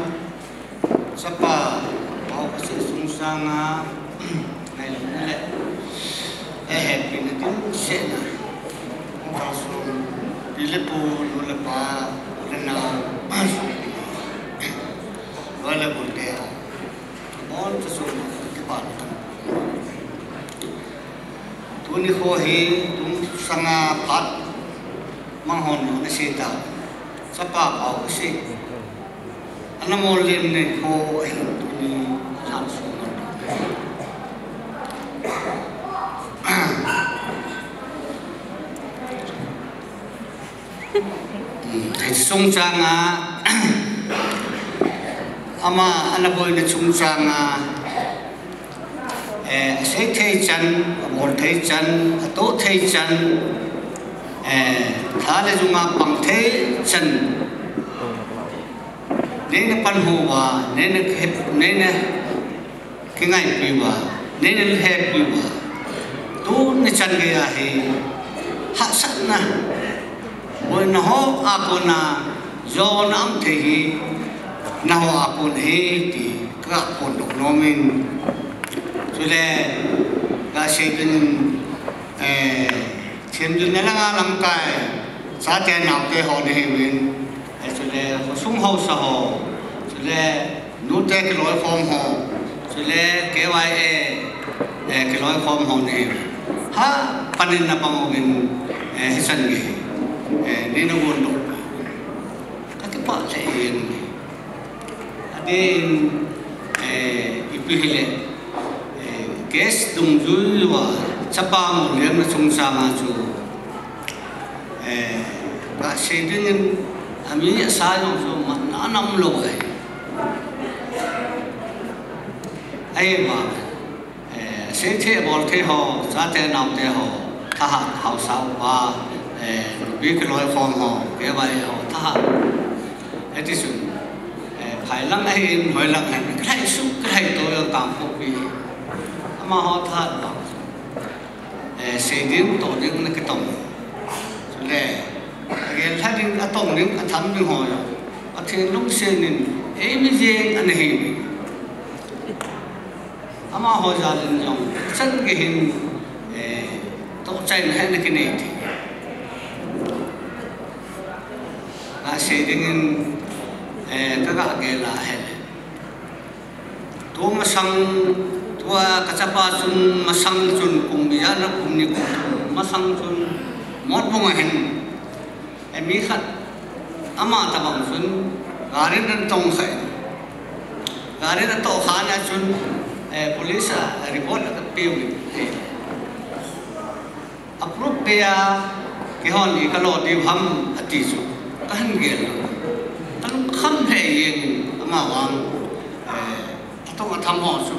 chapa, Pau Khusi sung sanga Ngailutna le, eh, hepina dimset na. Pi le pu, nu le pa, u le nao, loi le golte a, abonchauva chun kipana tam. Tuni kho hi, tung sanga phat, mang hon na sei ta. Chapa pau sei. Ana mol lem nei kho ahin tuni lhan sung man. Hiche chungchang a, ama ana boina chungchang a, eh, asei thei chan, abol thei chan, atoh thei chan, eh, tha le jung a pang thei chan. Neina panhu uva, neina kihep, neina kingaipi uva, neina lhepi uva. Tuni chan geiya hi hahsatna, boina ho a kona jona um thei hi nangho a kon ahi ti kaphondoh nom in. Chule kasei ding, eh, Themjilna langa lamkai, chate naote ho nahiuvin, eh, chule khosung haosa ho, chule nute kiloikhom ho, chule K Y A, eh, kiloikhom ho nahiuvin. Hapan in nabang uvin, eh, hichan gei, eh, neina gondoh. Kakipah lheh in. Adeh in, eh, ipi hile, eh, case dungjui uva chapa mol lemna chungchang a chu, eh, kasei ding in, ami asa jong chu matna ana um lou ahi. Ahivang, eh, asei thei abol thei ho, chate naote ho, thahat haosa upa, eh, nupi kiloikhom ho, K Y A ho, thahat. Hiti chun, eh, phai lang ahin, hoi lang ahin, kilhaisuh, kilhaito jong tangkhopi. Amaho thahat bang. Eh, sei ding, toh ding ana kitong. Chule, agel lha ding, atong ding, atham ding ho jong, Pathen lungset in eimi jeng ana hiuvin. Amaho jal in jong, chan gei hin, eh, tohchaina hi ana kinei thei. Kasei ding in, eh, kaga gel a ahile, tu masang, tua kachapa chun masang chun kum ijat na kum ni kum thum masang chun Motbung a hin, eh, mi khat ama tabang chun gari in ana tong kha in. Gari in atoh kha na chun, eh, police a report ana kapeuvin. Approve dia, keihon ikalou diu ham ati chu kahin gel lou. Kalungkham lheh jeng in amavang, eh, atong atham ho chu,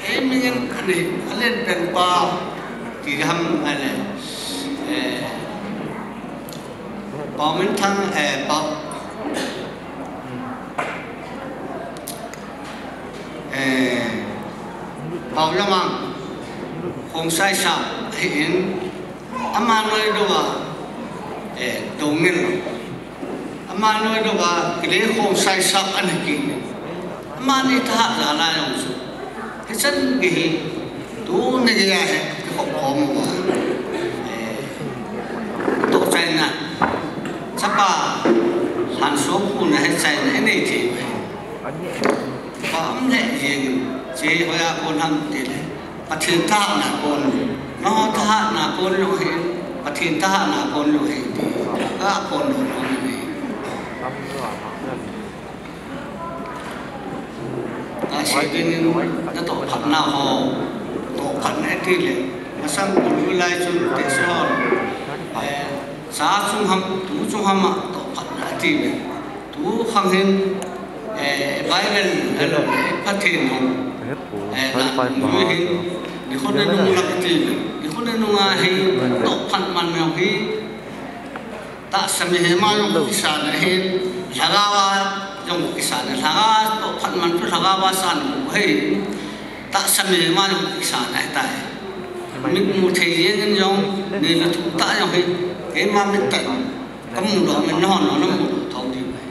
eimi jeng ana hi, alen pen pa ti ham ahile, eh, Paominthang, eh, Pao, eh, Paolamang, Khongsai Sap ahin, ama noi dou a, eh, Doungel. Ama noi dou a, Kile Khongsai Sap ana kihi. Amani thahat jal a jong chu, hichan gei hi, tuni geiya hi kikhop khom uva, eh, tohchaina, chapa lhanso khu na hichaina inei thei uve. Pha um lheh jeng in, hiche hoiya kon ham tile, Pathen thahatna kon, nangho thahatna kon jong ahi, Pathen thahatna kon jong ahi ti kaphondoh nom in ahi. Kasei ding in, natoh phatna ho, toh phatna tile, masang kon lai chun tehse hon, eh, cha chung ham, tu chung ham a toh phatna atiuve. Tu khang hin, eh, Bible, eh, Pathen hon, eh, na jui hin, nikho ninung lang atiuve. Nikho ninung a hi, toh phat man jong hi, tahsa mihem a jong kisan ahin, lhagao a jong kisan, lhagao a toh phat man chu lhagao a san ahi. Tahsa mihem a jong kisan ahitai. Mit mu thei jeng in jong, ni le thum tah jong hi, keima mit tah kamudoh in nahon jong namudoh thou diu ahi.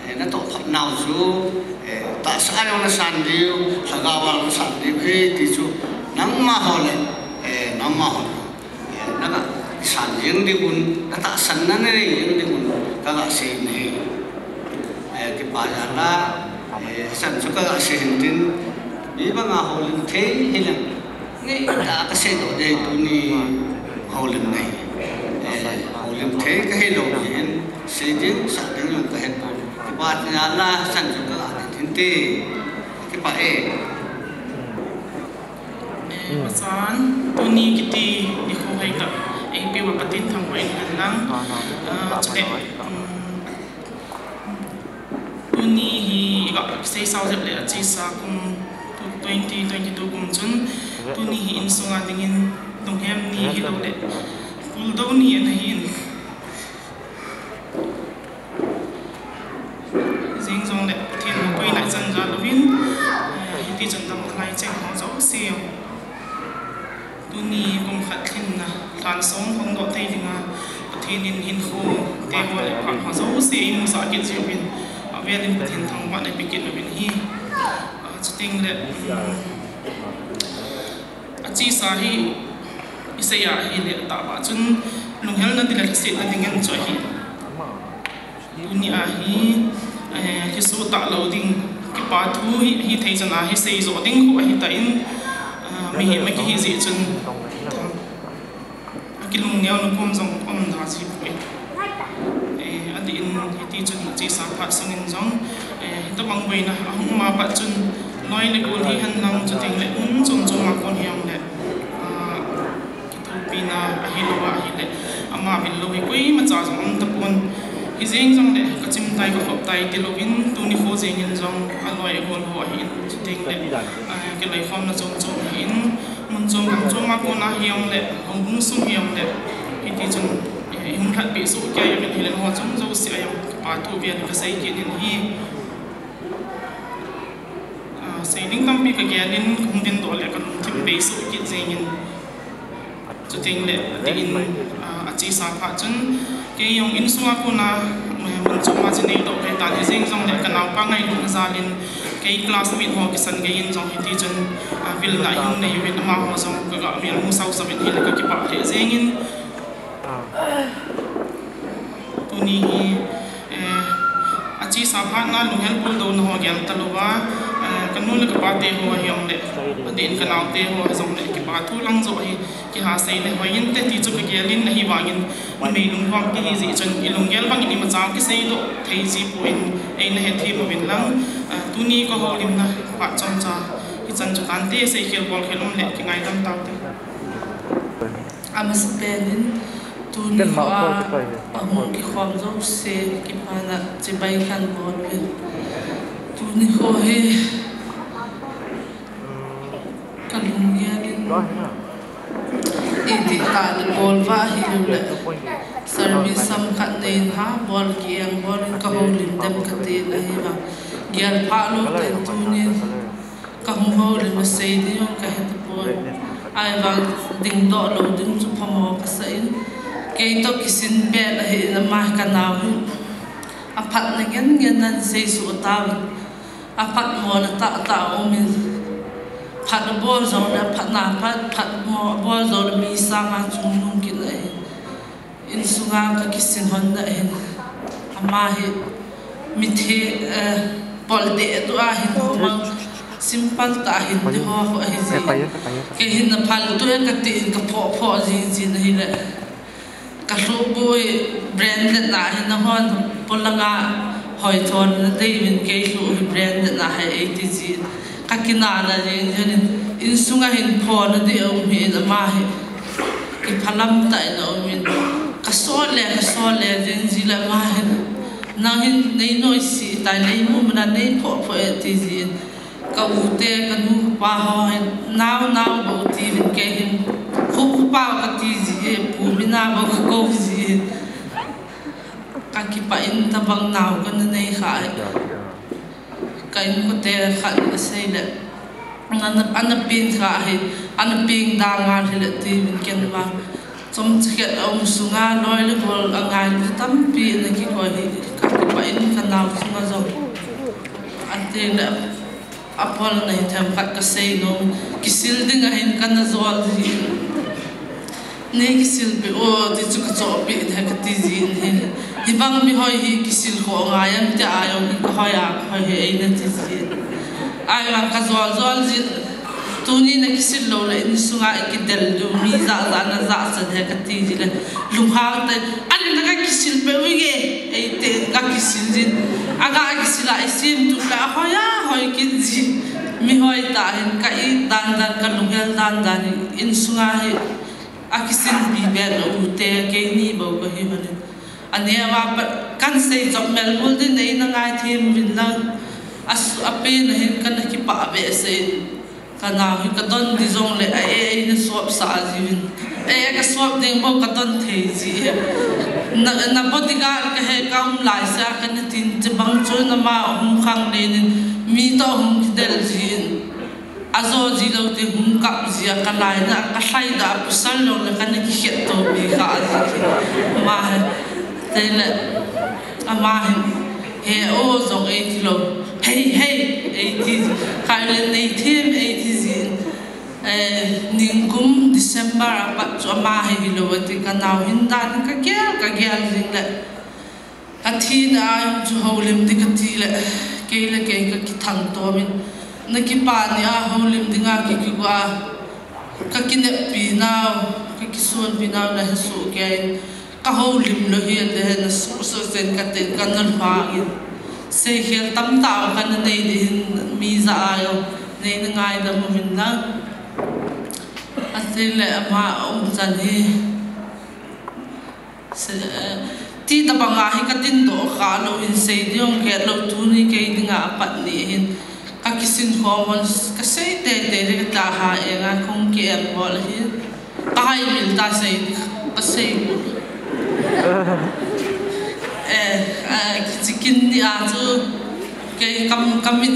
Eh, natoh phat Nau chu, eh, tahsa a jong nasan diu, lhagao a nasan diu, eh, ti chu, nangma ho le, eh, nangma ho. Eh, naga san jeng ding un, katahsan na nei jeng ding un, kaga sei in ahi. Eh, kipa jal a, eh, san chu kaga sei in tin, mi banga houlim thei hileng. Ngeitah a kasei doh ding tuni houlim nei. Eh, houlim thei kahi lou jeh in, sei ding, sah ding jong kahe pon. Kipa jal a san chu kaga tin te. Kipa e. Eh, pasan, tuni kiti nikho hi ka, eh, eipe uva Pathen thangvah in hen lang. Ah, chule, um, Tuni hi i ga sei sao jep le achesa kum twenty twenty-two kum chun tuni hi insunga dingin lunghem ni hilou le puldou ni ana hin. Jing jong le Pathen puina chan jal uvin, eh, hiti chun damlhai cheng ho jouse. Tuni kum khat lhinna lhan song hung doh thei dinga Pathen in hinkho te ho le phat ho jouse eimusah kit jiuvin, avel in Pathen thangvahna ipe kit uvin ahi. Ah, chuteng le, um, achesa hi isei a ahile atah a chun lunghelna ding le lhasetna dingin chu ahi. Tuni a hi, eh, kisoh talou ding, kipa thu hi, hithei chan a hi seijoh ding khu ahitan, eh, mihem akihi jeh chun, akilungneo na kom jong umda ji poi. Eh, adeh in hiti chun achesa phat sungin jong, eh, hitobang boina ahung um a pat chun loi le gol hihen lang chuteng le mun chom chom a kon hijongle, ah, Thupina ahilou ahile, ama vil lou hi koimacha jong um tapon. Hijeng jongle, kachim tai, kakhop tai tilou in, tuni kho jeng in jong, aloi agol ho ahin, chuteng le, ah, kiloikhomna chom chom ahin, mun chom gam chom a kona hijongle, houbung sung hijongle, hiti chun, eh, ihung lhatpeh soh kei uvin hile, nangho chung jouse a jong, kipa thu vel in kasei kit in ahi. Ah, sei ding tampi kagel in, kahung dingdoh le, kalungthim bei soh kit jeng in. Chuteng le, adeh in, ah, achesa phat chun, kei jong insunga kona, eh, mun chom a chu neidoh kei tan, hijeng jongle kanaopa ngailutna jal in, kei classmate ho kisan gei in jong hiti chun, ah, vilna ihung nei uvin, amaho jong kaga melmu sausau in ahile kakipah lheh jeng in. Tuni hi, eh, achesa phat na lunghel puldouna ho gel talouva, eh, kanu le kapa te ho hijongle, adeh in kanaote ho jongle, kipa thu lang joh hi, kiha sei le hoi inte ti chu kagel in ahivangin, numei lungvang kihi jeh chun, ilunggel bangin imacha kiseidoh thei ji pon, eina hethem uvin lang, eh, tuni kahoulimna phat chomcha, hichan chu tante, seikhel bolkhel um le, kingaidam taute. Amasapen in, tuni kho a ahung kikhom jouse kipana chibai kahin bol uve. Tuni kho hi kalunggel in, itih tah le bol va ahilou le, service samkhat nei in ha, bol kieng bol in kahoulim dem kati ahivang, gel phah lou tah in tuni Kahung houlim a sei ding jong kahe tapon. Ahivang dingdoh lou ding chu phamo kasah in. Keitoh kisin pet ahin ama hi kanao hi. Aphatna ngen ngen nan seisoh tauvin. Aphatmona tahtah aumin. Phat abol jongle aphatna phat, phatmo abol jongle mi sanga chungnung kit ahi. Insunga kakisin hon na hin. Ama hi mithi, eh, pol deh tua hin, simple tah hin, ti ho ho ahi ji. Kei hin aphal tu e kati in kaphoh phoh jing jing ahile. Kalhuh bu hi branded na hin, nahon polanga hoithona deiuvin, kei lhuh hi branded na hai eiti ji. Kakinana jing jing in, insunga hin phona ding aum hi in ama hi. Kiphalam tah in aumin. Kasol le, kasol le, jing ji le ama hin. Nang hin nei noise tai, nei mumna nei phoh phoh e ti jin. Ka u te, kanu kapa ho hin, nao nao bou tiuvin kei hin. Khu kapa kati ji e, pu mina bou kakou ji e. Kakipah in tabang nao kana nei kha e. Ka inkote khat in asei le, ana, ana peng kha hi, ana peng da ngal hile tiuvin ken vang. Chomcha khat aum sunga loi le gol angailu tampi ana kikoi hi, kakipah in kanao sunga jong. Teng le apol na hi themkhat kasei nom. Kisil ding ahin kana jol ji. Nei kisil peh o, ti chu kachoh peh in ahi kati jin ahi. Hibang mihoi hi kisil khoh ngai am tia jong hi kahoi a, kahoi hi eina ti jin. Ahivang kajol jol jin. Tuni na kisil lou le insunga ikidel diu mi jahjah na jahcha ahi kati jin le. Lunghang tah in, ani na kakisil peh uvinge, eiti kakisil jin. Aga kisil a isim tu le ahoi ahoi kit ji. Mihoi tah hin ka-it dandan, kalunghel dandan hi insunga hi. Akisinpi beh lou te, keini bou kahi manin. Aneo a pat, kahin sei chop mel mul ding nei na ngaithem uvin lang. Asu apen ahin kana kipah behseh in. Kanao hi kadon ding jong le a e, eina sop sah jiuvin. E, kasop ding bou kadon thei ji. Na, na bodyguard kahi kaum laisea kana tin chibang chu nama hung khang le nin mi toh hung kidel jin. Ajo ji lou te hung kap ji a, kalai na, kalhai da, pasal lou na kana kikhet to pi kha ji. Ama hi, teng le, ama hin, he o jong eiti lou. Hei, hei, eiti ji. Kha le nei them eiti ji. Eh, ningkum December a pat chu ama hi hilou ati kanao hin dan kagel, kagel jing le. Athina a chu houlim ding kati le, kei le kei kakithang tomin. Na kipa ni a houlim dinga kikigua, kakineppi nau, kakisonpi nau nahe soh kei in. Kahoulim lou hi le na soh soh chen kati kana lhang in. Seikhel tamtah kana nei ding hin mi ja a jong, nei na ngaidam uvin lang. Ateng le ama umchan hi. Se, eh, ti tabang a hi kadindoh kha lou in sei ding jong kei lou tuni kei dinga apat ni hin. Kakisin khom hon kasei teitei le kata ha enga kong ki em bol hi. Kahai mil ta sei, kasei. Eh, eh, kichikin ni a chu. Kei kam, kam mi,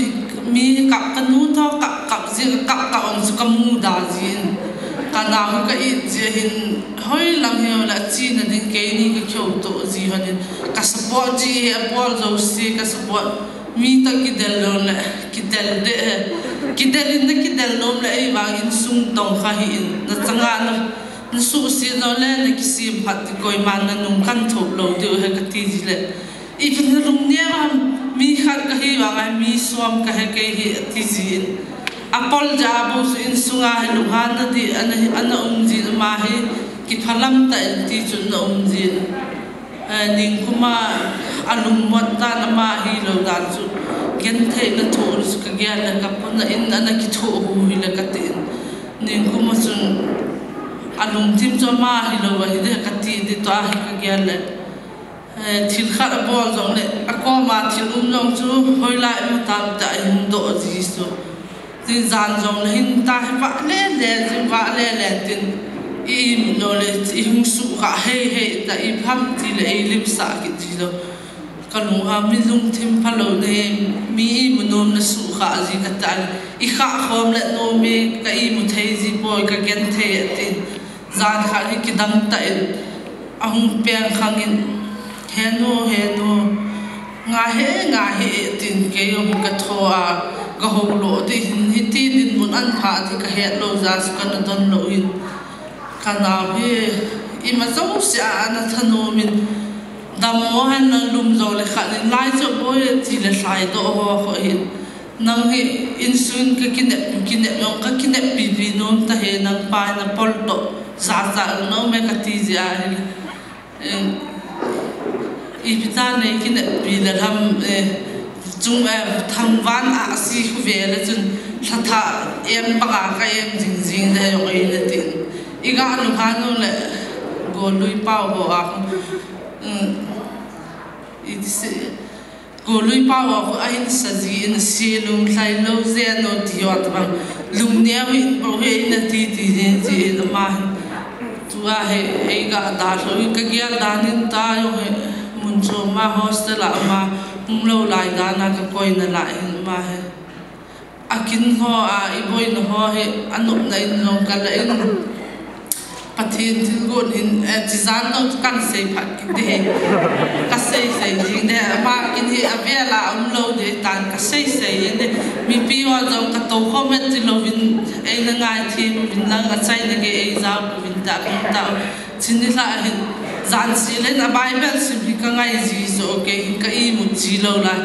mi kap kanu tho kap, kap ji, kap, kap ong chu kamu da jin. Kanao ka-it ji hin hoi lang hi la china ding keini kakihou to ji hon in. Ka support ji hi apol jouse ka support. Mi toh kidel lou le, kidel de, kidel in na kidel nom le ei vang insung tong kha hi in. Na changa na, na suhset lou le, na kisem phat ti koiman na nung kan thop lou diu ahi kati ji le. Ipi na lungneo ham, mi khat kahi vang a mi som kahi kei hi ati jin. Apol ja bou chu insunga hi lunghanna di ana, ana um jin ama hi kiphalam tah in ti chun na um jin. Eh, ningkuma alungmon dan ama hilou dan chu genthei na thoh chu kagel le kapuna in ana kithoh hu hi le katin. Ningkuma chun alungthim chu ama hilou ahi de kati di toh ahi kagel le. Eh, thil khat abol jong le, akoma thil um jong chu, hoilai um tam ta hin doh ji chu. Tin jan jong le hin ta hi vah le le, jin vah le le tin. I, i mu lou le, i hung suhkhah hei hei ta i pham ti le, i limsah kit ji lou. Kalung a mi lungthim phalou ne, mi imu nom na suhkhah ji kata. I khah khom le nom e, ka imu thei ji poi, ka genthei e tin. Jan khat hi kidang tah in, ahung peng khang in, "He nu, he nu, nga he, nga he," tin kei jong hi ka tho a, ka hou lo ti hin, hiti dinmun an pha ti ka het lo ja chu kana don lo in. Ka nau hi, ima jouse a ana thanom in, dammo hen lang lum jo le khat in lai chu boi ti le lhai doh ho kho hin. Nang hi insung ka kinep, kinep jong ka kinep pipi nom ta he nang pa na pol toh, sa sa nom e ka ti ji a hi. Eh, ipi ta nei kinep pi le lam, eh, chung, eh, thangvan a si khu ve le chun lha tha em banga ka em jing jing le jong ei le tin. I ga nu ha nu le go lui pau ho a. Mm. I ti se. Golui pa ho khu ahin sa ji in, "Se lunglhai lo jeng o," ti ho tabang. "Lungneo hih in bou he," in ati ti jin ji in ama hin. Tua hi, ei ga dalha in ka gel dan in ta jong hi, mun chom a hostel a ama hung lou lai dan a ka koi nalai hin ama hi. A kin ho a, i boina ho hi, a nopna in jong ka la in. Pathen thil Kun hin, eh, chijan jong kan sei phat kit ding. Ka sei sei ding de, ama kin hi avel a um lou ding tan ka sei sei ding de. Mipi ho jong ka tou khom e ti louvin, eina ngaithem uvin lang, achaina gei ei jao uvin ta, ta. Chuni la hin, jan sel in a Bible sim hi ka ngai ji jo, kei hin ka imut ji lou lai.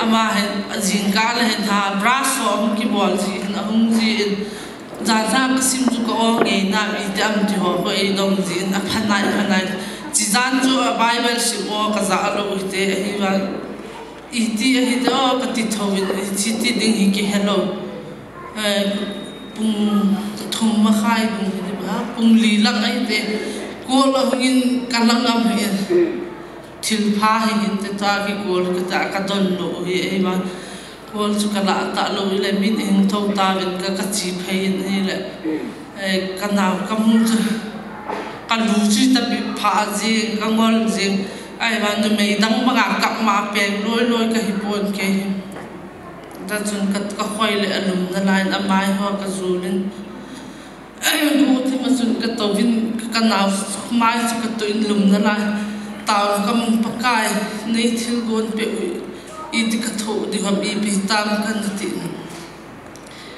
Ama hin, ajing kah le hin ha, brush ho ahung kibol ji hin, ahung ji in. Jan sa ka sim chu ka o ngei na, iti am ti ho, ko ei dong ji in, apha nai, apha nai. Chijan chu a Bible sim o ka ja lou hite, ahi vang. Iti ahi te o ka ti thou in, iti ti ding hi kihe lou. Eh, pung thum makhai bung hi ba, pung li lang ahi te. Ko la hung in ka lang am hi. Thil pha hi hin te ta ki kol ka ta ka don lou hi, ahi vang. Kol chu ka la ta lou le min hung thou ta vin ka, ka chi phei in ahile. Eh, ka nao ka mu chu ka lu chu ta pi pha jing, ka ngol jing. Ahi vang numei dang banga kap ma peng loi loi ka hi pon kei hi. Ta chun ka, ka khoi le alum na lai in amai ho ka jul in. Gu thim a chun ka tou vin ka, ka nao mai chu ka tou in lum na lai. Tao ka mung Pakai, nei thil gon pe u, iti ka tho di ham ipi tam ka na ti.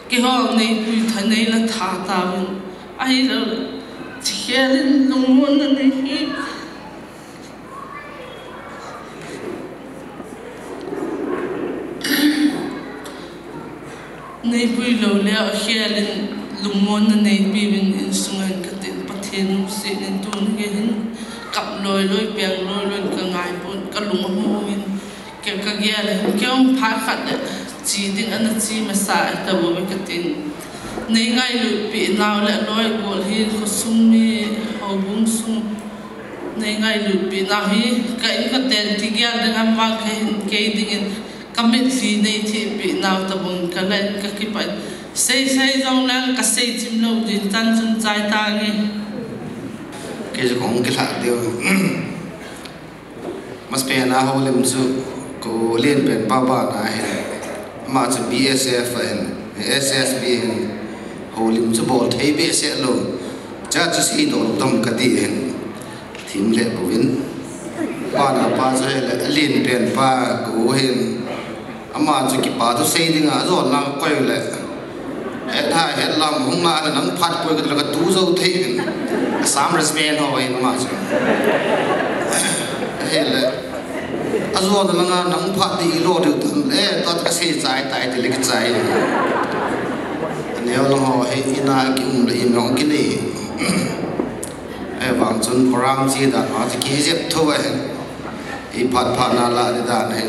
Kihol nei pui tha nei la tha ta vin. Ahile, chi khel in lungmon na nei hi. Nei pui lou le, akhel in lungmon na nei pi vin insung a hin ka tin Pathen nungsi nin tun gei hin kap loi loi, peng loi loi ka ngai pon ka lung a hung in. Kei ka gel in, kei hung phat khat le, chi ding ana chi masa a ta bou ve ka tin. Nei ngailut pi nau le loi gol hi khosung mi, houbung sung. Nei ngailut pi nau hi, ka in ka ten ti gel ding am vang kei, kei ding in, ka mit li nei thi pi nau ta bung ka len ka kipan. Sei sei jong lang ka sei chim lou din tan chun chai ta nge. Kei chu kong ki lha deu. Mas pe na holim chu ko lien pen pa ba na he. Ma chu B S F a hin, S S B hin holim chu bol thei be se lo. Cha chu si do dom ka ti hin. Thim le buvin. Pa na pa chu he le lien pen pa ko hin. Ama chu kipa thu sei dinga, ajon lang koi le. He tha, he lam, hung na, nang phat koi ka tu jo thei in. Sam respect ho in ama chu. He le. Ajon langa, nang phat di lo diu tan le, ta ka sei chai tai ti le ki chai. Aneo lo ho, he ina ki um le in long ki ni. He vang chun program chi dan ma chu ki jep thu he. I phat phat na la di dan he.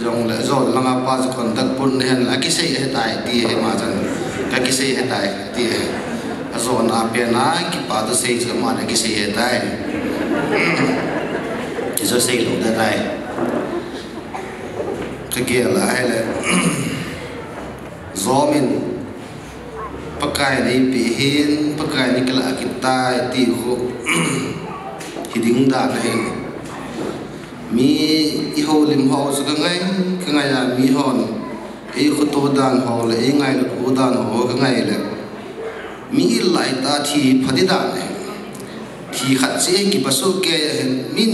Jong le, jong langa pa chu contact pun hen, a kisei he tai ti he ma chan. Ka kisei he tai ti he. A jong na pe na kipa tu sei chu ma na kisei he tai. Ki jo sei lo da tai. Ka gel a he le. Jomin Pakai nei pi hin, Pakai nei kila kitai ti khu. Hi ding dan a hin. Mi i holim ho chu ka ngai, ka ngai a mi hon. Ei khuto dan ho le, ei ngailut dan ho ka ngai le. Mi i lai ta thi pha di dan a hin. Thi khat che kipa su ke a hin. Min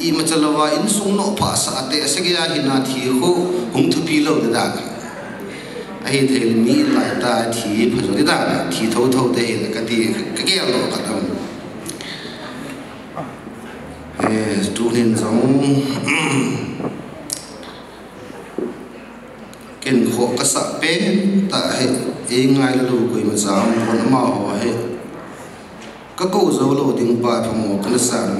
i ma chalova insung no pha sa te se ke a hin a thi khu hung thupi lo di dan a hin. Ahi thei mi lai ta thi pha jo di dan a hin. Thi tho tho te hin ka ti ka ke lo ka dam. Eh, tu hin jong. Ken kho ka sa pen ta he, ei ngai lo koi ma cha um pon ama ho he. Ka ko jo lo ding pa pha mo ka na san.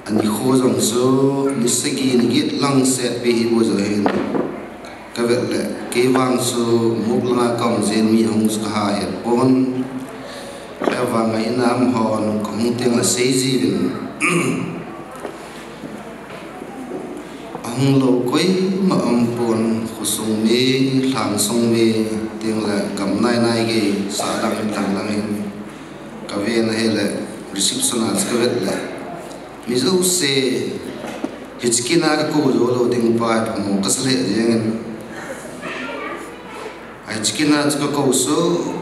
Ani kho jong chu, ni sagi ni get lang set pe hi bo jo hin. Ka vet le, kei vang chu muk langa ka um jin mi hung chu ka ha het pon. Ka vang a inam hon ka hung teng le sei ji vin. A hung lo koima um pon, khosung mi, lhangsung mi, teng le gam nai nai gei, sa dang in dang dang in. Ka ven a he le, reception a ka vet le. Mi jouse, hichkina ka ko jo lo ding pa, pamo ka sa le jeng in. A Chikina chu ka ko so,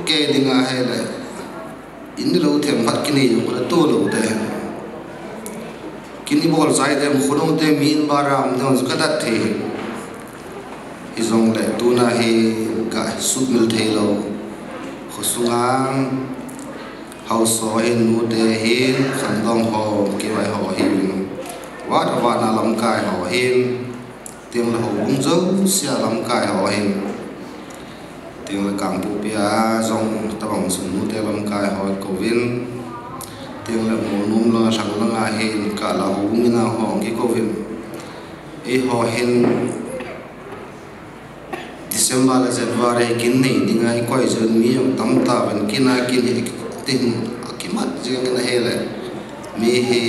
kei dinga hile. In lo them khat kinei jong ka to lo te. Kin i bol chai dem khonung te min baram dem chu ka dat thei. Hijongle tuna hi ka sut mil thei lo. Khosunga hausa hin, nute hin, khangdong ho, kivai ho hin. Wat a vat na lamkai ho hin. Tengle houbung jousea lamkai ho hin. Tengle Kangpokpi a jong tabang chun nute lamkai ho kouvin. Tengle Molnom langa, Lhang langa hin kala houbung ina ho kikouvin. Eiho hin December le January kin nei dinga i koi jong mi jong tam tauvin, kina kin hi tin akimat jing in ahile. Mi hi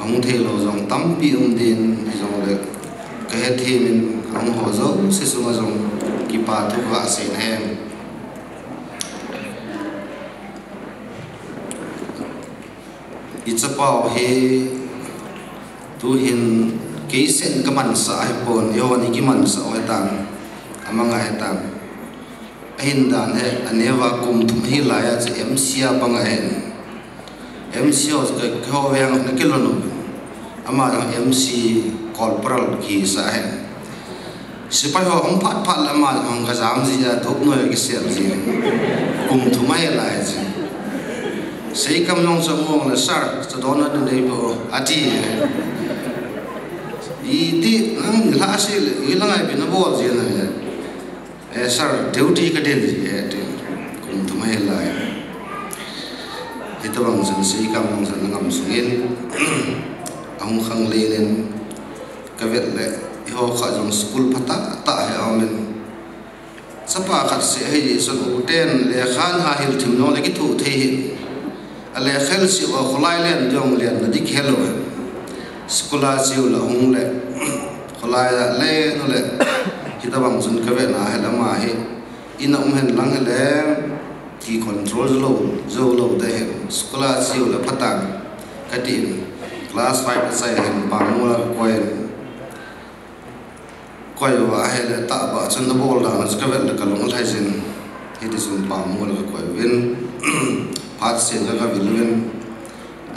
ahung thei lo jong tampi um din, hijongle ka hethem in ahung ho jouse chunga jong kipa thu ka sei nahe. I chapau hi tuhin kei sen ka mansah ahipon, eiho ni kimansah u ahitan, amang ahitan. Ahin dan hi, aneo a kum thum ahi laiya chu M C a pang ahin. M C ho chu ka, keiho veng na kilhon u. Ama jong M C corporal kisa ahin. Sepai ho hung phat phat le ama jong ka jam ji a, duk noi kisel ji. Kum thum ahi lai ji. Seikam jong chu mong le, "Sir, chu don na nei po," ati. Iti nang la se le, i la ngai pi na bol ji na. Eh, sir, duty ka den ji, eh, ti. Kum thum ahi lai. Hitabang chun Seikam jong chun ngam sungin, ahung khanglen in, ka vet le, eiho kha jong school phatah tah hi aum in. Chapa khat seh hi chun, u ten lekha na hil thim jong le kithoh thei hi. A lekha hil seh u a kholai len jong len na dik helou. School a cheu la hung le, kholai a len u le, hitabang chun ka vet na hile ama hi. Ina um hen lang hile, ki control jou lou, jou lou te hen. School a cheu le phatan, ka tin. Class five a chai hen, Pamol a ka koi in. Koi uva ahile tahbeh chun na bol dan chu ka vet le ka lung alhai jin. Hiti chun Pamol a ka koi uvin. Phat sen ka, ka vil uvin.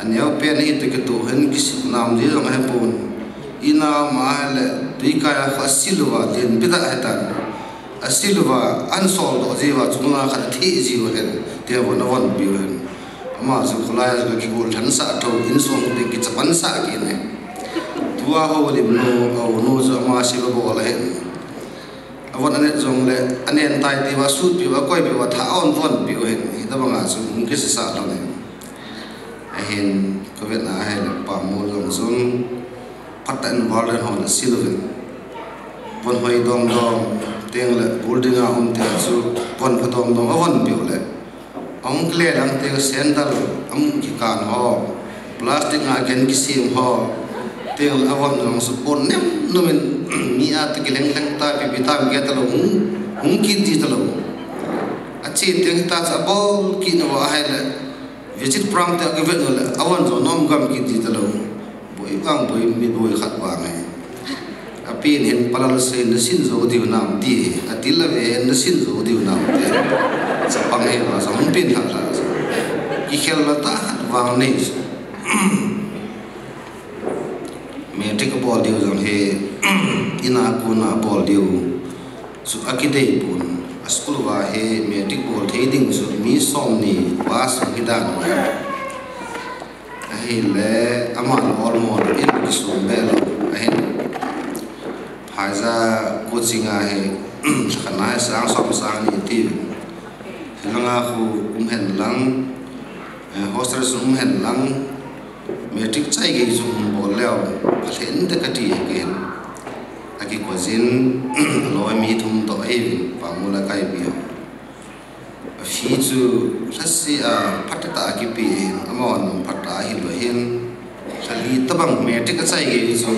Aneo pen hi te ka tu hen kisih nam ji jong ahipon. Ina ma ahile tuikai a kho asil uva lenpi tah ahitan. Asil uva an sol doh ji uva chunga khat athi ji u hen. Tia von avon pi u hen. Ama chu kholai a chu ka kigol lhan sah tho, insung te kichapan sah kit ne. Tua houlim nu, a u nu chu ama sil a bol ahin. Avon anet jongle, anen tai ti uva, sut pi uva, koi pi uva, tha aon von pi u hin. Hitabang a chu hung kisisa lhon in. Ahin, ka vet na ahile Pamol jong chun, phatah in Varlen hon asil uvin. Von hoi dong dong, tengle building a um te chu, von pha dong dong, avon pi u le. Ahung kile lang teng sandal, amu kikan ho, plastic a gen kisem ho, teng avon jong chu pon nem nem in, mi a te kileng leng ta, pi pi ta, mi ke ta lou, hung, hung kit ji ta lou. Ache teng hita chu abol kit uva ahile, visit pram te akivet u le, avon jong nom gam kit ji ta lou. Boi vang boi, mi boi khat vang hi. Apen hin palal se na sin jo diu nam ti. Atil a ve na sin jo diu nam ti. Chapang hi ma sa hung pen lhah lhah. Kikhel la tah khat vang nei. Matric abol diu jong hi. Ina kona abol diu. Chu akidei pon. A school uva hi matric bol thei ding chu mi som ni pass hi dan. Ahile, aman olmo in kisum be lou, ahin. Phaiza coaching a hi, khat na hi sang som sang ni ti. Hilanga khu um hen lang, eh, hostel sung um hen lang, matric chai gei sung bol leu, phalhen te ka ti hi ken. Aki ko jin, loi mi thum to ei, Pamol a kai pi ho. A fee chu lhase a phatah a kipe hin, amount phatah a hilou hin, lhali tabang matric achai gei chu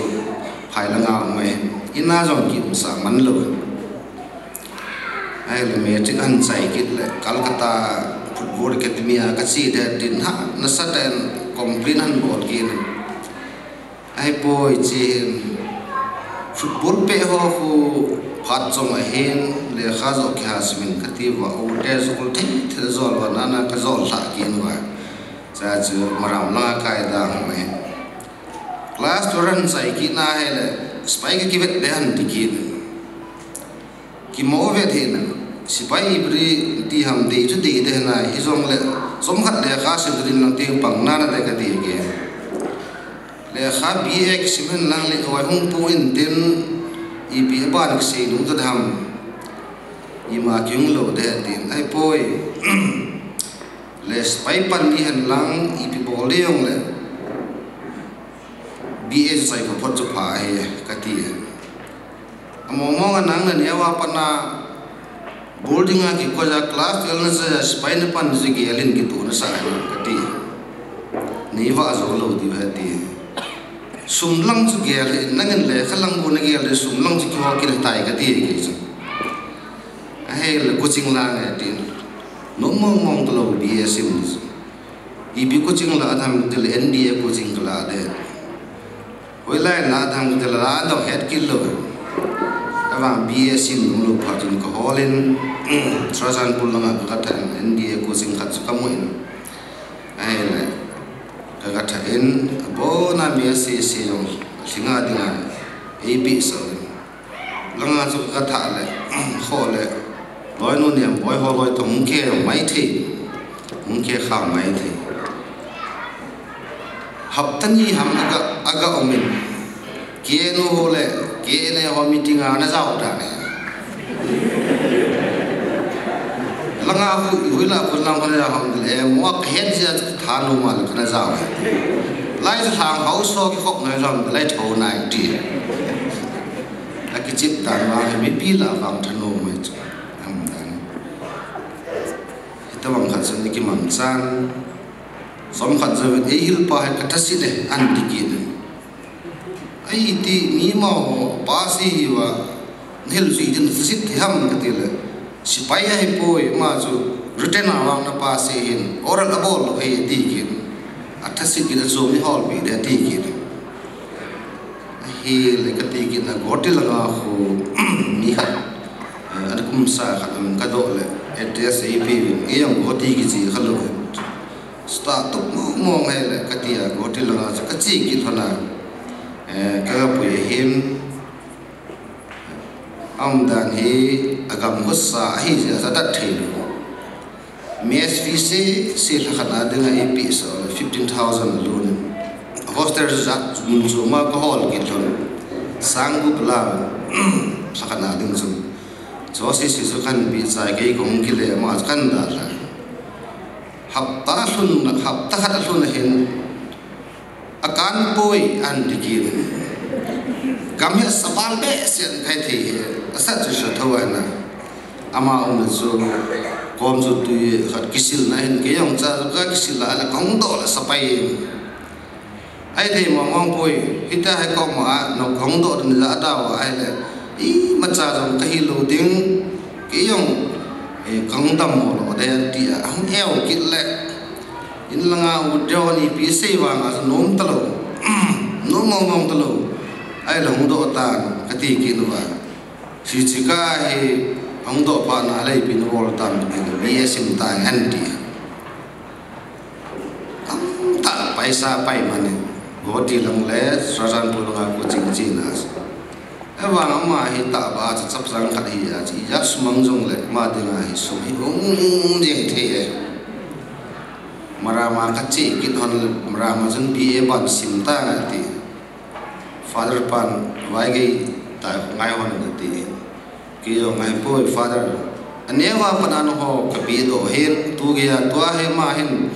phai langa um ahin, ina jong kiumsah man lou. Ahile matric ahin chai kit le Calcutta Football Academy a kache ding tin ha, nasatah in complain ahin bol kit in. Ahipoi, hiche hin football pet ho khu phat chom ahin, Lekha jo kiha simin kati uva, o te jo kul thei thei jol uva, nana ka jol lha kit uva. Cha chu Maram langa kai da hung e. Class twelve chai kit na hile, sipai ka kivet de han ti kit. Kimo vet hina, sipai ibri ti ham dei chu dei de na, hijongle, chomkhat lekha sim din lang ti pang nana de kati ke. Lekha B A kisim in lang le oi hung pu in tin ipi ban kisei nung ta ham. Ima kiung lo de tin ai poi. Le sipai pan ni hen lang ipi bol de jong le. B A chu chai pha phot chu pha ahi kati. Among mong a nang na neo a pat na building a kikoi a class twelve na sa sipai na pan ji gelin kitu na sa kati. Nei va jo lo diu ahi ti. Sum lang chu gel in nangin lekha lang bu na gel de sum lang chu kiho kit tai kati kei chu. Ahile coaching la nge tin. Nom mong mong ta lo B A sim. Ipi coaching la tham ti le N D A coaching ka la de. Hoilai la tham ti le la dong het kit lo. Avang B A sim nom lo phat chun ka hol in. Churachandpur langa ka khat in N D A coaching khat chu ka mu in. Ahile ka khat in abona mi a se se jong lhinga dinga ei bi sa in. Langa chu ka thah le, kho le, loi nu niam boi ho loi to hung ke mai thei, hung ke kha mai thei. Hapta ni ham aga, aga um in, K N O ho le, K N A ho meeting a na jao ta ne. Langa hu, hui la kun lang ko na jao ham le, mo ka het ja tha nu ma le ka na jao. Lai sa thang hau so ki khop na jao le, lai tho nai ti. A kichep dan vang hi mipi lah vang thanom mai chu. Aum dan. Hitobang khat chu ni kimangchan. Chomkhat chu ei hilpa hi ka thasit e, an ti kit in. Ai ti mi ma ho pa si hi va. Hil jui din thasit hi ham kati le. Sipai ahi poi ma chu written a vang na pa si hin. Oral a bol lo ahi ti kit. A thasit kit a chu mi hol pi de ti kit. Ahile ka ti kit na Guwahati langa khu mi khat, eh, an kum sa khat an ka doh le, address ei pe vin, ei ang Guwahati kichi kha lo. Sta tuk mong mong ahile ka ti a Guwahati langa chu ka chi kit lhon a, eh, ka ga pui ahin, aum dan hi a gam khusa ahi jeh a sa tat thei lo. Mess fee se, se lhakhat na dinga ei pe sa le fifteen thousand a lou in. Hostel jat mun chu ma ka hol kit lhon. Sang gup la lhakhat na ding chu. Chu se se chu kan pe chai kei kong kile ma kan da la. Hapta lhun, hapta khat a lhun a hin. A kan poi an ti kit in. Gam hi a sa val behseh in kai thei hi. A sa chu sa tho ana. Ama um chu kom chu tui khat kisil na hin kei jong cha chu ka kisil la le kong doh la sa pai. Ai thei mong mong poi. Hita hai kong ma no kong doh din la ta wa ai le. Imacha jong ka hi lo ding. Kei jong, eh, kong dam mo lo de ti a. Hung eu kit le. In langa u deo ni pi sei vang a nom ta lo. Nom mong mong ta lo. Ai la hung doh tan ka ti kit uva. Si chi ka hi hung doh pa na lei pi na bol tan ka ti le. B A sim ta han ti. Tam ta paisa pai mani. Guwahati lang le Churachandpur langa coaching chi na. Avang ama hi ta ba cha chap chang khat hi a chi, ya sumang jong le ma dinga hi sum hi um jeng thei e. Marama ka che kit hon le, marama chun B A ban sim ta nga ti. Father pan vai gei ta ngai hon nga ti. Kei jong ngai poi Father. Aneo a pan an ho ka pi doh hin, tu gei a tua hi ma hin.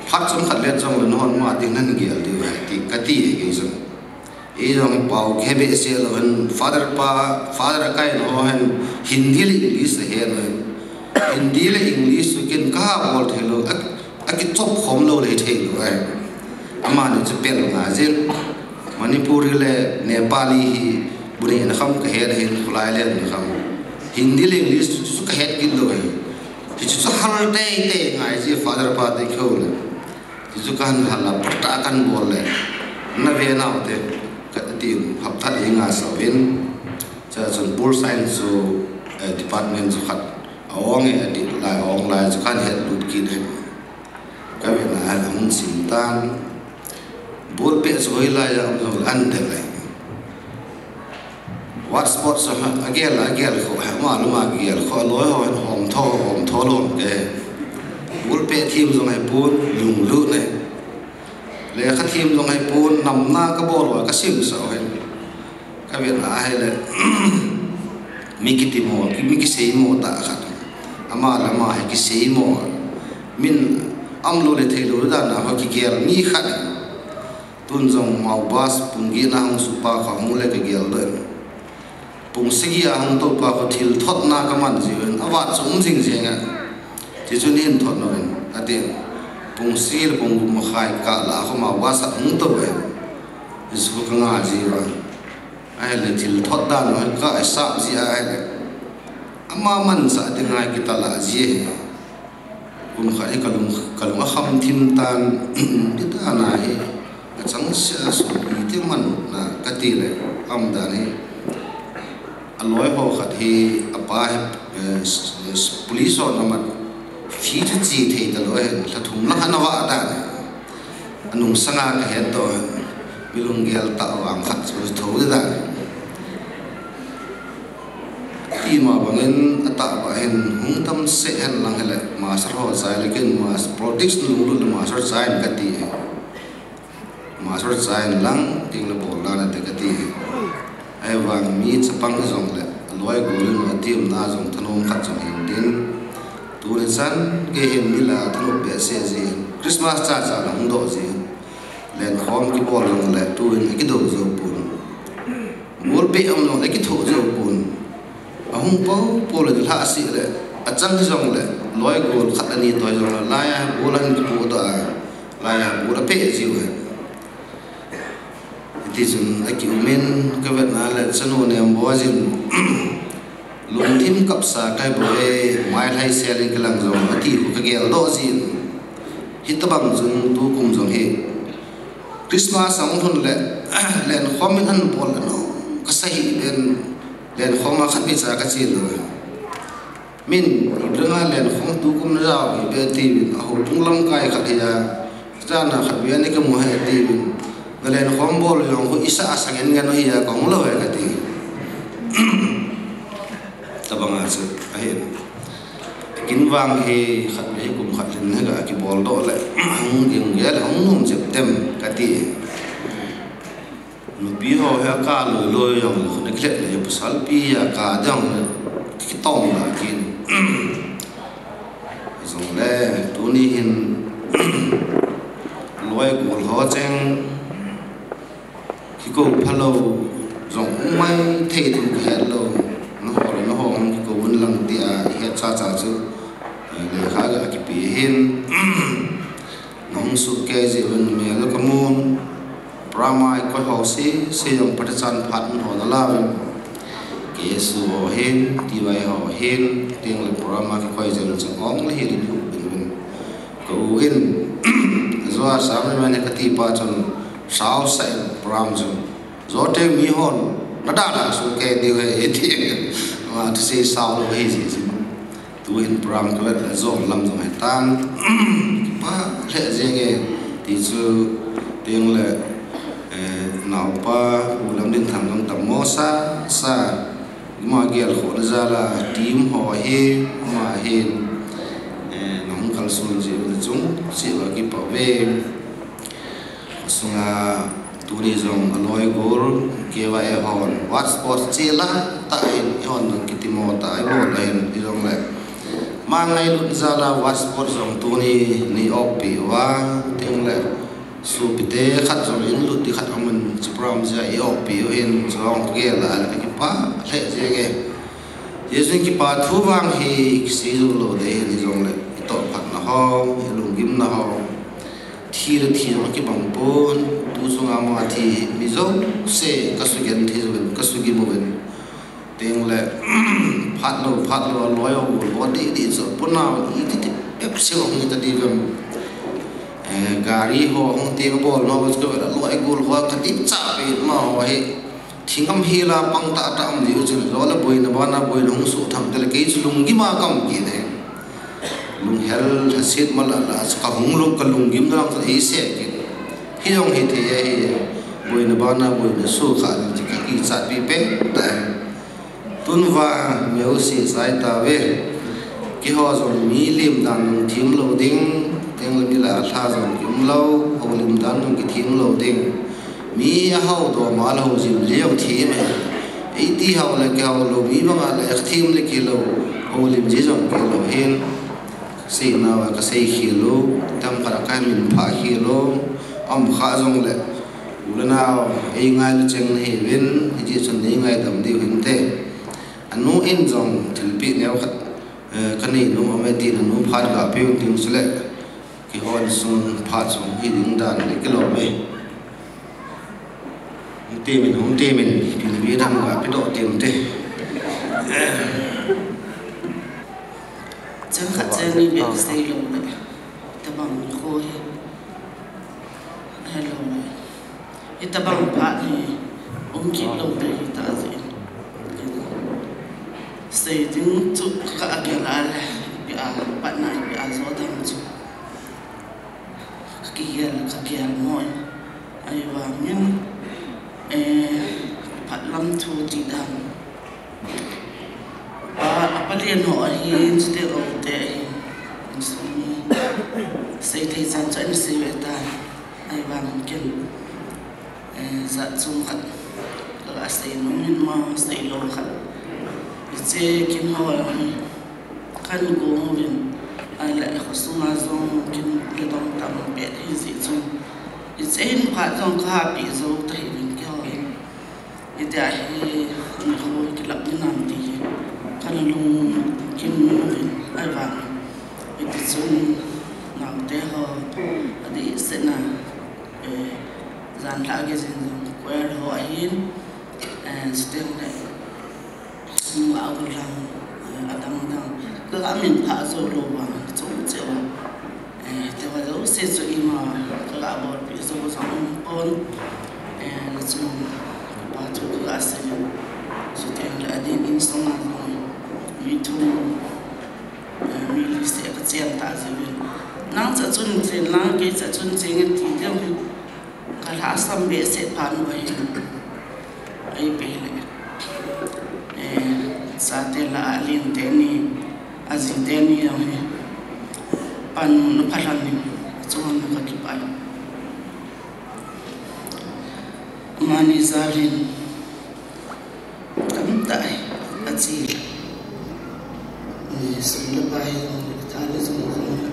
Phat chomkhat let jong le non ma ding nan gel diu ahi ti, ka ti hi kei jong. Ei jong pau khe behseh lou hen, Father pa, Father a kai lou hen, Hindi le English a he lou hen. Hindi le English chu ken ka bol thei lou, a, a kichop khom lou le thei lou ahi. Amani chu pel nga jin. Manipuri le Nepali hi bu neh na kham ka het ahin, khulai le na kham. Hindi le English chu, chu ka het kit lou ahi. Chu, chu, chu hal tei tei ngai ji Father pa te kho le. Chu chu kan hal a pata kan bol le. Na ve nau te ka ti hapta ding a sa vin. Cha chun pol sign chu eh, department chu khat a ong e, a dit lai, a ong lai chu kahin het lut kit e. Ka vet na a hung sim tan. Ball pet chu hoilai a um jong le ahin del e. What sport chu a gel a, a gel kho, ama lama gel kho, a loi ho hin hom tho, hom tho lom ke. Ball pet thim jong hipon, lunglut e. Lekha thim jong hipon, namna ka bol uva ka simsah u ahi. Ka vet na ahile, mi kitimo, mi kiseimo tah khat. Ama le ama hi kiseimo. Min umlou le theilou dan a ho kigel mi khat. Tun jong mau bus pung get na hung suh pa kho mu le ka geldoh in. Pung sagi a hung tou pa kho thil thotna ka man jiuvin, avat chu um jing jing a. Chuchun hin thot nauvin, ati. Pung sagi le pung gup makhai kah lah a kho mau bus a hung tou e. Jesu ka nga jiuva. Ahile thil thot dan u ka sap ji a ahile. Ama manchah ding a kita lah ji e. Kum khat hi ka lung, ka lung akham thim tan, ti dan a hi, ka changseh a sopite ti man na ka ti le, aum dan hi, a loi ho khat hi, a pa hi, eh, s-, s-, police hon amat, fee chu che thei talou ahin, lha thum lang ana vah dan hi, a nungsang a ka het doh ahin, mi lunggel tah vang khat chu tho dan hi. Ima bangin atahbeh hin hung tam seh hen lang hile, master ho chai le ken mas-, politics lunglut le master chai in kati e. Master chai in lang, ting le bol dan ate kati e. Ahivang mi chapang hijongle, aloi gol in ateam na jong thanom khat jong hin tin. Tuni chan gei hin mi lah a thanom behseh jin. Christmas cha cha la hung doh jin. Lenkhom kibol jongle, tuin akidou jou pon. Ball pet um jongle kithoh jou pon. Ahung pou pou le lhah seh le, achang hijongle, loi gol khat ani toi jongle, laiya ball ahin kipoh doh a, laiya ball apeh jiu ahi. Hiti chun akium in, ka vet na le, chanu nem bou jin, lungthim kapsa kahi bou e, mailhai sel in kilang jong, ati khu ka geldoh jin. Hitobang chun tukum jong hi, Christmas ahung lhun le, lenkhom in ahin bol le no, ka sa hih ben, lenkhom a khat beh cha ka che lou. Min, ipi dinga lenkhom tukum na jao hih beh tiuvin, a houbung lamkai khat hi a, jana khat beh ni ka mu ahi tiuvin, na lenkhom bol jong khu i sa a sa ngen ngen u hi a ka hung lou e ka ti. Tabang a chu, ahin. Kin vang hi khat le hi kum khat lhin hi ka kibol doh le, hung ding gel, hung nom jep tem ka ti. Nupi ho hi a ka loi loi jong le, khut na kilet le, pasal pi a ka jong le, kitong la kin. Jong le, tuni hin, loi gol ho cheng, kikou phalou jong um mai thei thum ka het lou. Na ho le na ho hung kikou un lang tia i het cha cha chu, eh, lekha ga kipe hin. Na hung suh kei jeh un mel ka mun. Program a i koi ho sese jong Pathen chan phat mun ho na la uvin. K S U ho hin, T Y ho hin, ting le program a kikoi jeng jeng ong le hi din hu bin uvin. Ka u in, Joa Sam le mane ka ti pa chun, sao sa in program chu. Jote mi hon, na da na su ke diu he, ti. Ma tu se sao lo he ji ji. Tu in program ka vet le jo lam jong he tan. Kipa le jeng e, ti chu, ting le, eh, naupa, u lam din tham lam tam mo sa, sa. Ima gel khohna jal a, team ho hi, ama hin, eh, nahung kalson jeh u le chung, cheh uva kipa uve. Asunga tuni jong aloi gol, K Y A hon, what sport cheh la, tah in, ihon jong kitimo tah, ibol la hin, ijong le. Ama ngailut jal a, what sport jong tuni, nei off pi uva, ting le. Sopite khat jong in lut di khat amun chu program jeh a i off pi u hin chu ong ka gel a le ka kipa le jeng e. Jesu in kipa thu vang hi kisei jou lou ding ahi jong le i toh phatna ho, i lunggimna ho. Thi le thi jong kibang pon, tu chunga ama thi hi mi jouse ka sugenthei jouvin, ka sugim uvin. Ting le, phat lou, phat lou, loi u, loi di di chu, puna, i ti ti, pep se ong i ta di vem. Eh, gari ho, hung ti ka bol, no, ka vet, loi gol ho, ka ti cha pe, ma ho hi. Thingam hela pang tahtah um diu chun, lou le boina bana boina hung soh tham tele kei chu lunggim a ka um kit e. Lunghel lhaset mala la chu ka hung lung ka lunggim na lang chu ei seh kit. Hijong hithei ahi, boina bana boina soh kha ding chu ka kichat pi pen tah e. Tun vang meu sesai tauve. Keiho jong mi lim dan jong them lou ding, teng le mi la lha jong kium lou, houlim dan jong kithem lou ding. Mi ahao doh ma le houlim ji jong them e. Eiti hao le kihao lou, mi banga le them le kilou, houlim ji jong kilou hin. Seina va ka seikhel u, tam khat a ka min phah khel u, um kha jong le, u le nao, ei ngailu cheng nahiuvin, hijeh chun nei ngaidam diu hinte. Anu in jong thilpeh neo khat, eh, ka nei nom e tin anu phat ga peh u ding chule, keiho insung phat jong hi ding dan le kilou ve. Hung temin, hung temin, pin ve dam ga peh doh tem te. Chang khat chang ni ve ka sei lou le. Tabang ni kho hi. Hello. Hitabang phat hi um kit lou te hita jeh in. Sei ding chu ka gel a le, ipi a patna ipi a jo dam chu. Ka kigel, ka gel mo. Ahivangin, eh, phat lam thu ti dan. Pa, apa len ho ahin, chuteng u te ahin. Insung mi. Sei thei chan chu ahin sei ve tan. Ahivangin ken, eh, jat chung khat ka ga sei nom in ma, sei lou khat. Hiche kin ho ahi. Kan gong uvin. Ahile, khosunga jong kin le dong tam pet ahi jeh chun. Hiche hin phat jong ka hahpeh jou ta hih uvin keiho hin. Hitia hi, nikho kilap ni nam ti hi, kana lungkim uvin, ahivang. Hiti chun, naote ho, adeh sehna, eh, jan lhah gei jeng jong, choir ho ahin, eh, chuteng le, nungah gollhang, eh, adang dang, ka ga min phah jou lou vang, chom cheh u. Eh, tua jouse chu ima ka ga bolpeh jou jong um pon. Eh, chun, ka pa thu ka ga sei. Chuteng le adin insung a jong mi thum, eh, mi li seh ka chen ta jeh uvin. Nang cha chun chen lang, kei cha chun chen nge ti ding. Ka lhasam behseh phat uva hin, ei pe le, eh, chate lah a len teni, aji teni jong hi, panmun apha lhon in, achunga ka kipah e. Amani jal in, tamtah ahi, achi. Eh, sum le pai jong le, tha le jong jong le.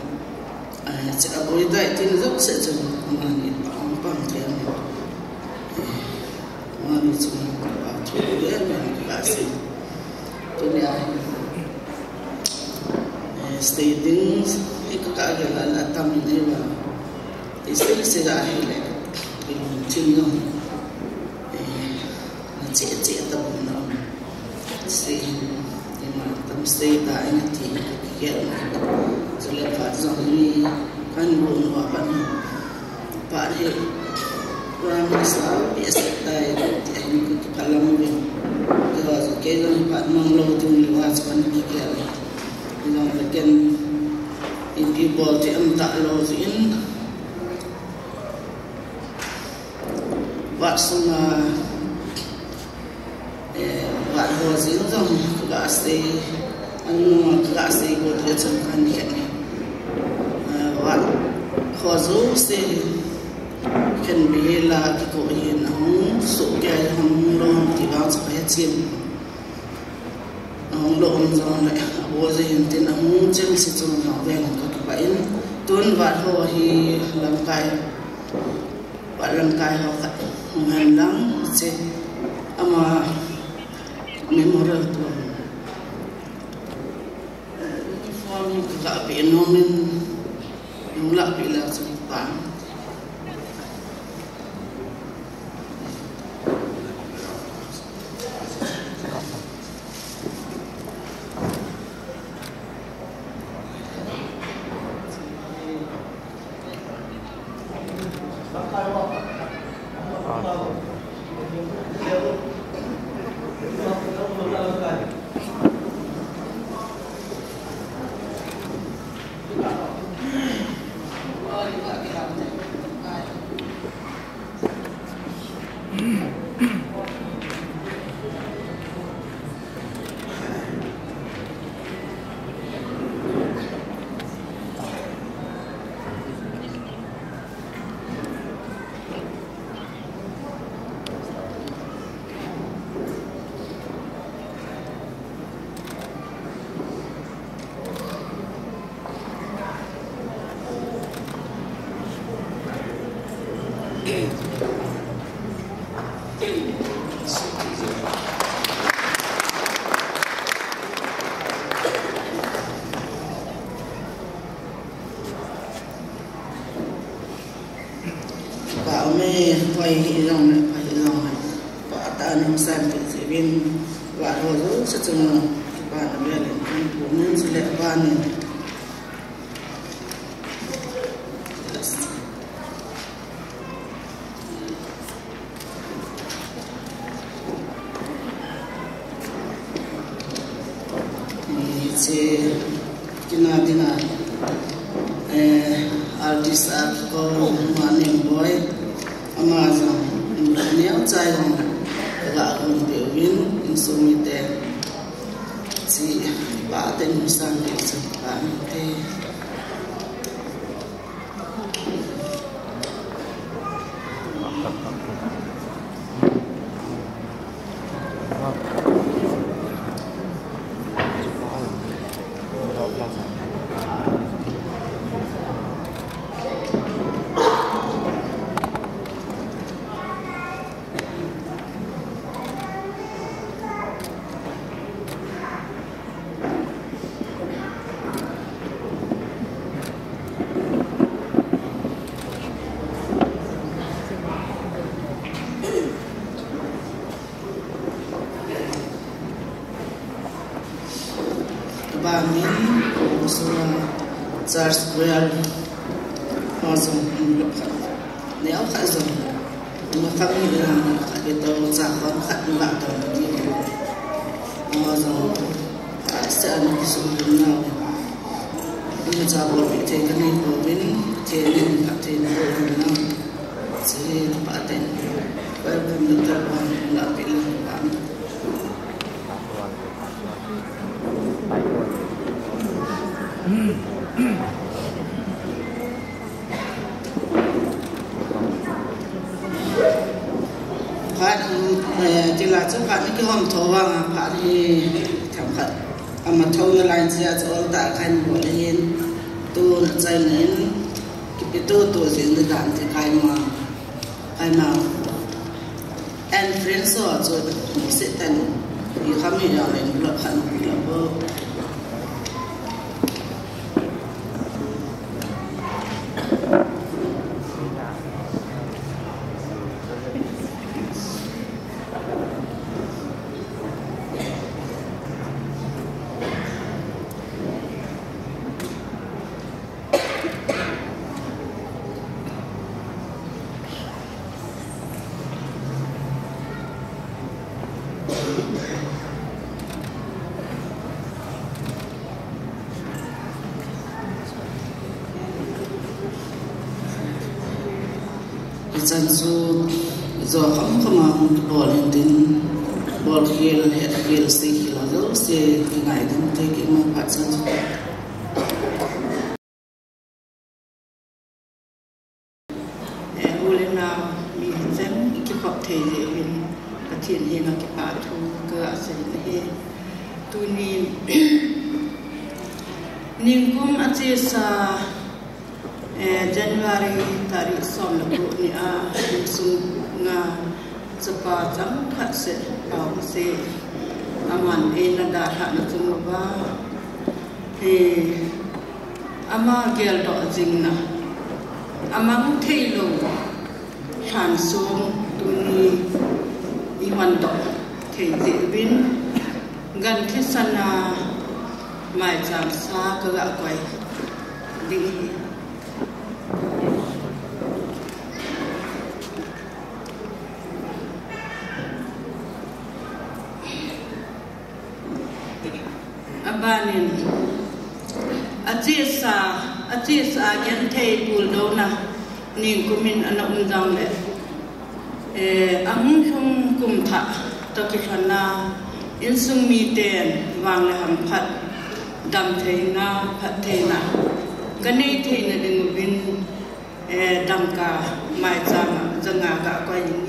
Eh, che aboi tai tin jouse chun, amani pang pang thei ahi. Eh, amani chun, athu le le ka sei. Tunia hi, eh, stay ding, hi ka ka gel a, atam in ahi vang. Isei isei a hile, ilungthim jong, eh, na cheh cheh tabang na um. Sei hin, ima tam sei ta ina ti, ka kigel na. Chule phat jong mi, kan gon uva pan. Phat hi, Prime Minister, P S tai, ti ahin ka kipah lam uvin. Keiho jong, kei jong phat mang lou ding uva chu kana kigel. Jong le ken, ipi bol ti um talou jeh in. Vat sunga, eh, vat ho jeng jong ka ga sei, anung ka ga sei got le chun kan khen e. Eh, vat ho jouse khen be la kiko hin ahung soh kei ahung lom ti vang chu ka he chen. Ahung lom jong le, abol jeh hin tin ahung cheng se chun jong ven ka kipah in. Tun vat ho hi lamkai, vat lamkai ho khat hung hen lang che ama memorial tu. Uniform ka ga pe nom in, hung lah pe la chu pa. Me, hoi hijong le, hoi hijong le. Pa ta nung san ti si vin, va ho jo sa chung, pa na le le, kan pu nun si le pa ni. Hiche kina dinga, eh, artist a ko Maning Boy, ama jong, neo chai jong, la hung pe win, insung mite, chi, pa ten san pe, chi, pa te. Bangin, so, church choir, ho jong, neo khat jong. Ama kami lang khat ke to, cha kon khat ni ba to ni. Ama jong, a, sa na ki sum dun na. Ama cha bol pi te ka ni ko bin, te ni ka te ni ko na. Si pa te. Welcome to Taiwan, la pi lang ba. Phat, eh, tila chu phat ni kihom tho vang a phat hi themkhat. Ama tho na line chia chu ol ta khan bol hin tu na chai nin kipi tu tu jing ni dan ti kai ma. Kai ma. And friends ho chu mu se tan. I kami ya len bula khan bula bo. Hichan chu, jo kham kham a hung kibol in tin, bol khel, het khel, sei khel, jouse kingai ding te, keima phat chan chu. Eh, u le nao mi hicheng i kikhop thei jeh uvin Pathen henga kipa thu ka asei na hi. Tuni ningkum achesa, eh, January tarik som le gup ni a, insung nga chapa chang khat seh, pau seh, aman eina dalhah na chung uva, eh, ama geldoh jingna, amang theilou lhansong tuni i hon doh thei jeh uvin, gan thisan a maicham sa ka ga koi ding hi. Abanin, achesa, achesa genthei puldouna ningkumin ana um jongle, eh, ahung lhung kum thah toh kilhonna insung miten vang le hamphat, damtheina, phattheina kanei theina ding uvin, eh, dangka maicham a janga ga koi in.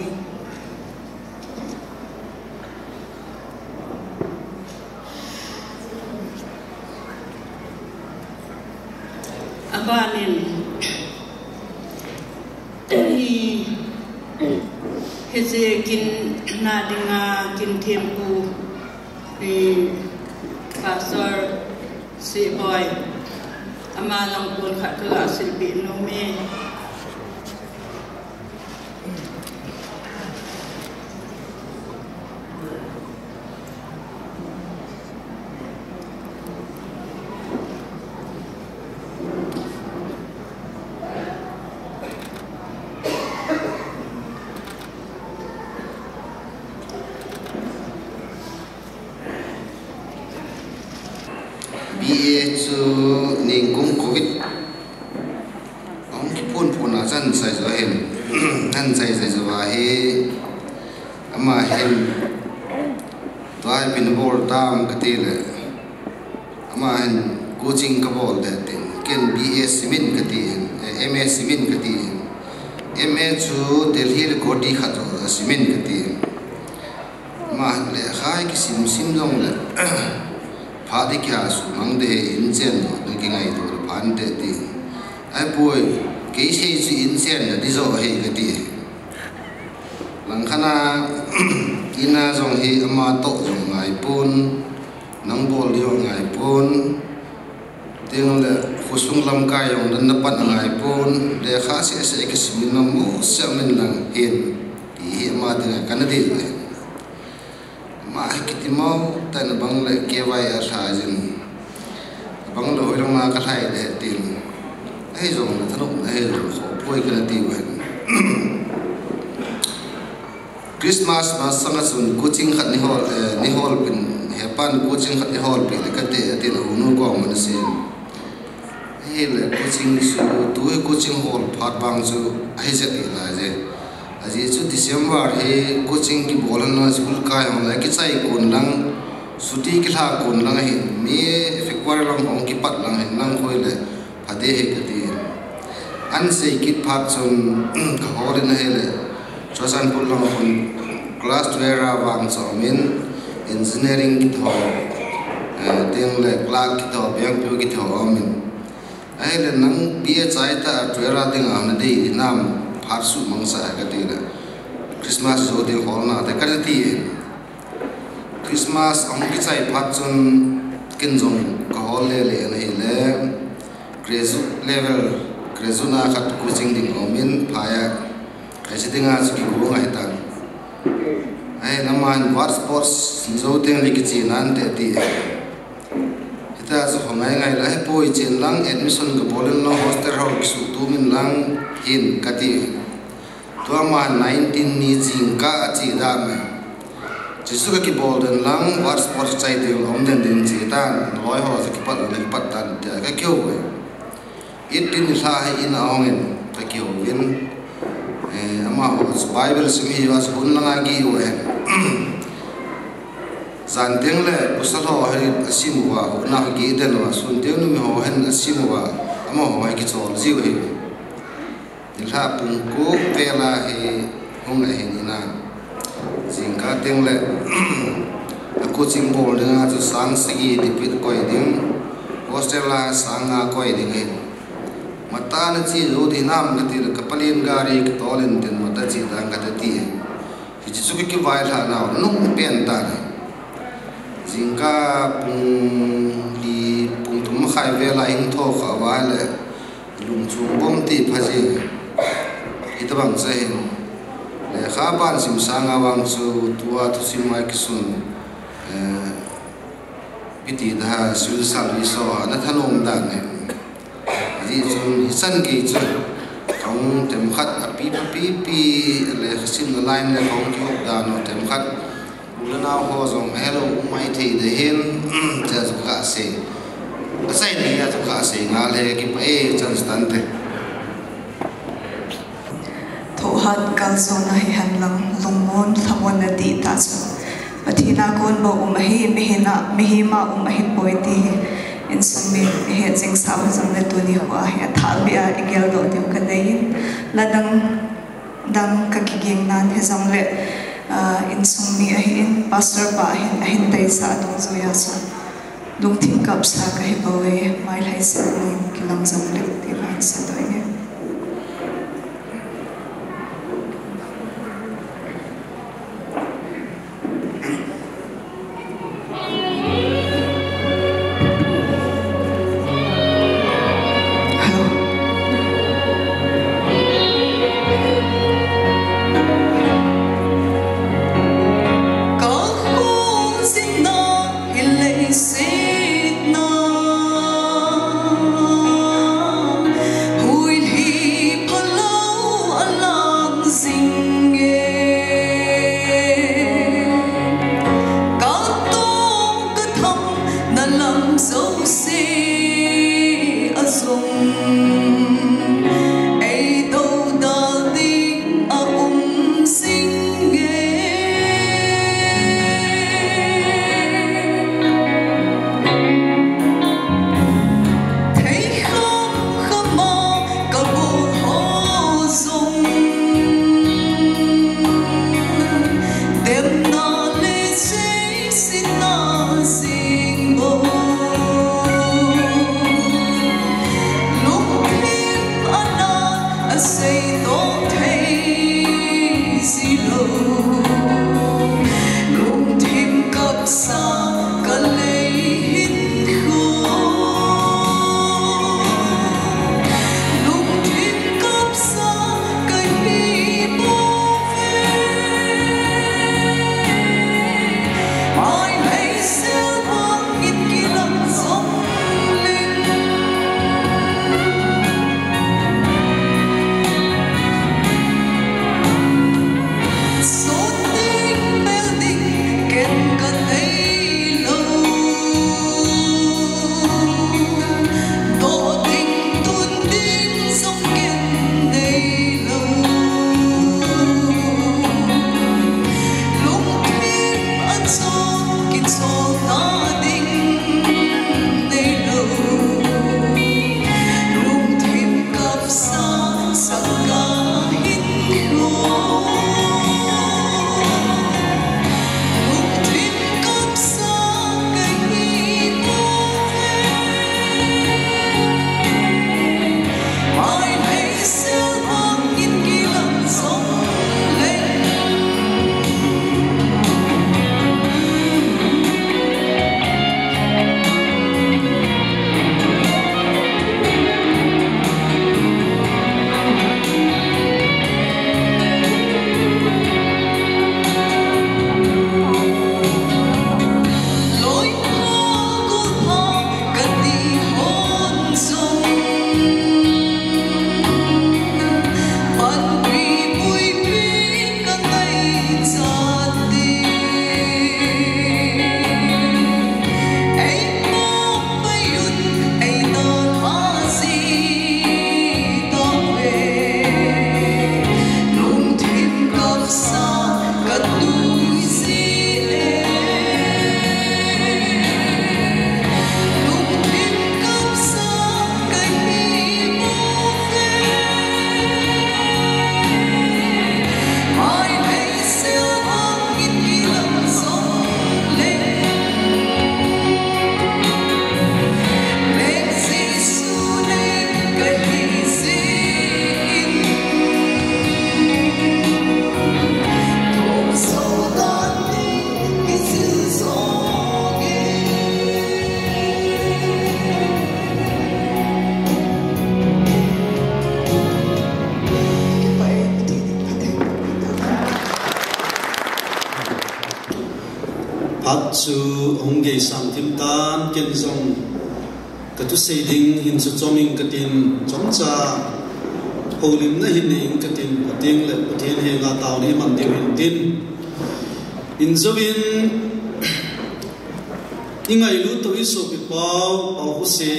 Abanin, hi, hiche kin na dinga kin thempu, hi, Pastor Siboi, ama lang pon khat ka ga silpeh nom e. Covid ahung kiphun phun a chan chai jo hin, chan chai chai jo a hi, ama hin, tua hi ipi nabol tam kati le, ama hin, coaching kabol ding tin, ken B A simin kati hin, eh, M A simin kati hin. M A chu Delhi le Guwahati khat jo a simin kati hin. Ama hin lekha kisim sim jong le, phat ding kia sumang ding, in chen doh ding kingaito le phat te ti. Ahipoi, kei sei chu in chen na ding jo ahi kati. Langkhat a, in a jong hi ama toh jong angai pon, nang bol ding jong angai pon, tin le khosung lamkai jong dan na pan angai pon, lekha seh seh kisim in na mo seh min lang hin, ti hi ama dinga kana dei le. Ama hi kiti mo, tah na bang le K Y a lha jin. Bang le hoilang na ka lhai le tin. Ahi jong le thanop, ahi jong le kho poi kana ti ven. Christmas masanga chun coaching khat nei hol, eh, nei hol pin, hepan coaching khat nei hol pin le kati, atin a unu koma ana sei. Hile coaching chu, tu hi coaching hol phat vang chu, ahi jep hi lai je. Ajeh chu December hi coaching kibol hon lang, school kai hon lang, kichai kon lang, chuti kilha kon lang ahin, mi February lang hung kipat lang hin lang hoi le, pha ding ahi kati. An sei kit phat chun, ka hol in ahile, Churachandpur lang hon class twelve a vang chu um in, engineering kiti ho, eh, tin le clerk kiti ho, bank P O kiti ho um in. Ahile nang B A chai ta twelve a dinga na dei hinam, phat sumang sa kati le. Christmas jou ding hol na te kana ti. Christmas ahung kichai phat chun ken jong ka hol le le ana hile. Graduate level, graduate na khat coaching ding um in phai a. Ka chi dinga chu kigo ngai tan. Ai, naman what sports jou teng le kichi nan te ti. Hita chu ho ngai ngai la, hipoi chen lang admission ka bol in lang hostel ho kisu tu min lang hin kati. Tua man nineteen ni jingkah a chi dan. Jesu ka kibol den lang, what sports chai ding, um den ding chi tan, loi ho sa kipat, loi kipat tan, tia ka kihou ve. Eighteen ni lha hi in a hong in, ka kihou vin. Eh, amaho chu Bible sim hi, va chu hun lang a kihou ve. Jan teng le, pasal ho hi a sim uva, hou na ki den uva, sun teng nu mi ho hin a sim uva, amaho hi kichol jiu hi. Nilhah pung ko vel a hi hung ahin in a. Jingkah teng le a coaching bol ding a chu sang sagi deposit koi ding. Hostel a sang nga koi ding ahin. Matah na chi jou ding ham kati le ka palen gari ka tol in tin matah chi dang kati. Hiche chu ka kivailhah nau nung pen tan ahi. Jingkah pung li, pung thum makhai vel a hung thou kha uva le lungchung bom ti pha jeng. Hitabang chu ahin. Lekha ban sim sang a vang chu tua thusim a kisun, eh, ipi ti da, civil service ho a na thanom dan ahi. Ajeh chun hichan gei chu kahung themkhat a pi pa pi pi le ka simna line le kahung kihop dan u themkhat. U le nao ho jong ahilou um mai thei ding ahin, tia chu ka sei. Ka sei ni a chu ka sei ngal e, kipah e, chance tante. Thohhat kalsonna hihen lang, lungmon, lhamonna dihtah chu Pathen a kon bou um ahi, mihem a, mihem a um ahipoi ti hi insung mi, mihet jing sa ho jong le tuni hoa hi athah beh a i geldoh diu ka dei in, la dang dang ka kiging nan hijongle, ah, insung mi ahin, pastor pa ahin, ahin taisah a dungjuia chu lungthim kapsa kahi bou e, mailhai sel in kilang jong le ti vang sa doi e. Ei dodal ding a um sing e. Thei kham kham a ka bol ho zong, demna le seisetna zing bou. Lungthim a nat a seidoh thei si lo. Lungthim kapsa ka lei hinkho. Lungthim kapsa ka hi bou ve. Mai hei sel bang in kilang zong leng. Sot ding bel ding ken ka nei lo. Doh ding tun ding zong ken nei lo. Lungthim a chon kicholna ding nei lo. Lungthim kapsa sangkah hinkho. Lungthim kapsa ka hi bou ve. Mai hei sel bang in kilang zong leng. Loi pha, gol pha ka ti hon zong, panpi puipi ka ngaichat ding. Ei mong pai un, ei dalha ji tau ve. Lungthim kapsa ka tui ji e. Lungthim kapsa ka hi bou ve. Mai hei sel bang in kilang zong leng. Leng Jesu leng ka hi jing in. Thong so dan ding kisil zong e. Phat chu hung geisang thim tan, ken jong ka thusei ding hin chu chom ing ka tin, chomcha houlimna hin nei ing ka tin, ating le Pathen henga taona iman diu hin tin. Injou in i ngailut u i sopi pau, Pau Khose,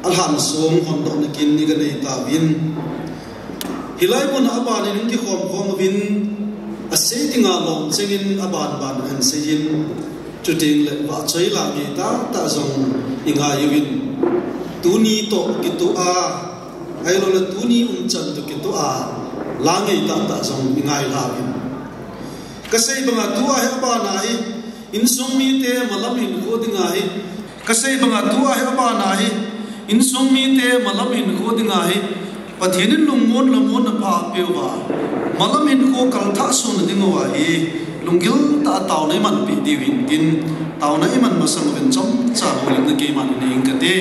a lhan song hondohna kin i ka nei tauvin. Hilai mun a ban in hung kikhom khom uvin, a sei dinga lom chengin a ban ban a hin sei in, chuteng le vahchoi la ngei tahtah jong i ngai uvin. Tuni toh kitoh a, ahilou le tuni umchan toh kitoh a, la ngei tahtah jong i ngai la uvin. Ka sei banga tua hi a bana hi, insung mite malam hinkho dinga hi. Ka sei banga tua hi a bana hi, insung mite malam hinkho dinga hi, Pathen in lungmon lamon na pha peuva, malam hinkho kalthah sona dinga hi, lunggil tah a taona i manpeh diu hin tin, taona i man masang uvin chomcha houlimna keiman i nei ing ka ti.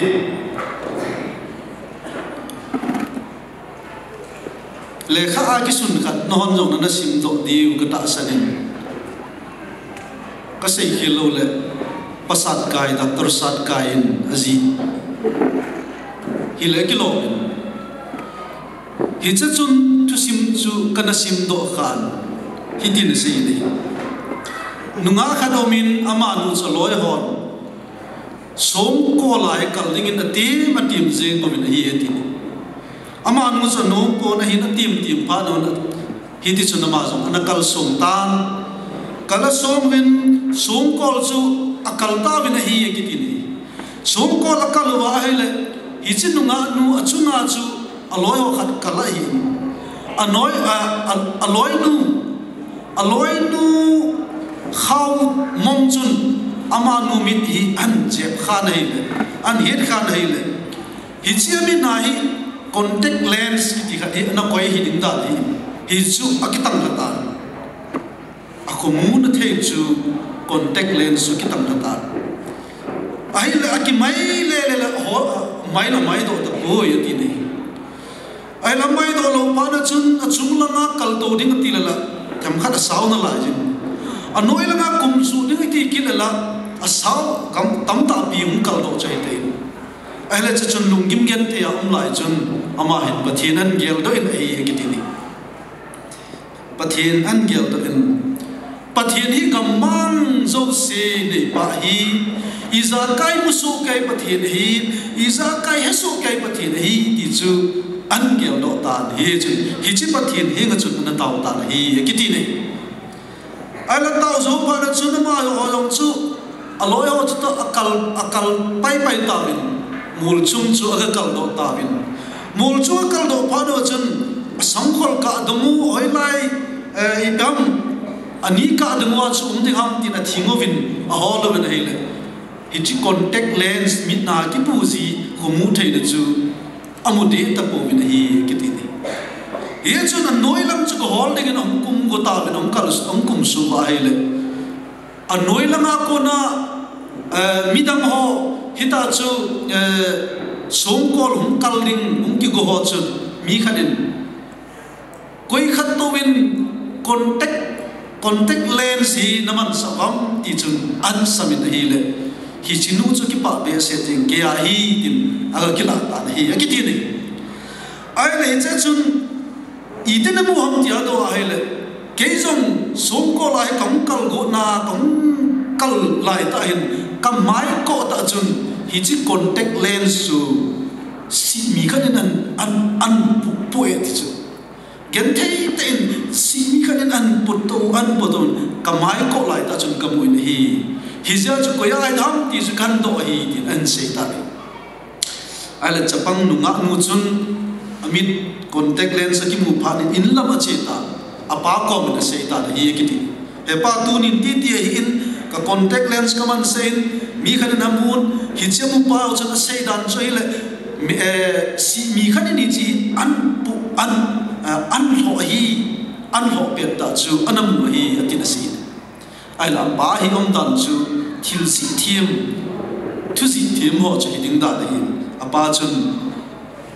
Lekha a kisun khat nahon jong nana simdoh diu ka tahsan in. Ka seikhel lou le, pasat kai, Doctor Satkai in ajih. Hile kilom in. Hiche chun thusim chu kana simdoh khan. Hitin asei in ahi. Nungah khat aumin amanu chu aloi hon Songkol a hi kal dingin atim, atim jing uvin ahi e ti. Amanu chu anom pon ahin atim tim phat un hiti chun ama jong ana kalsong tan. Kal asong uvin songkol chu akal tauvin ahi e kiti ni. Songkol akal uva ahile hiche nungah nu achunga chu aloi ho khat kal ahi. Anoi, a, a, aloinu, aloinu Khaomong chun amanu mit hi ahin jep khan ahile, ahin het khan ahile. Hiche amit na hi contact lens kiti khat hi ana koi hi ding dan ahi. Hichu akitang lha tan. Akhomu na thei chu contact lens chu kitang lha tan. Ahile akimai le le le ho, mai la mai doh tapoi ati ni. Ahile mai doh lou phat na chun achung langa kal to ding ati le la themkhat asao nalai jin. Anoi langa kum suh ding iti kit le la asao gam tamtah pi hung kal doh chai te. Ahile chu chun lunggim genthei a um lai chun ama hin Pathen ahin geldoh in ahi e kiti ni. Pathen ahin geldoh in, Pathen hi gammang jouse neipa ahi, ijakai musoh kei Pathen ahi, ijakai hesoh kei Pathen ahi ti chu ahin geldoh tan ahi chu. Hiche Pathen henga chun ana tao tan ahi e kiti ni. Ahile tao jou phat na chun ama ho jong chu aloi ho chu toh akal, akal pai pai tauvin, mol chung chu aga kal doh tauvin. Mol chung akal doh phat na chun asangkhol kah dong u hoilai, eh, ipi ham, ani kah dong uva chu um ding ham tin athing uvin ahol uvin ahile. Hiche contact lens mit na kipu ji khomu thei na chu amu deh tapouvin ahi kiti ni. Hichun anoi lang chu kihol dingin ahung kum go tauvin ahung kal, ahung kum suh uva ahile. Anoi langa kona, eh, midang ho hita chu, eh, songkol hung kal ding hung kigo ho chun mi khat in koi khat touvin contact, contact lens hi namansah uvam ti chun ahin sam in ahile. Hiche nu chu kipah behseh jeng kei ahi tin aga kilah tan ahi akiti ni. Ahile hiche chun iti namu ham tia doh ahile. Kei jong songkol a hi kahung kal go na, kahung kal lai tah hin kamai koh tah chun hiche contact lens chu sihmi khat in ahin, ahin, ahin pu, pu e ti chu. Genthei tah in sihmi khat in ahin pu to, ahin pu to, kamai koh lai tah chun kamu in ahi. Hijeh chun koi a ahi ham ti chu kahin doh ahi tin ahin sei tan ahi. Ahile chapang nungah nu chun amit contact lens akimu phat in in lam ache tan, apa kom in asei tan ahi akiti. He pa, tunin titi ahin ka contact lens kamansah in, mi khat in amun, hiche amu pa chun asei dan chu ahile, mi, eh, sihmi khat in hiche ahin pu, ahin, eh, ahin lhoh ahi, ahin lhoh pet tah chu ana mu ahi atin asei. Ahile apa hi umdan chu thil jih them, thu jih them ho chu hi ding dan ahin. Apa chun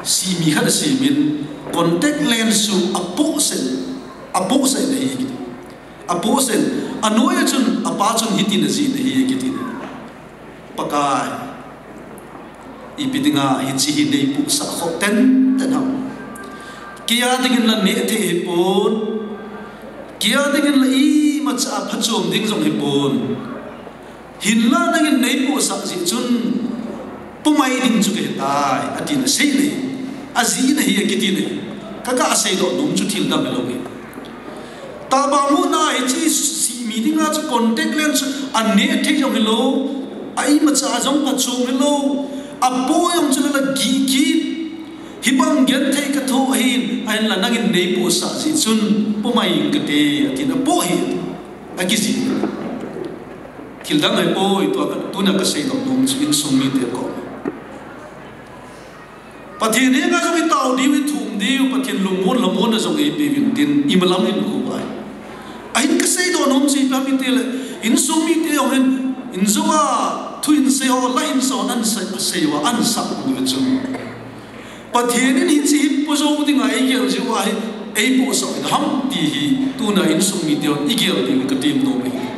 sihmi khat asemin contact lens chu apohsah, apohsah in ahi kiti. Apohsah in, anoi a chun apa chun hitin ajih in ahi kiti. Pakai, ipi dinga hiche hi neipohsah khoh tenten ham. Kei a dingin la neh thei hipon. Kei a dingin la imacha phachom ding jong hipon. Hinla nangin neipohsah jeh chun pomai ding chu kahitai, atin asei in ahi. Ajih in ahi akiti in ahi. Kaga seidoh nom chu thil dang hilou hi. Tahbeh muna hiche sihmi dinga chu contact lens chu aneh thei jong hilou, a imacha jong phachom hilou, apoh jong chu la gih kit. Hibang genthei kathoh ahin, ahinla nangin neipohsah jeh chun pomai ing kate, atin apoh hi. Akijih. Thil dang ahipoi, tua ka, tuna kaseidoh nom chu insung mite kom. Pathen henga jong itao diu, ithum diu, Pathen lungmon lhamonna jong eipeh uvin tin, imalam in khu vai. Ahin kaseidoh nom chu ipi ham itile, insung mite jong hin, injou a, thu hinsei ho, la hinsei ho, ahin sei, sei uva, ahin sah uve chun. Pathen in hiche hi po jou dinga eigel jiu ahi, eipohsah u ham ti hi, tuna insung mite hon igel diu katem nom ahi.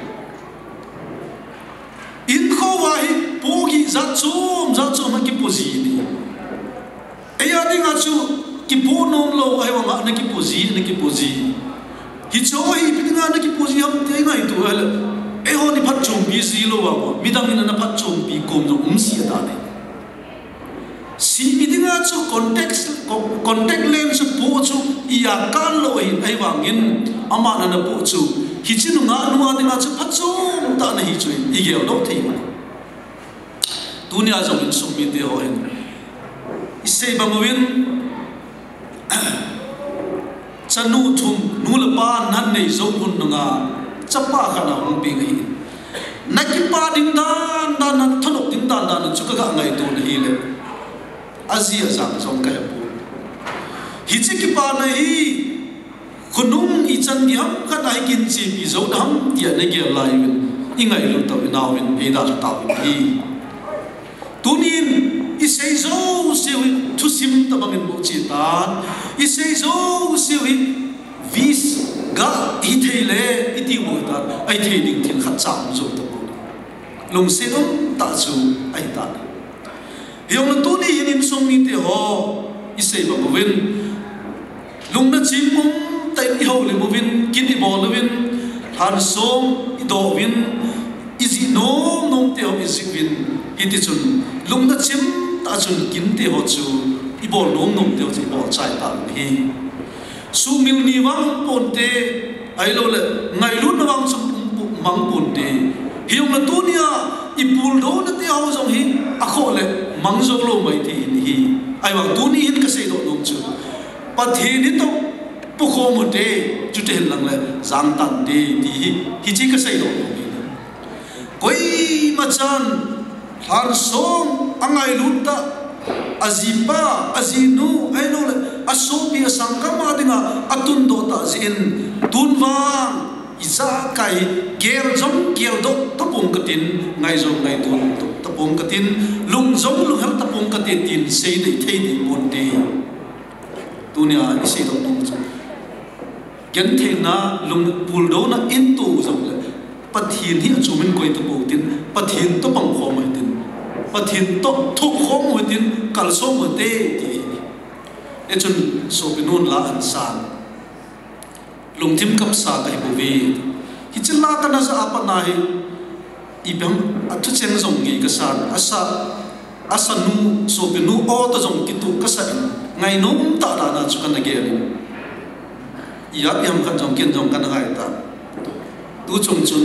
Inkhouva hi pohgih jat chom jat chom akipo ji ni. Eia dinga chu kipoh nomlou ahivanga nakipo ji, nakipo ji. Hicheho hi ipi dinga nakipo ji ham ti eingaito ahile. Eihon iphatchompi jilou vang, midang in ana phatchompi kom jong um sih dan ahi. Sihmi dinga chu contact, co-, contact lens chu po chu iya kan lou ahi, ahivangin aman ana po chu hiche nungah nua dinga chu phatchom tah ana hi chu igeldoh thei u ahi. Tunia jong insung mite ho hin isei bang uvin, chanu thum, nu le pa nan nei jou hun nunga chapa khat ahung peng ahi. Na kipa ding dan dan, na thanop ding dan dan chu ka ga ngaito na hile, aji ajang jong ka hepon. Hiche kipana hi khonung ichan gei ham khat a hi kin chepi jou ding ham tia na gel lai uvin, ingailut tauvinau vin, eidalha tauvin ahi. Tunin isei jouseu hi thusim tobangin bou che tan, isei jouseu hi vis ga hithei le iti bou tan, ahithei ding thil khatcha um jou tapon. Lungset um tah chu ahitan. Hijongle tuni hin insung mite ho, isei bang uvin, lungna chim um tah in ihoulim uvin, kin ibol uvin, lhansong idoh uvin, ijih nomnom te ho ijih uvin, hitichun lungna chim tah chun kinte ho chu, ibol nomnom te ho chu ibol chai tauvin ahi. Suhmil ni vang um ponte, ahiloule ngailutna vang chu um, mang ponte. Hijongle tunia ipuldouna te ho jong hi akhoh le mang jou lou mai thei in ahi. Ahivang tuni hin kaseidoh nom chu, Pathen hitoh pukhom ute, chuteng lang le jangtante ti hi, hiche kaseidoh nom ahi. Koimachan lhansong angailut tah, ajipa, ajinu, ahiloule asopi asangkam a dinga atundoh tah jeh in, tun vang ijakai gel jong geldoh tapong katin, ngai jong ngaito tapong katin, lung jong lunghel tapong kate tin seidei thei ding ponte. Tunia iseidoh nom chu, gentheina, lungpuldouna in to jongle, Pathen hi achumin koi tapou tin, Pathen toh pangkhom u hitin, Pathen toh thohkhom u hitin, kalsong u hite ti ahi. Hichun sopinun la ahin san, lungthim kapsa kahibouve. Hiche la kana jah a pat na hi, ipi ham, athucheng jong ngei kasan, asa, asanu, sopinu o toh jong kitoh kasah in, ngainom tah dana chu kana gel in, ipi ham khat jong ken jong kana ngai tan. Tuchung chun,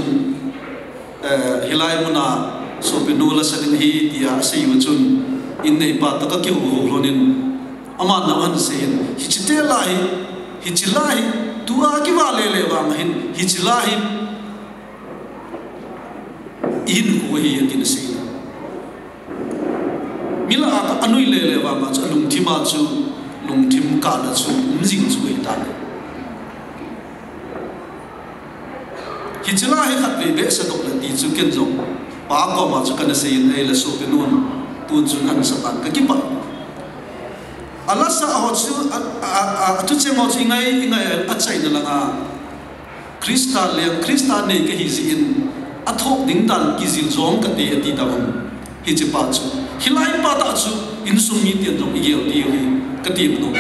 eh, hilai muna sopinu lasa ding ahi tia asei u chun, inneipa toh kakihou hou lhonin, aman jong ahin seiyin, hiche te la hi, hiche la hi, tua kivah lele vang ahin, hiche la hi ihinkho ahi atin asei. Mi lah a anui lele vanga chu alungthim a chu, lungthim kana chu um jing chu ahitan. Hiche la hi khatvei behseh doh le ti chu ken jong pa koma chu kana seiyin, ahile sopinun tun chun ahin sa tan kakipah. Alasa ho chu, a, a, a, athucheng ho chu ingai, ingai achaina langa Christa leng, Christa nei kahi jeh in, athoh ding dan kijil jong kate ati tabang. Hichepa chu, hilai pa tah chu insung miten jong igel diu ahi, kati nom.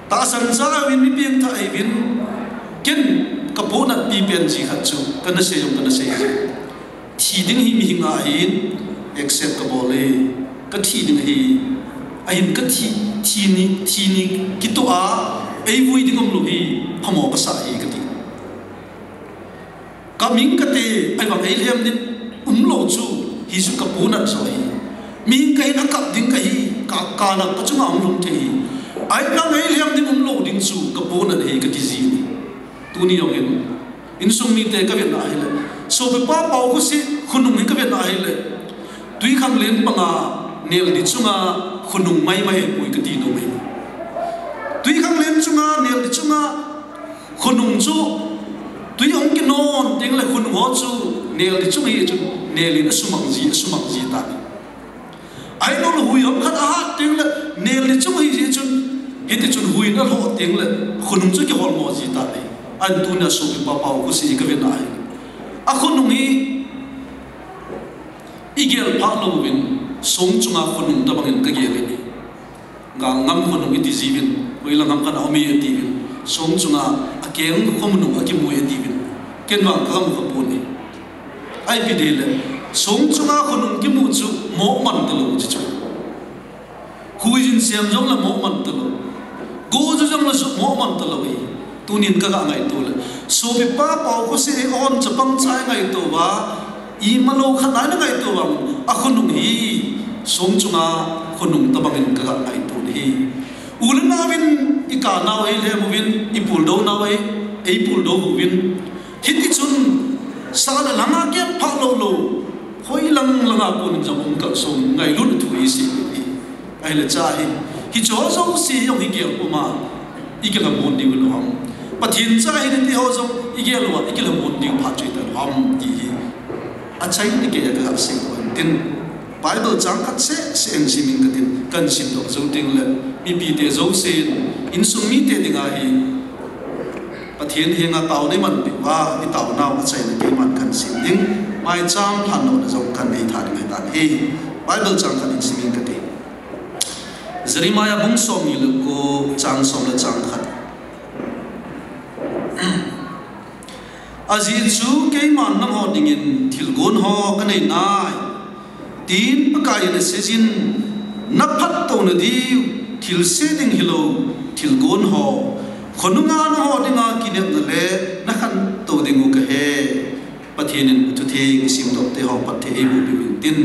Tahsan cha uvin, mi pengthah uvin, ken kapohnatpi pen ji khat chu, kana sei jong kana sei ji. Thi ding hi mihinga ahin, accept kabol e, kathi ding ahi, ahin kathi, thi ni, thi ni kitoh a, eivui ding umlou hi, phamo kasah e kati. Kaming kate, ahivang eilhem ding umlou chu, hichu kapohnat joh ahi. Mihing kahin akap ding kahi, ka, kana kachunga hung lhung thei ahi. Ahivang eilhem ding umlou ding chu, kapohnat ahi kati ji ahi. Tuni jong hin, insung mite kavetna ahile, sopipa Paokhusiat khonung hi kavetna ahile, Twikhanglen panga neldi chunga khonung maimai ahipoi kati nom ahi. Twikhanglen chunga neldi chunga khonung chu twi ahung kinon tengle khonung ho chu neldi chung ahi chun nel in asumang ji, asumang ji tan. Ahiloule hui ham khat ahat tengle neldi chung ahi jeh chun, hitichun hui in alhoh tengle khonung chu kiholmo ji tan ahi. Ahin tunia sopipa Paokhusiat hi kavetna ahi. Akhonung hi igel phah louvin, song chunga khonung tobangin kagel in ahi. Galngam khonung iti jiuvin, hoilang ham khat a um e atiuvin, song chunga akeng khonung akimui atiuvin, Ken vang ka mu kha pon e. Ipi ti le, song chunga khonung kimu chu mo man talou chu chu. Huijin siam jong le mo man talou. Go chu jong le su mo man talou e. Tunin ka ga ngaito le, sopipa pao khosei on chapang chai ngaito va, imalou khat nai na ngaito va, a khonung hi song chunga khonung tabang in ka ga ngaito hi. U le nau vin, i ka nau ei le mu vin, i puldo nau ei, ei puldo u vin. Hiti chun, sa le langa kiat pha lou lou, hoi lang langa kon jong um kal song ngailut thu i si hi. Ahile cha hi, hicho jouse jong hi gel puma, i kila mun diu lou ham. Pathen cha hi ti ho jong, i gel uva, i kila mun diu pha chui ta lou ham ti hi. Achaina kei a ka sei ko tin. Bible chang khat seh seh in sim ing ka tin, kan sim doh jou ding le, mipite jousen, insung mite dinga hi, Pathen henga tao nei man peh uva, i tao nau achaina keiman kan sim ding, maicham lhan nau na jong kan nei tha ding ahi tan ahi. Bible chang khat in sim ing ka ti. Jeremiah bung som ni le ko chang som le chang khat. Ajeh chu keiman nangho dingin thilgon ho ka nei nai, tin Pakai in aseiyin, na phattou na diu, thilse ding hilou, thilgon ho, khonunga nangho dinga kinepna le na khantou ding u kahe. Pathen in athu theng i sim doh te ho phatthei ei boh peh u tin,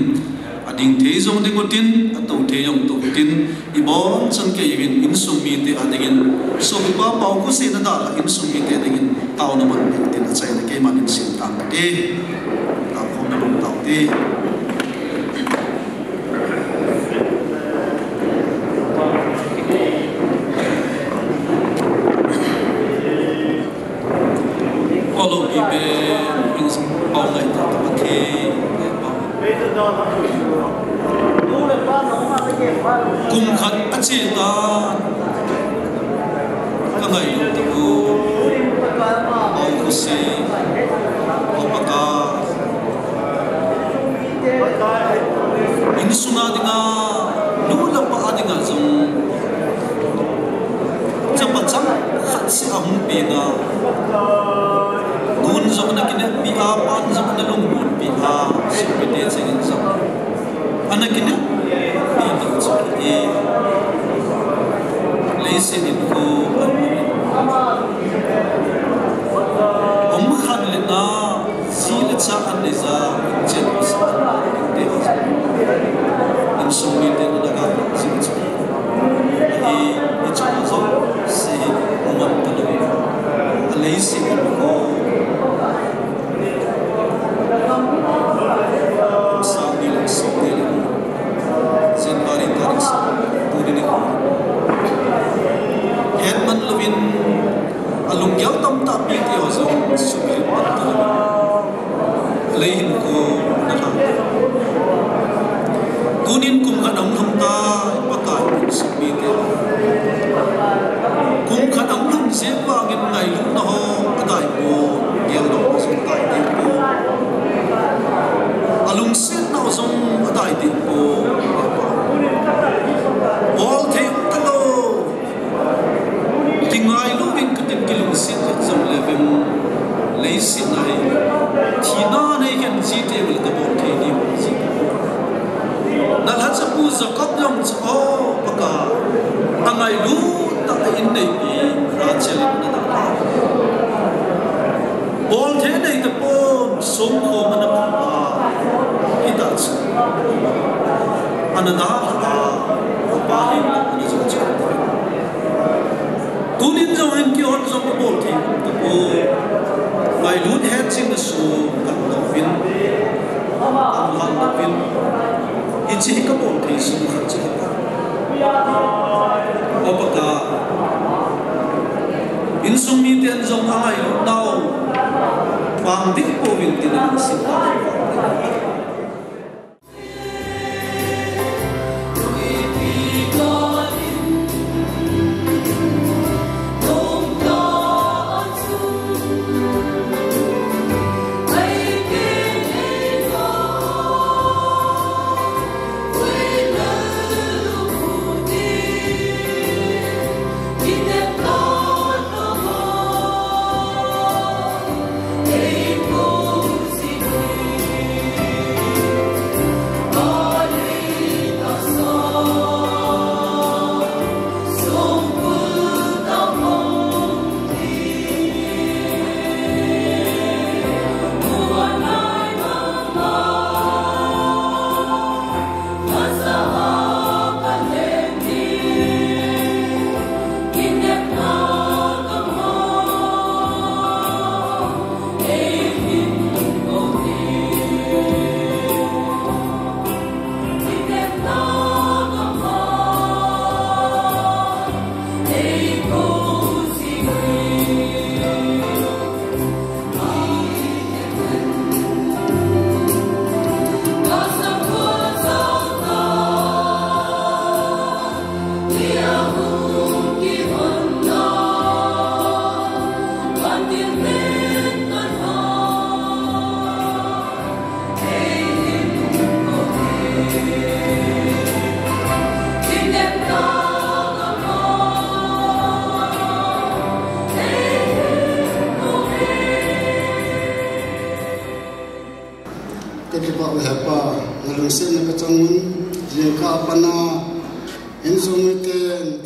ading thei jong ding u tin, atou thei jong tou u tin, i bon chan kei uvin insung mite a dingin, sopipa pao khosei na dalha insung mite dingin, tao na man peh u tin achaina keiman in sim tang ka ti. Tao khom na bang tao te. Olo ibe, pau ngai ta ta Pathen. Kum khat a che ta, ka ngailut ta u, pau khosei, pau paka. Insunga dinga, nu le pa a dinga jong, chapa chang khat seh a hung peng a, nun jong ana kineppi a, pan jong ana lungmonpi a, sopite chengin jong ana kineppi ding chu ahi. Leiset in khu an um in, um khan le na, ji le cha an nei ja, chen sa an te, insung mite na daga ji chu. Ahi, hiche a jouse hi um man talou. A leiset in khu sang ni le som ni le, January tarik som, tuni nikho. Hetman louvin, alunggel tamtah mite ho jong sukrit man talou. Lei hinkho na lhang. Tunin kum khat ahung lhung tai, Pakai insung mite. Kum khat ahung lhung jeh vangin ngailutna ho adai pon, geldohna jong adai deh pon. Alungsetna jong adai deh pon. Bol thei um talou. Kingailu vin katin kilungset jong le vin leiset a hi. Thina nei khen jite ule tabol thei diu ji. Na lhachapu Jacob jong chu, o Pakai, angailut tah a in neipi Rachel in ana dal a. Bol thei nei tapon, songkhom ana pha a. Hita chu. Ana dalha a, apa hin ana jong chu. Tunin jong hin kihon jong kabol thei tapon. Ngailut hetchenna sung kan doh uvin. Kan lhan doh uvin. Hiche hi kabol thei sung khat chu. O Pakai, insung miten jong angailutnau pang ding pouvin tin alungset a. Sena kachang un, jingkah a pat a insung miten